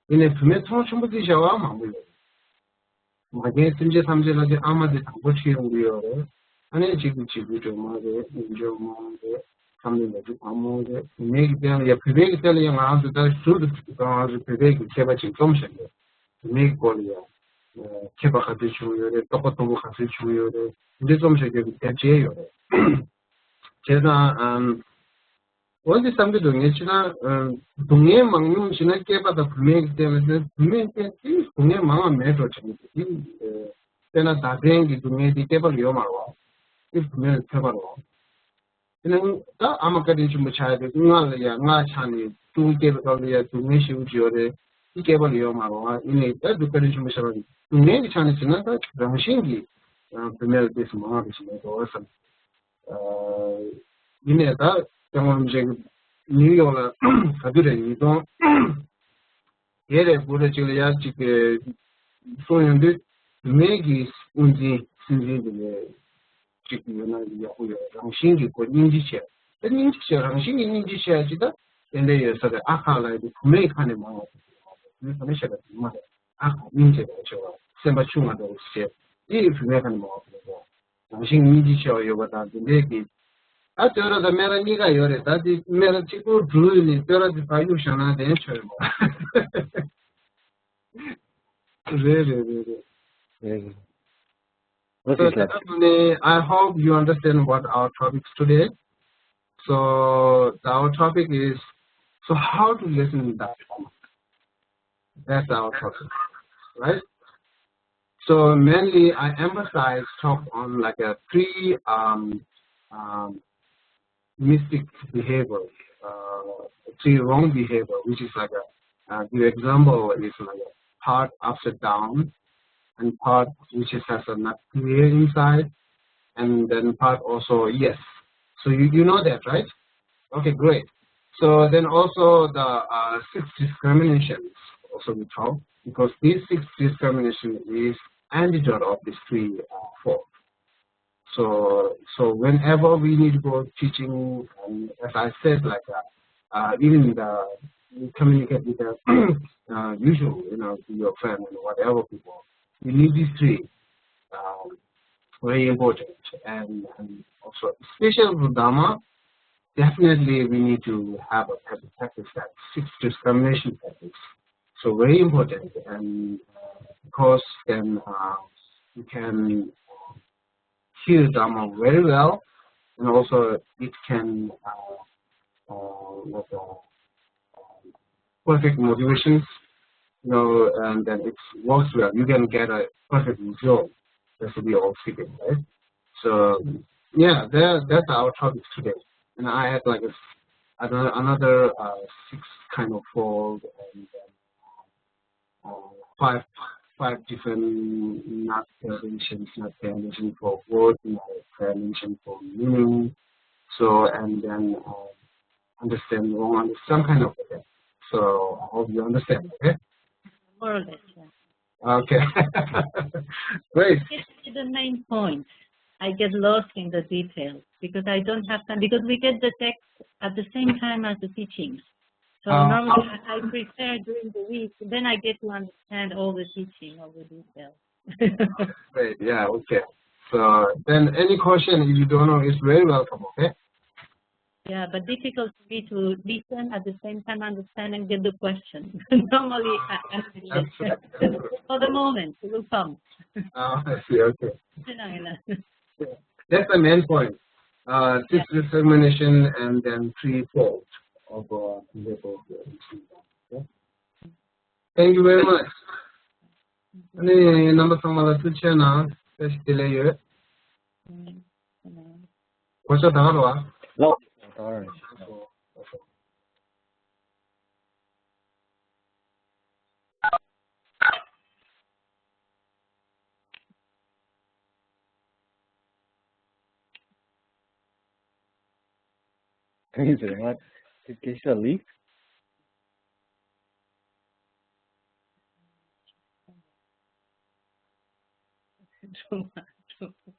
ཡིན་ནའི་བུད་མེད་མཐོང་ཆུང་པོ་ཅིག་བྱ་བ་མང་པོ་ཡོད་རེད། མ་རྒན་སེམས་ཅན་ཐམས་ཅད་ལ་དེ་ཨ་མ་དེ་དང་པོ་ཁྲིད་ཡོང་གི་ཡོད་རེད། ཨ་ནི་གཅིག་པུ་གཅིག་པུ་སྒྲོལ་མ་རེད། ཡིད་འཇོག་མ་རེད། བསམ་གཏན་བདག་འཛིན་བ་མོ་རེད། བུད་མེད་ཀྱི་སྟེང་ལ་ཡ་བོད་པའི་གི་སྟེང་ལ་ཡ་ང་རང་ཚོ་ད་ཟུར་དུ་ང་རང་ཚོ་བོད་པའི་གི་མཁས་པ་ཅིག་རྩོམ་བཞག་ཡོད། བུད་མེད་ཀྱི་སྐོར་ལ་ཡ་མཁས་པ་ག་ཚོད་བྱུང་ཡོད་རེད། རྟོགས་པ་མཐོན་པོ་ག་ཚོད་བྱུང་ཡོད་རེད། འདི་རྩོམ་བཞག་ཡོད་གི་དེབ་མཇལ་ཡོད་རེད། བྱས་ཙང་ཨམ། འོ་འདི་བསམ་གྱི་འདུག་ངས་བྱས་ན། ཨ། སྡུག་བསྔལ་མང་ཉུང་བྱས་ན་སྐྱེས་པ་དང་བུད་མེད་ཀྱི་རྟེན་ལ་བརྟེན། བུད་མེད་རྟེན་དེ་སྡུག་བསྔལ་མང་བ་མེད་འགྲོ་བྱ་གི་འདུག་དེ་ཨ། དཔེར་ན་བདག་འཛིན་གྱི་སྡུག་བསྔལ་དེ་སྐྱེས་པ་ལ་ཡོད་མ་རེད་བ། དེ་བུད་མེད་ལ་ཐོབ་པ་རེད་བ། དེ་ནས་ད་ཨ་མ་བཀའ་དྲིན་ཆེན་པོ་ཆགས་ཡ་དེ་མངལ་ལ་ཡ། མངལ་ཆགས་ནས་ཕྲུ་གུ་སྐྱེས་པའི་སྐབས་ལ་ཡ་སྡུག་བསྔལ་ཞེ་པོ་ཅིག་ཡོད་རེད། དེ་སྐྱེས་པ་ལ་ཡོད་མ་རེད་བ། ཡིན་ནའི་ད་སྡུག་བཀའ་དྲིན་ཆེན་པོ་ཆགས་པ་སྡུག་བསྔལ་གྱི་ཆ་ནས་བྱས་ན་ད་རང་བཞིན་གྱིས་ཨ། བུད་མེད་ལ་དེ་ཚོ་མང་བ་རེད་ཞེས་མེད་དོ་བསམ། ཨ། ཡིན་ནའི་ད་སྐྱབས་མགོན་རིན་པོ་ཆེ་གིས་ནིའུ་ཡོག་ལ་ག་དུས་རེད། ཉིས་སྟོང་བརྒྱད་རེད་དགུ་རེད་ཅིག་ལ་ཡར་ཅིག་གསུངས་ཡོང་དུས། བུད་མེད་ཀྱི་དབུ་འཛིན་སྲིད་འཛིན་དེ་འདྲ་ཅིག་ཡོད་ན་ཡག་པོ་ཡོད། རང་བཞིན་གྱིས་ཁོ་སྙིང་རྗེ་ཆེ། ད་སྙིང་རྗེ་ཆེ། རང་བཞིན་གྱིས་སྙིང་རྗེ་ཆེ་ཡ་ཅིག་ད་དེ་འདྲ་ཡོད་ས་རེད། ཨ་ཁ་ལ་ཡ་དེ་བུད་མེད་ཁ་ནས་མང་བ། བུད་མེད་ཁ་ནས་བཤད་པ་དེ་མ་རེད། ཨ་ཁ་སྙིང་རྗེ་བ་ཆེ་བ། སེམས་པ་ཆུང་བ་འདྲ་བོ་ཞིག་བྱས། དེ་བུད་མེད་ཁ་ནས་མང་བ་རེད། རང་བཞིན་སྙིང་རྗེ་ཆེ་བ་ཡོད་པ་དང་དེ་འདྲའི་གི། ད་བསྟོད་ར་དང་སྨད་ར་གཉིས་ཀ་ཡོད་རེད། ད་དེ་སྨད་ར་གཅིག་པུ་འགྲུལ་ནས་བསྟོད་ར་དེ་ཕར་གཡུག་བཞག་ན་དེ་ཆོ་ཡོད་མ་རེད། རེད་རེད་རེད་རེད། རེད་རེད། What So is that? Definitely, I hope you understand what our topic is today. So our topic is, so how to listen in that format. That's our topic, right? So mainly, I emphasize talk on like a three um, um, mystic behavior, uh, three wrong behavior, which is like a, uh, the example is like a part upside down, and part which is has a not clear inside, and then part also yes. So you, you know that, right? Okay, great. So then also the uh, six discriminations also we talk, because these six discrimination is antidote of these three uh, four. So so whenever we need to go teaching, and as I said, like uh, uh, even the communicate with the uh, usual, you know, your friend and whatever people, you need these three. Um, very important, and, and also especially for Dharma, definitely we need to have a practice, practice that six discrimination practice. So very important, and uh, because then uh, you can hear Dharma very well, and also it can uh, uh, like, uh, perfect motivations, you know, and then it works well. You can get a perfect result. That's what we all seeking, right? So yeah, that, that's our topic today. And I had like a, another, another uh, six kind of fold and uh, uh, five five different not paying attention, not paying attention for word, not paying attention for meaning. So and then uh, understand wrong, understand some kind of that. So I hope you understand, okay? More or less, yeah. Okay. Great. Get to the main point. I get lost in the details because I don't have time, because we get the text at the same time as the teachings. So uh, normally I, I prepare during the week, then I get to understand all the teaching, all the details. Great, yeah, okay. So then any question, if you don't know, is very welcome, okay? Yeah, but difficult for me to listen at the same time understand and get the question. Normally, I, I'm for the moment, it will come. Ah, I see, okay. That's the main point. Uh, six discrimination and then three fold of uh, level. Okay? Thank you very much. ཨ་ནི་རྣམ་པ་ཚང་མ་ལ་ཐུགས་རྗེ་གནང་། བཀྲ་ཤིས་བདེ་ལེགས་ཡོད། གོ་ཆ་དག་རོ། ལགས། གང་ཡིན་ཟེར་ང་དེ་སྐད་ཆ་ལིག་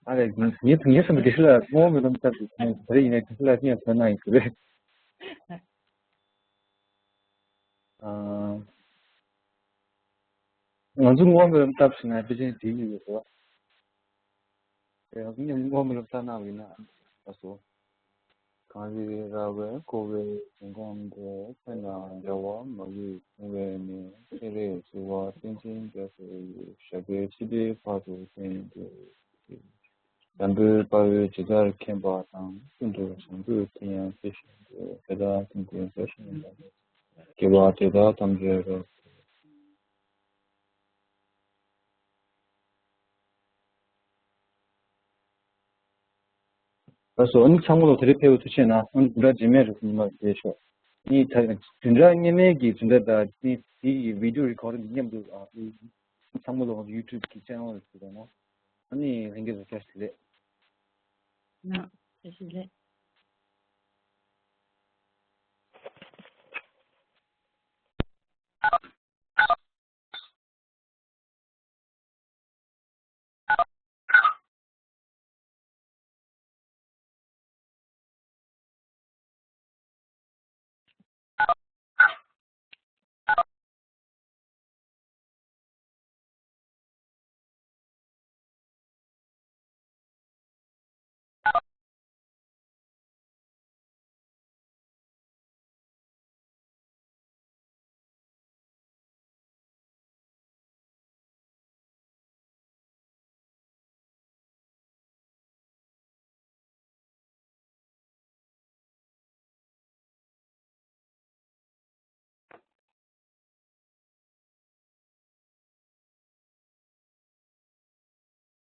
ཨ་རེ། ངས་ངས་བསམ་པའི་དེ་ཤུལ་ལ་ངོ་མི་རུང་ཚར་ཏེ་དེ་རེ་ཡིན་ན་དེ་ཤུལ་ལ་ཅི་ཡང་ཐོན་ན་ཡིན་ཟེར་རེད། ཨ། ང་ཚོ་ངོ་མི་རུང་སྟབས་ཤིག་ན་ཕལ་ཆེར་དེ་ཡིན་ཡོད་རེད། དེ་ཡང་སྙིང་ངོ་མི་ལོབས་ལྟ་ན་བས་ན་ལ་སོ། གངས་རི་ར་བས་བསྐོར་བའི་ཞིང་ཁམས་འདིར། སེམས་དང་བྲལ་བ་མ་གྱུར་བྱུང་བའི་གནས། སྤྱན་རས་གཟིགས་པ་རྟེན་ཅིང་འབྱེད་པའི་ཡུལ། ཞབས་པད་སྲིད་མཐའི་བར་དུ་བརྟན་གྱུར་ཅིག། འཇམ་དཔལ་དཔའ་བོས་ཇི་ལྟར་མཁྱེན་པ་དང་། ཀུན་ཏུ་བྱང་ཆུབ་དེ་ཡང་དེ་བཞིན་ཏེ། དེ་དག་ཀུན་གྱི་རྗེས་སུ་བདག་སློབ་ཅིང་། དགེ་བ་དེ་དག་ཐམས་ཅད་རབ་ལགས་སོ། ཨ་ནི་ཚང་མ་ལ་དེ་རིང་ཕེབས་པའི་ཐུགས་རྗེ་གནང་། ཨ་ནི་འདི་འདྲ་རྗེས་མའི་རིགས་སུ་མ་བསྡད་ཤོག་ཨ་ནི་ད་བདུན་ཕྲག་སྔོན་མའི་གི་བདུན་ཕྲག་དང་དེ་དེ་ཡི་video recording མཉམ་དུ་ཨ་ཚང་མ་ལ་ཡུ་ཊུབ་གི་channel་ལ་བཟོས་པ་ན། ཨ་ནི་ལྷན་རྒྱས་ཚོ་བཀྲ་ཤིས་བདེ་ལེགས། ཡང་བཀྲ་ཤིས་བདེ་ལེགས།